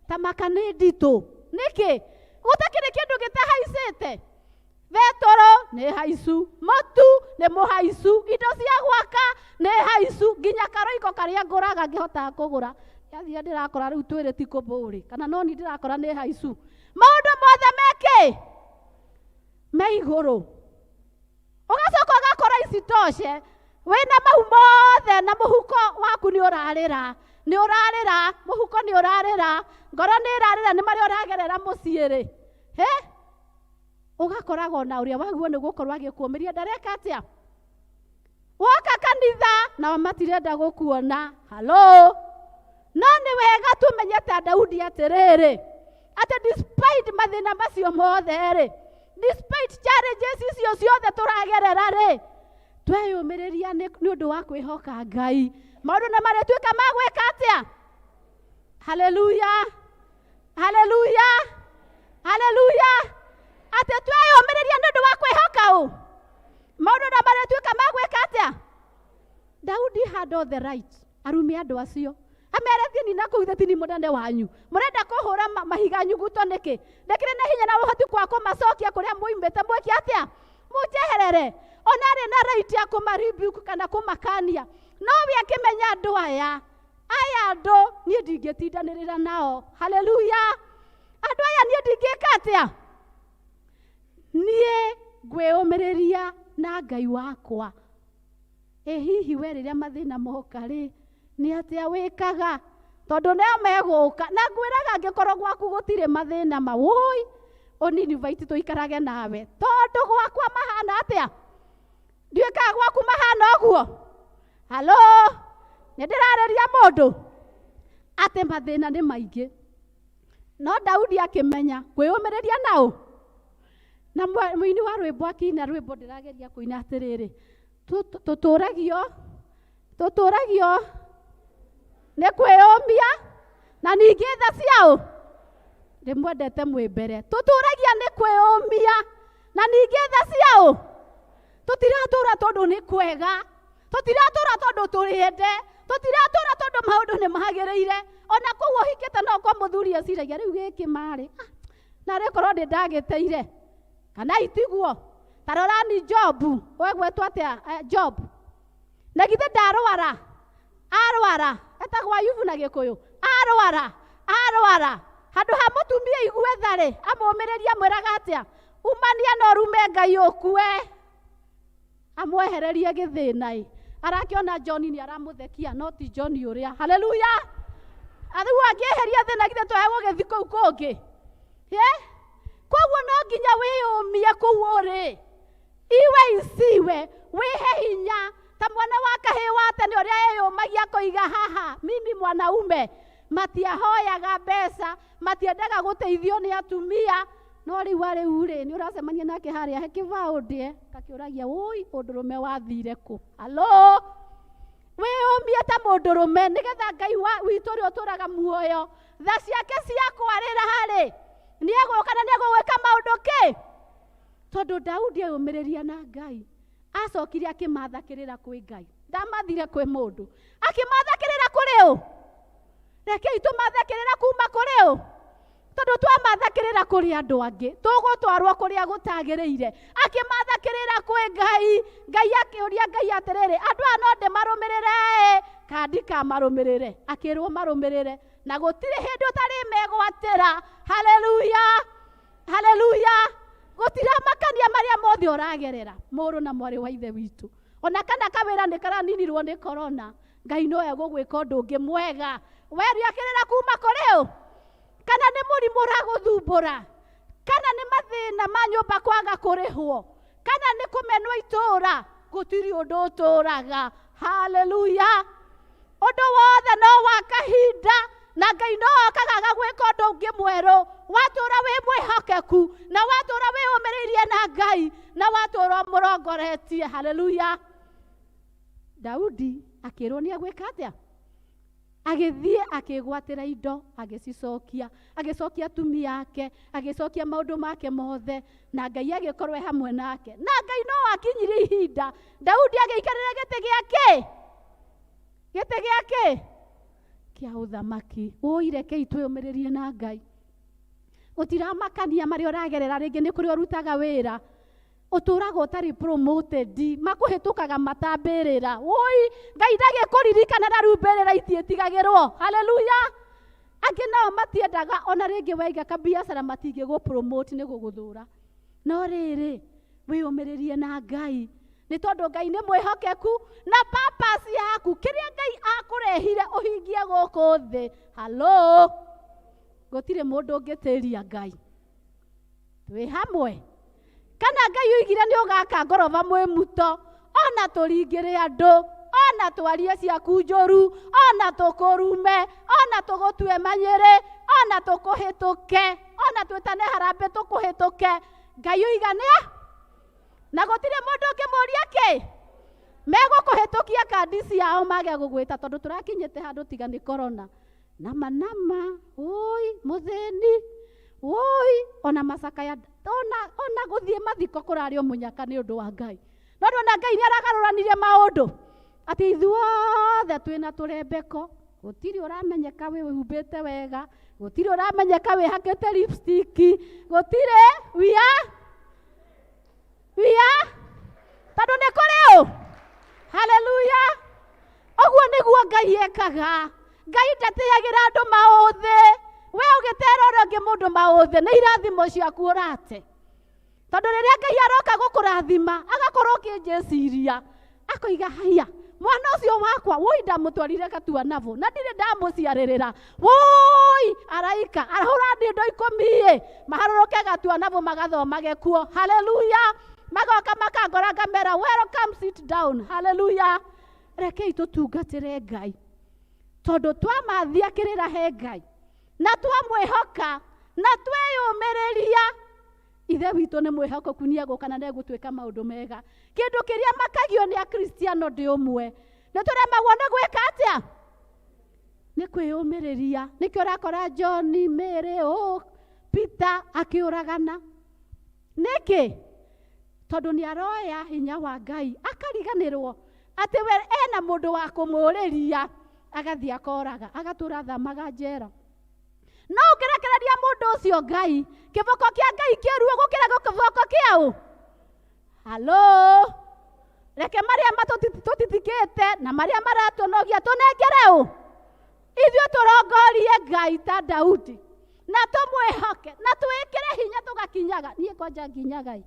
Ta maka nĩ nditũ. Nĩkĩ? Gũtakĩrĩ kĩndũ gĩtahaicĩte. Betũrũ nĩ haicu, mũtu nĩ mũhaicu, indo cia gwaka nĩ haicu, nginya karoiko karĩa ngũraga ngĩhotaga kũgũra. Yathira ndĩrakora rĩu twĩrĩ ti kũbũrĩ, kana no ni ndĩrakora nĩ haicu. Maũndũ mothe mekĩ? Me igũrũ. Ũgacoka ũgakora isitoshe, wĩna mau mothe na mũhuko waku nĩ ũrarĩra. Nĩ ũrarĩra, mũhuko nĩ ũrarĩra, ngoro nĩ ĩrarĩra nĩ marĩa ũragerera mũciĩ rĩ. He? Ũgakoraga ona ũrĩa waguo nĩ gũkorwo agĩkũũmĩria ndareka atĩa? Woka kanitha nao matirenda gũkuona. Halo. No nĩ wega tũmenye ta Daudi atĩrĩrĩ, atĩ despite mathĩna macio mothe rĩ, despite challenges icio ciothe tũragerera rĩ, tweyũmĩrĩria nĩ ũndũ wa kwĩhoka Ngai. Maũndũ nĩ marĩtuĩka ma gwĩka atĩa? Haleluya. Haleluya. Haleluya. Atĩ tweyũmĩrĩria nĩ ũndũ wa kwĩhoka ũ? Maũndũ nĩ marĩtuĩka ma gwĩka atĩa? Daudi had all the right arume andũ acio. Amere thiĩ ni na kũu ithe ti ni mũnene wanyu. Mũrenda kũhũra mahiga nyuguto nĩkĩ? Ndĩkĩrĩ na hinya na ũhoti kwa kũmacokia kũrĩa muimĩte mwĩke atĩa? Mũnjeherere. Ona arĩ na right ya kũma-rebuke kana kũmakania. No we akĩmenya andũ aya, aya andũ niĩ ndingĩtindanĩrĩra nao. Haleluya. Andũ aya niĩ ndingĩka atĩa? Niĩ ngwĩyũmĩrĩria na Ngai wakwa. Ĩ hihi we rĩrĩa mathĩna moka rĩ, nĩ atĩa wĩkaga? Tondũ nĩo megũka. Na ngwĩraga angĩkorwo gwaku gũtirĩ mathĩna ma, wũi, ũninivite tũikarage nawe. Tondũ gwakwa mahana atĩa? Ndiũĩ kana gwaku mahana ũguo? Halo, nĩ ndĩrarĩria mũndũ atĩ mathĩna nĩ maingĩ. No Daudi akĩmenya kwĩyũmĩrĩria nao. Na mũini wa rwĩmbo akĩina rwĩmbo ndĩrageria kũina atĩrĩrĩ, tũtũragio nĩ kwĩyũmia na ningĩ tha ciao. Ndĩmwendete mwĩ mbere. Tũtũragia nĩ kwĩyũmia na ningĩ tha ciao. Tũtiratũra tondũ nĩ kwega, tũtiratũra tondũ tũrĩ ende, tũtiratũra tondũ maũndũ nĩ magĩrĩire. Ona kũu ũhikĩte no kwa mũthuri eciragia rĩu gĩkĩ marĩ, na rĩkorwo ndĩ ndagĩteire. Kana itiguo. Ta rorani Job, wegwetwo atĩa? Job. Na githĩ ndarwara? Arwara, etagwo Ayubu na Gĩkũyũ. Arwara, Arwara handũ ha mũtumia igue tharĩ amũmĩrĩrie amwĩraga atĩa? Umania na ũrume Ngai ũkue, amwehererie gĩthĩna ĩ. Arakĩona John nĩ aramũthekia no ti John ũrĩa. Haleluya. Rĩu angĩeheria thĩna githĩ twae gũgĩthiĩ kũu kũngĩ? Ye? Koguo no nginya wĩyũmie kũu ũrĩ, iwe isiwe, wĩhe hinya ta mwana wa kahĩĩ wa tene ũrĩa eyũmagia akoiga haha mimi mwanaume. Matiahoyaga mbeca, matiendaga gũteithio nĩ atumia, no rĩu arĩu rĩ nĩ ũracemania nake harĩa he kĩbaũ ndĩe gakĩũragia ũi ũndũrũme wathire kũ? Halo, wĩyũmie ta mũndũrũme nĩgetha Ngai witũ ũrĩa ũtũraga muoyo tha ciake cia kwarĩra harĩ nĩegũka na nĩegũgwĩka maũndũ kĩ? Tondũ Daudi eyũmĩrĩria na Ngai, acokire akĩmatha kĩrĩra kwĩ Ngai, ndamathire kwĩ mũndũ, akĩmatha kĩrĩra kũrĩ ũ? Rekei tũmathe kĩrĩra kuma kũrĩ ũ? Tondũ twamatha kĩrĩra kũrĩ andũ angĩ tũgũtwarwo kũrĩa gũtagĩrĩire. Akĩmatha kĩrĩra kwĩ Ngai, Ngai akĩũria Ngai atĩrĩrĩ, andũ aya no ndĩmarũmĩrĩre kana ndikamarũmĩrĩre? Akĩrwo marũmĩrĩre, na gũtirĩ hĩndĩ ũtarĩ megwatĩra. Haleluya, haleluya. Gũtiramakania marĩa mothe ũragerera, mũrũ na mwarĩ wa ithe witũ. Ona kana kawĩra nĩ karaninirwo nĩ corona, Ngai no egũgwĩka ũndũ ũngĩ mwega. Weria kĩrĩra kuma kũrĩ ũ? Kana nĩ mũrimũ ũragũthumbũra, kana nĩ mathĩna ma nyũmba kwaga kũrĩhwo, kana nĩ kũmenwo itũũra, gũtirĩ ũndũ ũtũũraga. Haleluya. Ũndũ wothe no wa kahinda, na Ngai no okaga agagwĩka ũndũ ũngĩ mwerũ. Watũũra wĩ mwĩhokeku, na watũũra wĩyũmĩrĩirie na Ngai, na watũũra ũmũrongoretie. Haleluya. Daudi akĩrwo nĩ egwĩka atĩa? Agĩthiĩ akĩgwatĩra indo, agĩcicokia, agĩcokia atumia ake, agĩcokia maũndũ make mothe, na Ngai agĩkorwo e hamwe nake. Na Ngai no akinyirie ihinda Daudi agĩikarĩra gĩtĩ gĩake, gĩtĩ gĩake kĩa ũthamaki. Ũi, rekei twĩyũmĩrĩrie na Ngai. Gũtiramakania marĩa ũragerera, rĩngĩ nĩ kũrĩa ũrutaga wĩra, ũtũraga ũtarĩ promoted, makũhĩtũkaga matambĩrĩra. Ũi, Ngai ndagĩkũririkana na rĩu mbĩrĩra itiĩtigagĩrwo. Haleluya. Angĩ nao matiendaga ona rĩngĩ waiga kabiacara matingĩgũ promote nĩ gũgũthũra. No rĩrĩ, wĩyũmĩrĩrie na Ngai, nĩ tondũ Ngai nĩ mwĩhokeku na purpose yaku, kĩrĩa Ngai akũrehire ũhingie gũkũ thĩ. Halo, gũtirĩ mũndũ ũngĩtĩria Ngai. Twĩ hamwe. Kana Ngai oigire nĩ ũgaka ngoroba mwĩ muto, ona tũringĩre andũ, ona twarie ciaku njũru, ona tũkũrume, ona tũgũtue manyĩrĩ, ona tũkũhĩtũke, ona twĩtane harambĩ tũkũhĩtũke. Ngai oiga nĩa, na gũtirĩ mũndũ ũngĩmũria kĩ. Megũkũhĩtũkia kandi ciao mage gũgwĩta, tondũ tũrakinyĩte handũ tiga nĩ corona. Nama nama, ũi mũthĩni, ũi ona macakaya, ona gũthiĩ mathiko kũrarĩ o mũnyaka nĩ ũndũ wa Ngai. No ndona Ngai nĩ aragarũranirie maũndũ, atĩ ithuothe twĩna tũrembeko, gũtirĩ ũramenyeka wĩhumbĩte wega, gũtirĩ ũramenyeka wĩhakĩte lipstick, gũtirĩ wia wia, tondũ nĩ kũrĩ ũ. Haleluya. Ũguo nĩguo Ngai ekaga. Ngai ndatĩagĩra andũ maũthĩ. We ũgĩtera ũrĩa ũngĩ mũndũ maũthĩ, nĩ irathimo ciaku ũrate. Tondũ rĩrĩa Ngai aroka gũkũrathima, agakorwo ũkĩnjĩciria, akoiga haiya, mwana ũcio wakwa, woi ndamũtwarire gatua nabo, na ndirĩ ndamũciarĩrĩra. Woi, araika, arahũra ndindo 10 ĩ, maharũrũke gatua nabo magathomage kuo. Haleluya. Magoka makangora ngamera, welcome, sit down. Haleluya. Rekei tũtungatĩre Ngai, tondũ twamathia kĩrĩra he Ngai, na twamwĩhoka, na tweyũmĩrĩria, Ithe witũ nĩ mwĩhokeku, nĩ egũka na nĩegũtwĩka maũndũ mega. Kĩndũ kĩrĩa makagio nĩ Akristiano ndĩ ũmwe, nĩ tũremagwo nĩ gwĩka atĩa? Nĩ kwĩyũmĩrĩria. Nĩkĩo ũrakora John, Mary, Peter akĩũragana. Nĩkĩ? Tondũ nĩ aroya hinya wa Ngai, akariganĩrwo atĩ we ena mũndũ wa kũmũrĩria, agathiĩ akoraga, agatũra thamaga njera. No ũngĩrekereria mũndũ ũcio Ngai, kĩboko kĩa Ngai kĩruo gũkĩra kĩboko kĩa ũ? Halo, reke marĩa tũtitikĩte na marĩa maratũnogia tũnengere ũ? Ithuĩ tũrongorie Ngai ta Daudi na tũmwĩhoke na twĩkĩre hinya tũgakinyaga. Niĩ kwanja nginyaga ĩ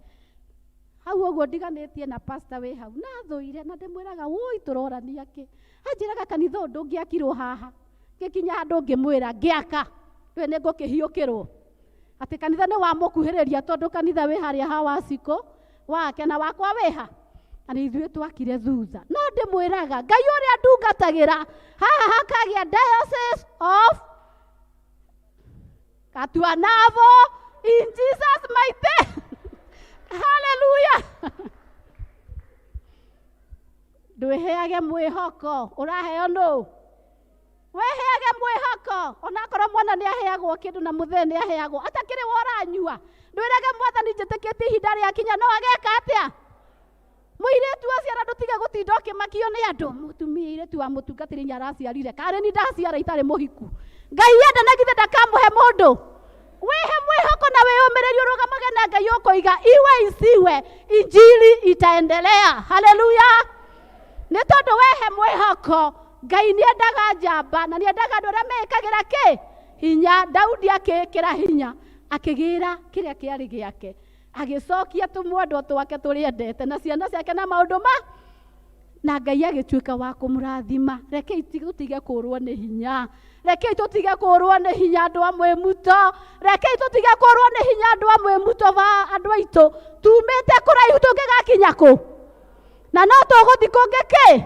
hau ũguo ndiganĩtie na pastor wĩ hau na thũire na ndĩmwĩraga wũi tũrorania kĩ. Anjĩraga kanitha ũyũ ndũngĩakirwo haha, ngĩkinya handũ ngĩmwĩra ngĩaka ndũĩ nĩ ngũkĩhiũkĩrwo atĩ kanitha nĩ wamũkuhĩrĩria tondũ kanitha wĩ harĩa ha Wacikũ wake na wakwa wĩha na nĩ ithuĩ twakire thutha. No ndĩmwĩraga Ngai ũrĩa ndungatagĩra haha hakagĩa Diocese of Katuanavo in Jesus mighty. Hallelujah. Ndwĩheage mwĩhoko ũraheo nũ? Wĩheage mwĩhoko onakorwo mwana nĩ aheagwo kĩndũ na mũthee nĩ aheagwo atakĩrĩ we ũranyua. Ndwĩrage Mwathani njĩtĩkĩtie ihinda rĩakinya no ageka atĩa? Mũirĩtu aciara ndũtige gũtinda ũkĩmakio nĩ andũ. Mũtumia irĩtu wa mũtungatĩri nĩ araciarire karĩ ni ndaciara itarĩ mũhiku. Ngai enda na githĩ ndakamũhe mũndũ. Wĩhe mwĩhoko na wĩyũmĩrĩrie ũrũgamage na Ngai ũkoiga iwe isiwe injili itaendelea. Haleluya. Nĩ tondũ wehe mwĩhoko Ngai nĩ endaga njamba na nĩ endaga andũ arĩa meĩkagĩra kĩ hinya. Daudi akĩĩkĩra hinya akĩgĩra kĩrĩa kĩarĩ gĩake, agĩcokia tũmwendwa twake tũrĩendete na ciana ciake na maũndũ ma na Ngai agĩtuĩka wa kũmũrathima. Rekei tũtige kũrwo nĩ hinya, rekei tũtige kũrwo nĩ hinya andũ a Mwĩmuto, rekei tũtige kũrwo nĩ hinya andũ a Mwĩmuto ba andũ aitũ tumĩte kũraihu tũngĩgakinya kũ na no tũgũthiĩ kũngĩ kĩ.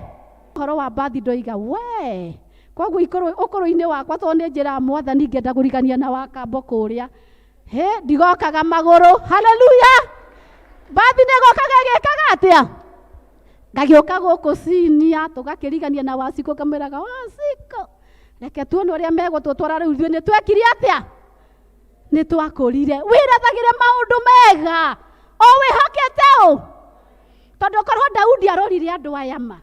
Ũhoro wa mbathi ndoiga we koguo ũkũrũ-inĩ wakwa tondũ nĩ njĩraga Mwathani ngĩenda kũrigania na wakambo kũrĩa he ndigokaga magũrũ. Haleluya. Mbathi nĩ ĩgokaga ĩgĩkaga atĩa? Ngagĩũka gũkũ cinia tũgakĩrigania na Wacikũ ngamwĩraga Wacikũ reke tuone ũrĩa megũtũtwara rĩu ithuĩ nĩ twekire atĩa? Nĩ twakũrire. Wĩrathagĩre maũndũ mega o wĩhokete ũ, tondũ korwo Daudi arorire andũ aya ma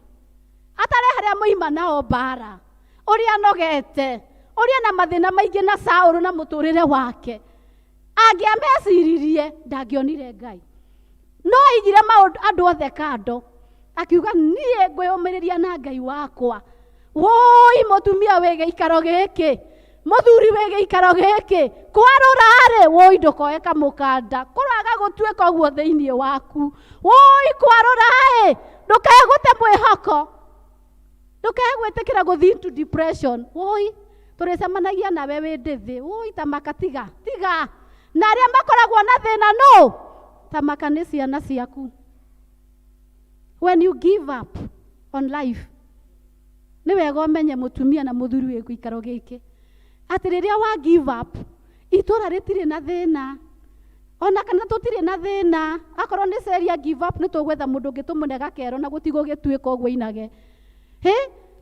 atarĩ harĩa moima nao mbara, ũrĩa anogete, ũrĩa na mathĩna maingĩ na Saũlũ na mũtũrĩre wake, angĩameciririe ndangĩonire Ngai. No aigire maũndũ andũ othe kando akiuga niĩ ngwĩyũmĩrĩria na Ngai wakwa. Wũi mũtumia wĩ gĩikaro gĩkĩ, mũthuri wĩ gĩikaro gĩkĩ, kwarũra-rĩ wũi ndũkoe kamũkanda kũraga gũtuĩka ũguo thĩinĩ waku. Wũi kwarũra-ĩ ndũkae gũte mwĩhoko, ndũkae gwĩtĩkĩra gũthiĩ into depression. Wũi tũrĩcemanagia nawe wĩ ndĩthĩ. Wũi tamaka tiga tiga na arĩa makoragwo na thĩna nũ tamaka nĩ ciana ciaku. When you give up on life nĩ wega ũmenye mũtumia na mũthuri wĩ gĩikaro gĩkĩ atĩ rĩrĩa wa give up itũra rĩtirĩ na thĩna ona kana tũtirĩ na thĩna. Akorwo nĩ ceria give up nĩ tũgwetha mũndũ ũngĩ tũmũne gakero na gũtigũgĩtuĩka ũguo inage. Hĩ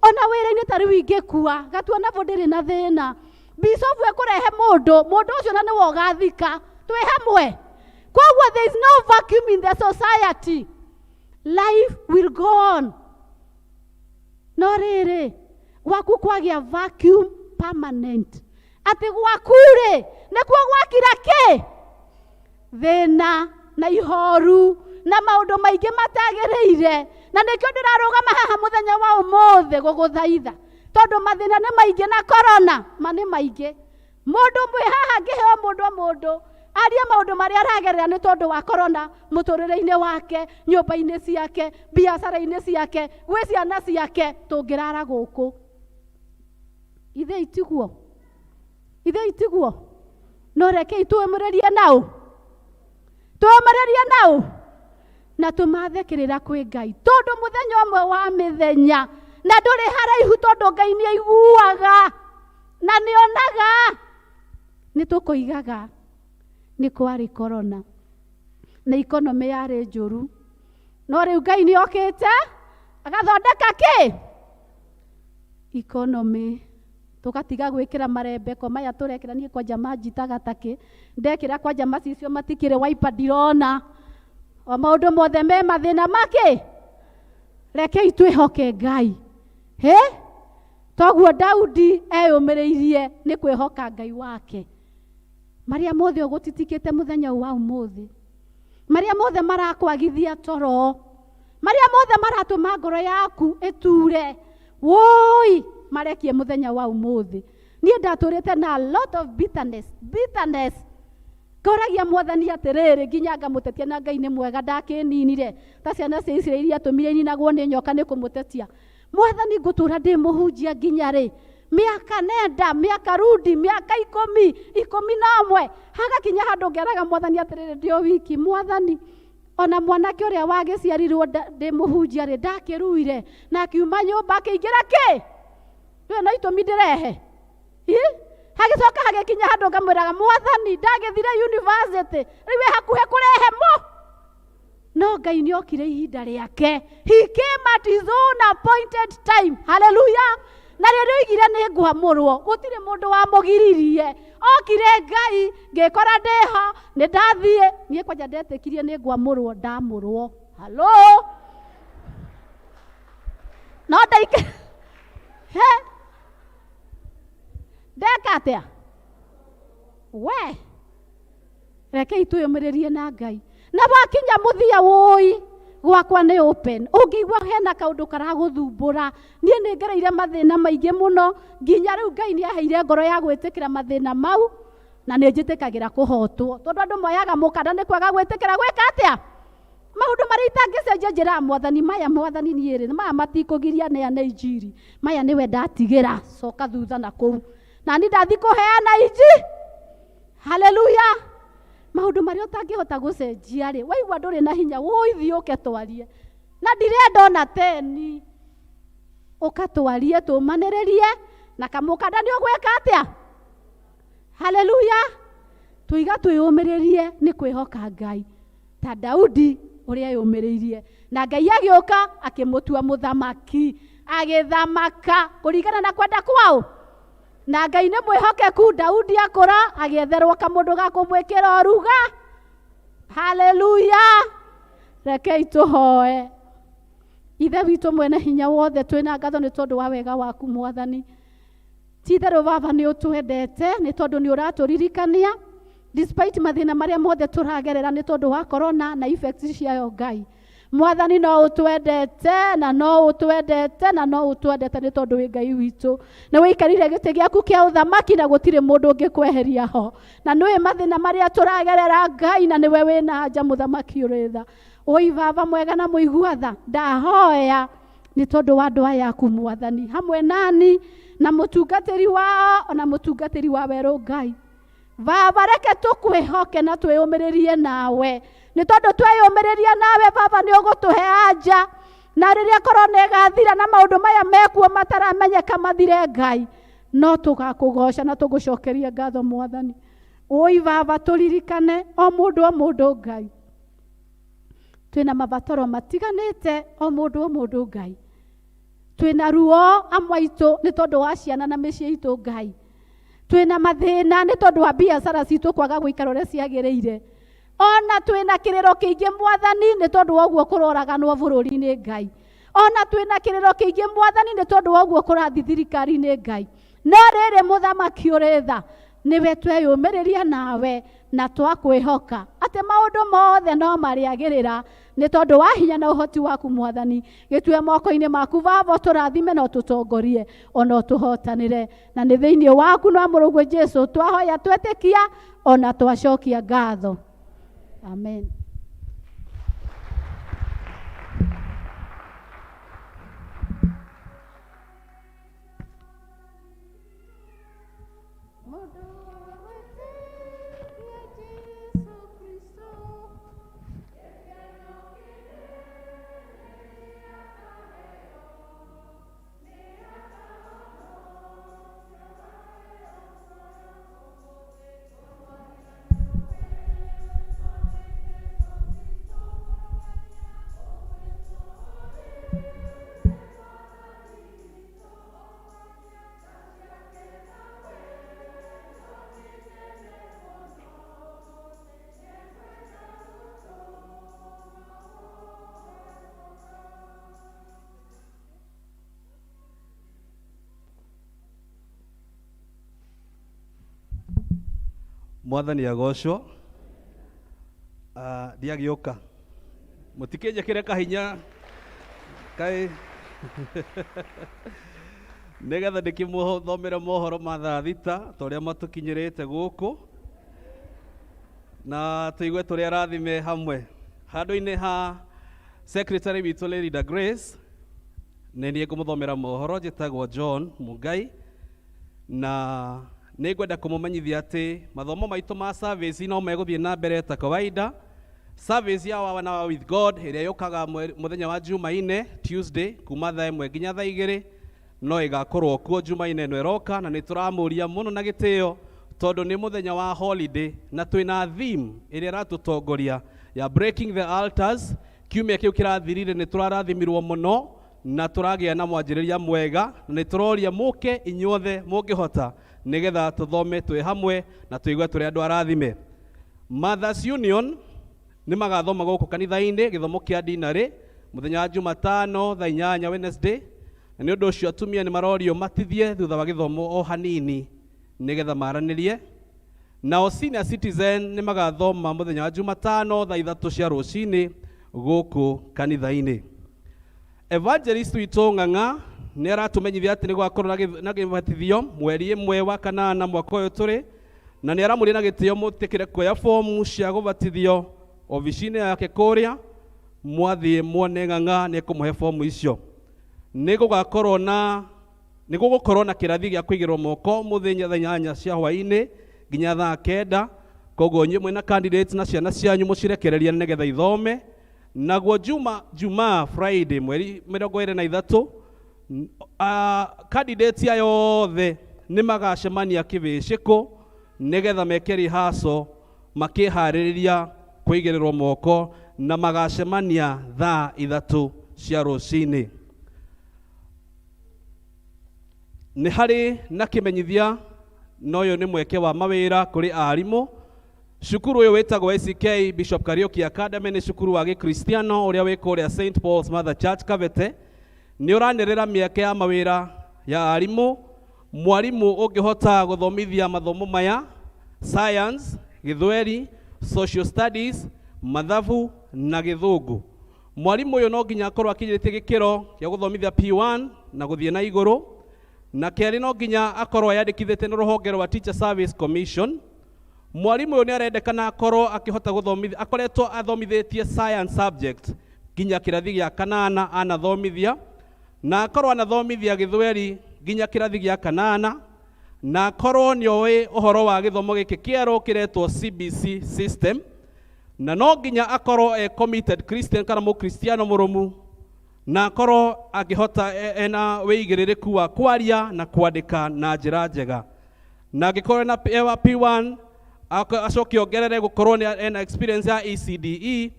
ona wĩra-inĩ ta rĩu ingĩkua gatua nabo ndĩrĩ na thĩna. Bicobu ekũrehe mũndũ, mũndũ ũcio na nĩwe ũgathika twĩ hamwe. Koguo there is no vacuum in the society, life will go on. No rĩrĩ gwaku kwagĩa vacuum permanent, atĩ gwaku rĩ nĩkuo gwakira kĩ thĩna na ihoru na maũndũ maingĩ matagĩrĩire. Na nĩkĩo ndĩrarũgama haha mũthenya wa ũmũthĩ gũgũthaitha tondũ mathĩna nĩ maingĩ na corona ma nĩ maingĩ. Mũndũ mwĩ haha ngĩheo mũndũ o mũndũ arie maũndũ marĩa aragerera nĩ tondũ wa corona mũtũrĩre-inĩ wake, nyũmba-inĩ ciake, biacara-inĩ ciake, gwĩ ciana ciake, tũngĩrara gũkũ. Ithe itiguo, ithe itiguo. No rekei twĩmũrĩrie nao, twĩmũrĩrie nao na tũmathe kĩrĩra kwĩ Ngai, tondũ mũthenya ũmwe wa mĩthenya na ndũrĩ haraihu, tondũ Ngai nĩ aiguaga na nĩ onaga. Nĩ tũkoigaga nĩ kwarĩ corona na economy yarĩ njũru, no rĩu Ngai nĩ okĩte agathondeka kĩ economy. Tũgatiga gwĩkĩra marembeko maya tũrekĩra. Niĩ kwanja manjitaga takĩ ndekĩra kwanja macicio matikĩrĩ waipa ndirona o maũndũ mothe me mathĩna makĩ. Rekei twĩhoke Ngai. Hĩ toguo Daudi eyũmĩrĩirie nĩ kwĩhoka Ngai wake. Marĩa mothe ũgũtitikĩte mũthenya wa ũmũthĩ, marĩa mothe marakwagithia toro, marĩa mothe maratũma ngoro yaku ĩture, wũi Marekie mũthenya wa ũmũthĩ. Niĩ ndatũrĩte na a lot of bitterness, bitterness. Ngoragia Mwathani atĩrĩrĩ, nginya ngamũtetia na Ngai nĩ mwega ndakĩninire. Ta ciana cia Isiraeli atũmire ininagwo nĩ nyoka nĩ kũmũtetia. Mwathani, ngũtũra ndĩ mũhunjia nginya rĩ? Mĩaka nenda, mĩaka rudi, mĩaka 10, 11. Hagakinya handũ ngeraga Mwathani atĩrĩrĩ, ndĩ o wiki. Mwathani, ona mwanake ũrĩa wagĩciarirwo ndĩ mũhunjia rĩ, ndakĩruire na akiuma nyũmba akĩingĩra kĩ? Ndũĩ no itũmi ndĩrehe. Ĩ? Hagĩcoka hagĩkinya handũ ngamwĩraga Mwathani, ndagĩthire university, rĩu ĩ hakuhĩ kũrehe mũ. No Ngai nĩ okire ihinda rĩake. He came at his own appointed time. Hallelujah. Na rĩrĩa oigire nĩ ngwamũrwo, gũtirĩ mũndũ wamũgiririe. Okire Ngai, ngĩkora ndĩho, nĩ ndathiĩ. Niĩ kwanja ndetĩkirie nĩ ngwamũrwo, ndamũrwo. Hello? No ndaike. He? Ndeka atĩa? We? Rekei twĩyũmĩrĩrie na Ngai. Na wakinya mũthia wũi, gwakwa nĩ open. Ũngĩigua hena kaũndũ karagũthumbũra, niĩ nĩ ngereire mathĩna maingĩ mũno, nginya rĩu Ngai nĩ aheire ngoro ya gwĩtĩkĩra mathĩna mau, na nĩ njĩtĩkagĩra kũhotwo. Tondũ andũ moyaga mũkanda nĩ kwaga gwĩtĩkĩra gwĩka atĩa? Maũndũ marĩa itangĩcenjia njĩraga Mwathani, maya Mwathani niĩ rĩ, maya matikũgiria neane injiri. Maya nĩwe ndatigĩra, coka thutha na kũu. Na niĩ ndathiĩ kũheana injiri. Hallelujah. Maũndũ marĩa ũtangĩhota gũcenjia rĩ, waigua ndũrĩ na hinya, wũi thiĩ ũke twarie. Na ndirenda ona teni. Ũka twarie, tũmanĩrĩrie, na kamũkanda nĩ ũgwĩka atĩa? Hallelujah. Tũiga twĩyũmĩrĩrie nĩ kwĩhoka Ngai. Ta Daudi ũrĩa eyũmĩrĩirie. Na Ngai agĩũka akĩmũtua mũthamaki, agĩthamaka kũringana na kwenda kwao. Na Ngai nĩ mwĩhokeku, Daudi akũra agĩetherwo kamũndũ ga kũmwĩkĩra ũruga. Hallelujah. Rekei tũhoe. Ithe witũ mwene hinya wothe, twĩna ngatho nĩ tondũ wa wega waku Mwathani. Ti itherũ Baba nĩ ũtwendete, nĩ tondũ nĩ ũratũririkania despite mathĩna marĩa mothe tũragerera nĩ tondũ wa corona na effects ciayo Ngai. Mwathani no ũtwendete na no ũtwendete na no ũtwendete nĩ tondũ wĩ Ngai witũ. Nĩ wĩikarire gĩtĩ gĩaku kĩa ũthamaki na gũtirĩ mũndũ ũngĩkweheria ho. Na nĩũĩ mathĩna marĩa tũragerera Ngai, na nĩwe wĩna anja mũthamaki ũrĩ tha. Oi Baba mwega na mũigua tha, ndahoya nĩ tondũ wa andũ aya aku Mwathani, hamwe nani na mũtungatĩri wao ona mũtungatĩri wa werũ Ngai. Baba reke tũkwĩhoke na twĩyũmĩrĩrie nawe, nĩ tondũ tweyũmĩrĩria nawe Baba nĩ ũgũtũhe anja. Na rĩrĩa korona ĩgathira na maũndũ maya mekuo mataramenyeka mathire Ngai, no tũgakũgoca na tũgũcokerie ngatho Mwathani. Oi Baba tũririkane o mũndũ o mũndũ Ngai, twĩna mabataro matiganĩte o mũndũ o mũndũ Ngai, twĩna ruo amwe aitũ nĩ tondũ wa ciana na mĩciĩ itũ Ngai, twĩna mathĩna nĩ tondũ wa biacara citũ kwaga gũikara ũrĩa ciagĩrĩire, ona twĩna kĩrĩro kĩingĩ Mwathani nĩ tondũ wa ũguo kũroraganwo bũrũri-inĩ Ngai, ona twĩna kĩrĩro kĩingĩ Mwathani nĩ tondũ wa ũguo kũrathiĩ thirikari-inĩ Ngai. No rĩrĩ mũthamaki ũrĩ tha, nĩwe tweyũmĩrĩria nawe na twakwĩhoka atĩ maũndũ mothe no marĩagĩrĩra nĩ tondũ wa hinya na ũhoti waku Mwathani. Gĩtue moko-inĩ maku Baba, ũtũrathime na ũtũtongorie ona ũtũhotanĩre, na nĩ thĩinĩ waku na mũrũguo Jesũ twahoya twetĩkia ona twacokia ngatho. Amen. Mwathani agocwo. Ndiagĩũka mũtikĩnjĩkĩre kahinya kaĩ. Nĩgetha ndĩkĩmũthomere mohoro ma thaa thita ta ũrĩa matũkinyĩrĩte gũkũ na tũigue tũrĩ arathime hamwe. Handũ-inĩ ha secretary witũ Lady Grace, nĩ niĩ ngũmũthomera mohoro. Njĩtagwo John Mungai na nĩ ngwenda kũmũmenyithia atĩ mathomo maitũ ma service no megũthiĩ na mbere ta kawaida. Service ya One Hour with God ĩrĩa yũkaga mũthenya wa Jumaine, Tuesday, kuma thaa 1 nginya thaa 2 no ĩgakorwo kuo Jumaine ĩno ĩroka, na nĩ tũramũria mũno na gĩtĩo tondũ nĩ mũthenya wa holiday na twĩna theme ĩrĩa ĩratũtongoria ya breaking the altars. Kiumia kĩu kĩrathirire nĩ tũrarathimirwo mũno na tũragĩa na mwanjĩrĩria mwega, na nĩ tũroria mũke inyuothe mũngĩhota nĩgetha tũthome twĩ hamwe na tũigue tũrĩ andũ arathime. Mothers Union nĩ magathoma gũkũ kanitha-inĩ gĩthomo kĩa dinarĩ mũthenya wa Jumatano thaa 8, Wednesday, na nĩ ũndũ ũcio atumia nĩ marorio matithie thutha wa gĩthomo o hanini nĩgetha maranĩrie. Nao senior citizen nĩ magathoma mũthenya wa Jumatano thaa 3 cia rũcinĩ gũkũ kanitha-inĩ. Evangelist witũ Ng'ang'a nĩ aratũmenyithia atĩ nĩ gũgakorwo na gĩbatithio mweri 1 wa kanana mwaka ũyũ tũrĩ, na nĩ aramũria na gĩtĩo mũtĩkĩre kuoya fomu cia gũbatithio obici-inĩ yake kũrĩa. Mwathiĩ muone Ng'ang'a nĩ ekũmũhe fomu icio. Nĩ gũgakorwo na nĩ gũgũkorwo na kĩrathi gĩa kũigĩrwo moko mũthenya thaa 8 cia hwaĩ-inĩ nginya thaa 9. Koguo inyuĩ mwĩna candidates na ciana cianyu mũcirekererie nĩgetha ithome. Naguo Juma Friday mweri 23, candidates aya othe nĩ magacemania kĩbĩcĩkũ nĩgetha meke rehearsal makĩharĩrĩria kũigĩrĩrwo moko, na magacemania thaa 3 cia rũcinĩ. Nĩ harĩ na kĩmenyithia, na ũyũ nĩ mweke wa mawĩra kũrĩ arimũ. Cukuru ũyũ wĩtagwo ACK Bishop Kariuki Academy nĩ cukuru wa gĩkristiano ũrĩa wĩ kũrĩa St Paul's Mother Church Kabete. Nĩ ũranĩrĩra mĩeke ya mawĩra ya arimũ. Mwarimũ ũngĩhota gũthomithia mathomo maya: science, gĩthweri, social studies, mathabu na gĩthũngũ. Mwarimũ ũyũ no nginya akorwo akinyĩrĩtie gĩkĩro gĩa gũthomithia P1 na gũthiĩ na igũrũ, na kerĩ no nginya akorwo eyandĩkithĩtie nĩ rũhonge rwa Teacher Service Commission. Mwarimũ ũyũ nĩ arendekana akorwo akĩhota gũthomithia, akoretwo athomithĩtie science subject nginya kĩrathi gĩa kanana anathomithia, na akorwo anathomithia gĩthweri nginya kĩrathi gĩa kanana, na akorwo nĩ oĩ ũhoro wa gĩthomo gĩkĩ kĩerũ kĩretwo CBC system, na no nginya akorwo e committed Christian kana mũkristiano mũrũmu, na akorwo akĩhota ena wĩigĩrĩrĩku wa kwaria na kwandĩka na njĩra njega, na angĩkorwo ena wa P1 acoke ongerere gũkorwo nĩ ena experience ya ECDE,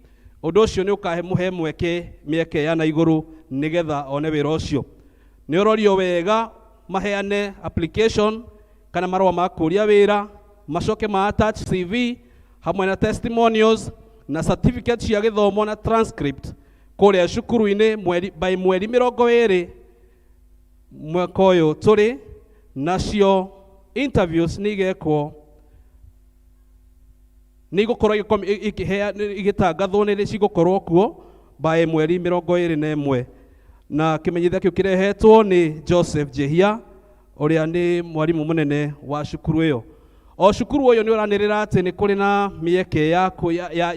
ũndũ ũcio nĩ ũkamũhe mweke mĩeke ya na igũrũ nĩgetha one wĩra ũcio. Nĩ ũrorio wega maheane application kana marũa ma kũria wĩra, macoke ma attach CV hamwe na testimonials na certificate cia gĩthomo na transcript kũrĩa cukuru-inĩ mweri by mweri 20 mwaka ũyũ tũrĩ. Nacio interviews nĩ igekwo, nĩ igũkorwo igĩtangathwo nĩ cigũkorwo kuo by mweri 21, na kĩmenyithia kĩu kĩrehetwo nĩ Joseph Jehia ũrĩa nĩ mwarimũ mũnene wa cukuru ĩyo. O cukuru ũyũ nĩ ũranĩrĩra atĩ nĩ kũrĩ na mĩeke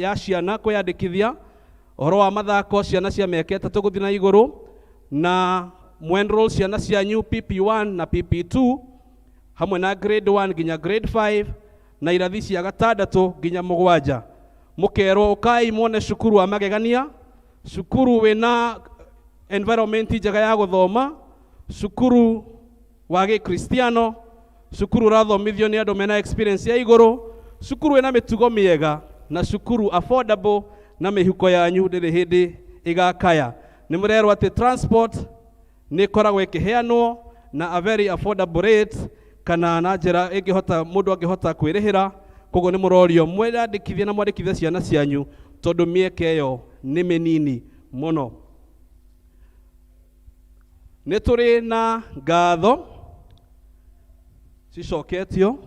ya ciana kwĩyandĩkithia ũhoro wa mathako, ciana cia mĩaka 3 gũthiĩ na igũrũ, na mwenroll ciana cianyu PP1 na PP2 hamwe na grade 1 nginya grade 5 na irathi cia 6 nginya 7. Mũkerwo ũkai muone cukuru wa magegania, cukuru wĩna environment njega ya gũthoma, cukuru wa gĩkristiano, cukuru ũrathomithio nĩ andũ mena experience ya igũrũ, cukuru wĩna mĩtugo mĩega, na cukuru affordable na mĩhuko yanyu ndĩrĩ hĩndĩ ĩgakaya. Nĩ mũrerwo atĩ transport nĩ ĩkoragwo ĩkĩheanwo na a very affordable rate, kana na njĩra ĩngĩhota mũndũ angĩhota kwĩrĩhĩra. Koguo nĩ mũrorio mwĩyandĩkithie na mwandĩkithie ciana cianyu tondũ mĩeke ĩyo nĩ mĩnini mũno. Nĩ tũrĩ na ngatho cicoketio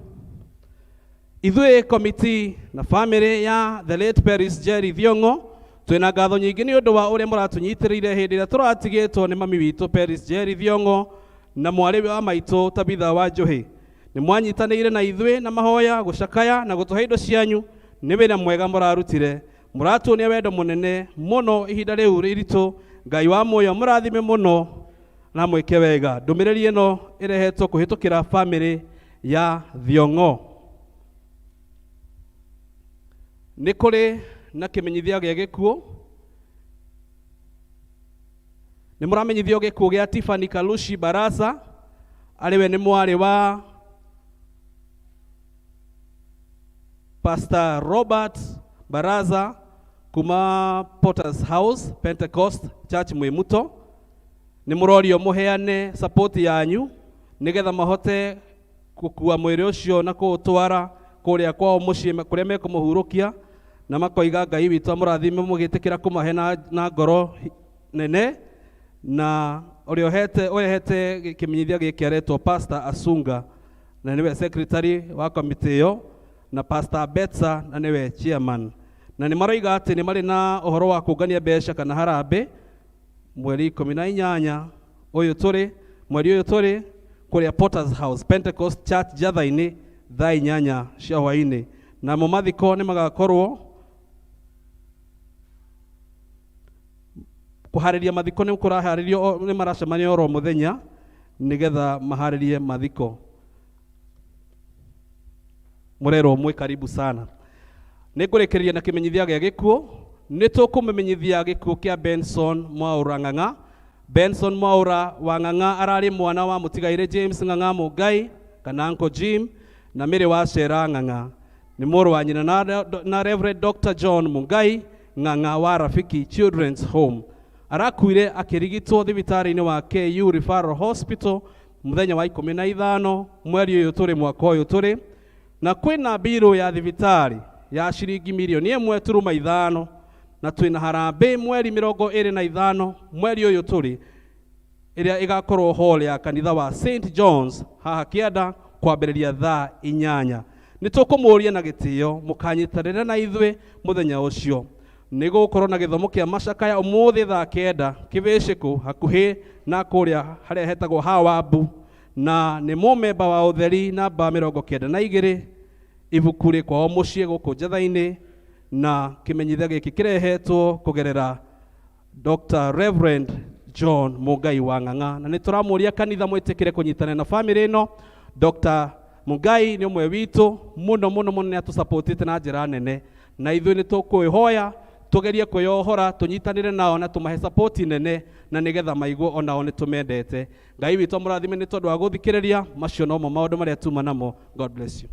ithuĩ committee na family ya the late Peris Jerry Thiong'o. Twĩna ngatho nyingĩ nĩ ũndũ wa ũrĩa mũratũnyitĩrĩire hĩndĩ ĩrĩa tũratigĩtwo nĩ mami witũ Peris Jerry Thiong'o, Na mwarĩ wa maitũ Tabitha wa Njohi. Nĩ mwanyitanĩire na ithuĩ na mahoya, gũcakaya na gũtũhe indo cianyu. Nĩ wĩra mwega mũrarutire. Mũratuonia wendo mũnene mũno ihinda rĩu iritũ. Ngai wa muoyo mũrathime mũno na mwĩke wega. Ndũmĩrĩri ĩno ĩrehetwo kũhĩtũkĩra bamĩrĩ ya Thiong'o. Nĩ kũrĩ na kĩmenyithia gĩa gĩkuũ. Nĩ mũramenyithio gĩkuũ gĩa Tiffany Kalushi Barasa, arĩ we nĩ mwarĩ wa Pastor Robert Baraza kuma Potter's House Pentecost Church Mwimuto. Nĩ mũrorio mũheane support yanyu nĩgetha mahote gũkua mwĩrĩ ũcio na kũũtwara kũrĩa kwao mũciĩ kũrĩa mekũmũhurũkia, na makoiga Ngai witũ amũrathime mũgĩtĩkĩra kũmahe na ngoro nene. Na ũrĩa ũrehete kĩmenyithia gĩkĩ aretwo Pastor Asunga, na nĩwe secretary wa komĩtĩ ĩyo, na Pastor Betsa na nĩwe chairman. Na nĩ maroiga atĩ nĩ marĩ na ũhoro wa kũngania mbeca kana harambĩ mweri 18 ũyũ tũrĩ, mweri ũyũ tũrĩ, kũrĩa Potter's House Pentecost Church Njatha-inĩ thaa 8 cia hwaĩ-inĩ. Namo mathiko nĩ magakorwo kũharĩria mathiko nĩ kũraharĩrio, nĩ maracemania oro mũthenya nĩgetha maharĩrie mathiko. Mũrerwo mwĩ karibu sana. Nĩ ngũrĩkĩrĩria na kĩmenyithia gĩa gĩkuũ. Nĩ tũkũmũmenyithia gĩkuũ kĩa Benson Mwaũra Ng'ang'a. Benson Mwaũra wa Ng'ang'a ararĩ mwana wa mũtigairĩ James Ng'ang'a Mũngai kana Uncle Jim na Mary wa Cera Ng'ang'a. Nĩ mũrũ wa nyina na Reverend Dr. John Mungai Ng'ang'a wa Rafiki Children's Home. Arakuire akĩrigitwo thibitarĩ-inĩ wa KU Referral Hospital mũthenya wa 15 mweri ũyũ tũrĩ, mwaka ũyũ tũrĩ. Na kwĩna mbirũ ya thibitarĩ ya ciringi mirioni 1.5, na twĩna harambĩ mweri 25 mweri ũyũ tũrĩ, ĩrĩa ĩgakorwo hall ya kanitha wa St John's haha Kĩanda kwambĩrĩria thaa 8. Nĩ tũkũmũria na gĩtĩo mũkanyitanĩre na ithuĩ mũthenya ũcio. Nĩ gũgũkorwo na gĩthomo kĩa macakaya ũmũthĩ thaa 9 kĩbĩcĩkũ hakuhĩ na kũrĩa harĩa hetagwo Hawabu, na nĩ mũmemba wa ũtheri namba 92 ibuku rĩ kwao mũciĩ gũkũ Njatha-inĩ. Na kĩmenyithia gĩkĩ kĩrehetwo kũgerera Dr. Reverend John Mungai wa Ng'ang'a. Na nĩ tũramũria kanitha mwĩtĩkĩre kũnyitanĩra na bamĩrĩ ĩno. Dr. Mungai nĩ ũmwe witũ mũno mũno mũno, nĩ atũsupportĩte na njĩra nene, na ithuĩ nĩ tũkwĩhoya tũgerie kwĩyohora tũnyitanĩre nao na tũmahe support nene, na nĩgetha maigue onao nĩ tũmendete. Ngai witũ amũrathime nĩ tondũ wa gũthikĩrĩria. Macio nomo maũndũ marĩa tuma namo. God bless you.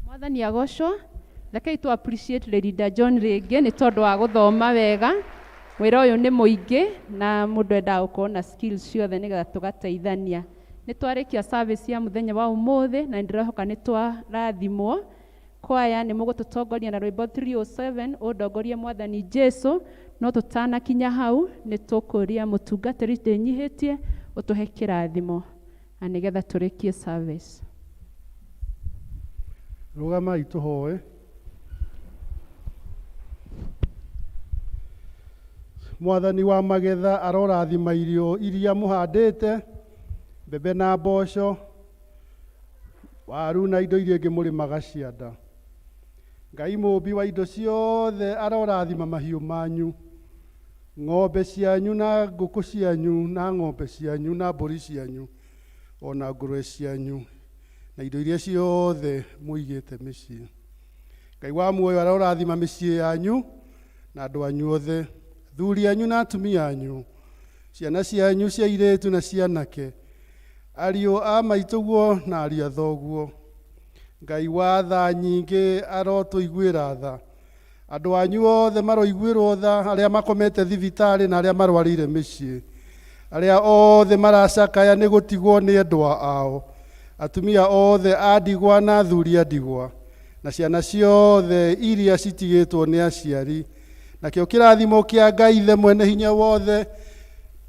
Mwathani agocwo. Rekei tu appreciate Leader John rĩngĩ nĩ tondũ wa gũthoma wega. Wĩra ũyũ nĩ mũingĩ na mũndũ endaga gũkorwo na skills ciothe nĩgetha tũgateithania. Nĩ twarĩkia service ya mũthenya wa ũmũthĩ na ndĩrehoka nĩ twarathimwo. Kwaya nĩ mũgũtũtongoria na rwĩmbo 307 ũndongorie Mwathani Jesu. No tũtanakinya hau nĩ tũkũria mũtungatĩri ndĩnyihĩtie ũtũhe kĩrathimo na nĩgetha tũrĩkie service. Rũgamai tũhoe. Mwathani wa magetha arorathima irio iria mũhandĩte, mbembe na mboco, waru na indo iria ingĩ mũrĩmaga cianda. Ngai mũũmbi wa indo ciothe arorathima mahiũ manyu, ng'ombe cianyu na ngũkũ cianyu na ng'ombe cianyu na mbũri cianyu ona ngũrwe cianyu na indo iria ciothe mũigĩte mĩciĩ. Ngai wa muoyo arorathima mĩciĩ yanyu na andũ anyu othe, thuri anyu na atumia anyu, ciana cianyu cia airĩtu na cia anake, ariũ a maitũguo na ariũ a thoguo. Ngai wa tha nyingĩ arotũiguĩra tha. Andũ anyu othe maroiguĩrwo tha, arĩa makomete thibitarĩ na arĩa marwarĩire mĩciĩ, arĩa othe maracakaya nĩ gũtigwo nĩ endwa ao, atumia othe a ndigwa na athuri a ndigwa, na ciana ciothe iria citigĩtwo nĩ aciari, Nakĩo kĩrathimo kĩa Ngai Ithe mwene hinya wothe,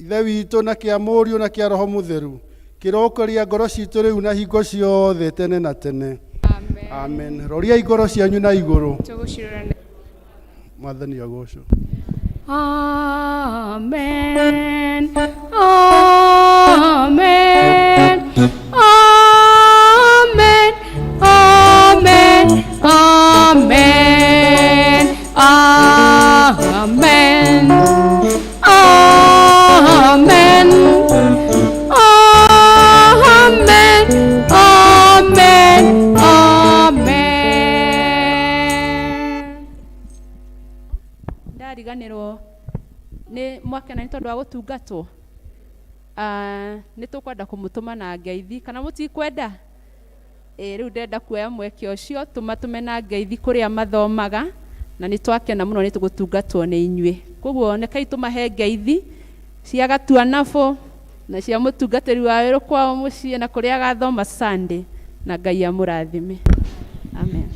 Ithe witũ, na kĩa Mũriũ, na kĩa Roho Mũtheru, kĩrokoria ngoro citũ rĩu na hingo ciothe tene na tene. Amen. Roriai ngoro cianyu na igũrũ. Tũgũcirora. Mwathani agocwo. Amen. Amen. Amen. Amen. Amen. Amen. Amen. Amen. Amen. Amen. Ndariganĩrwo nĩ mwakena nĩ tondũ wa gũtungatwo. Nĩ tũkwenda kũmũtũma na ngeithi, kana mũtikwenda? Ĩ rĩu ndĩrenda kuoya mweke ũcio tũmatũme na ngeithi kũrĩa mathomaga, na nĩ twakena mũno nĩ tũgũtungatwo nĩ inyuĩ. Koguo rekei tũmahe ngeithi cia gatuanabũ na cia mũtungatĩri wa wĩrũ kwao mũciĩ na kũrĩa agathoma Sunday, na Ngai amũrathime. Amen.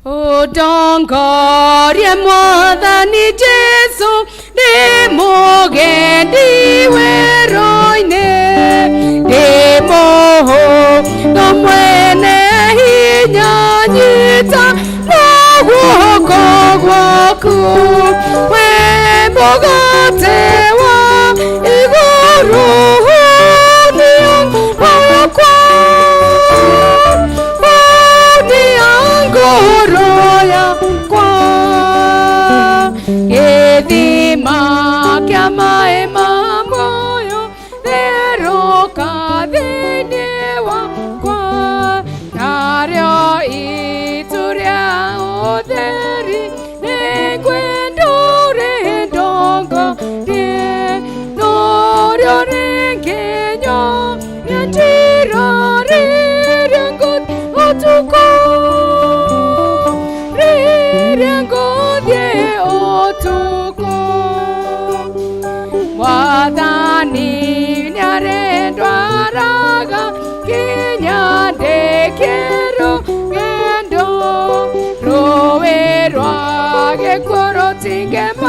Ũndongorie Mwathani Jesu, ndĩ mũgendi werũ-inĩ, ndĩ mũhũthũ mwene hinya, nyita na guoko gwaku, we mũgate wa igũrũ, hũnia wakwa, hũnia ngoro yakwa, gĩthima kĩa maĩ ma muoyo, therũka thĩinĩ wakwa, narĩo itu rĩa ũtheri nĩngwenda ũrĩndongorie, norĩo rĩngĩnyonia njĩra rĩrĩa ngũthiĩ ũtukũ, rĩrĩa ngũthiĩ ũtukũ. Mwathani nĩarĩndwaraga nginya ndĩkie rũgendo, rũĩ rwa gĩkuũ rũtingĩmaka.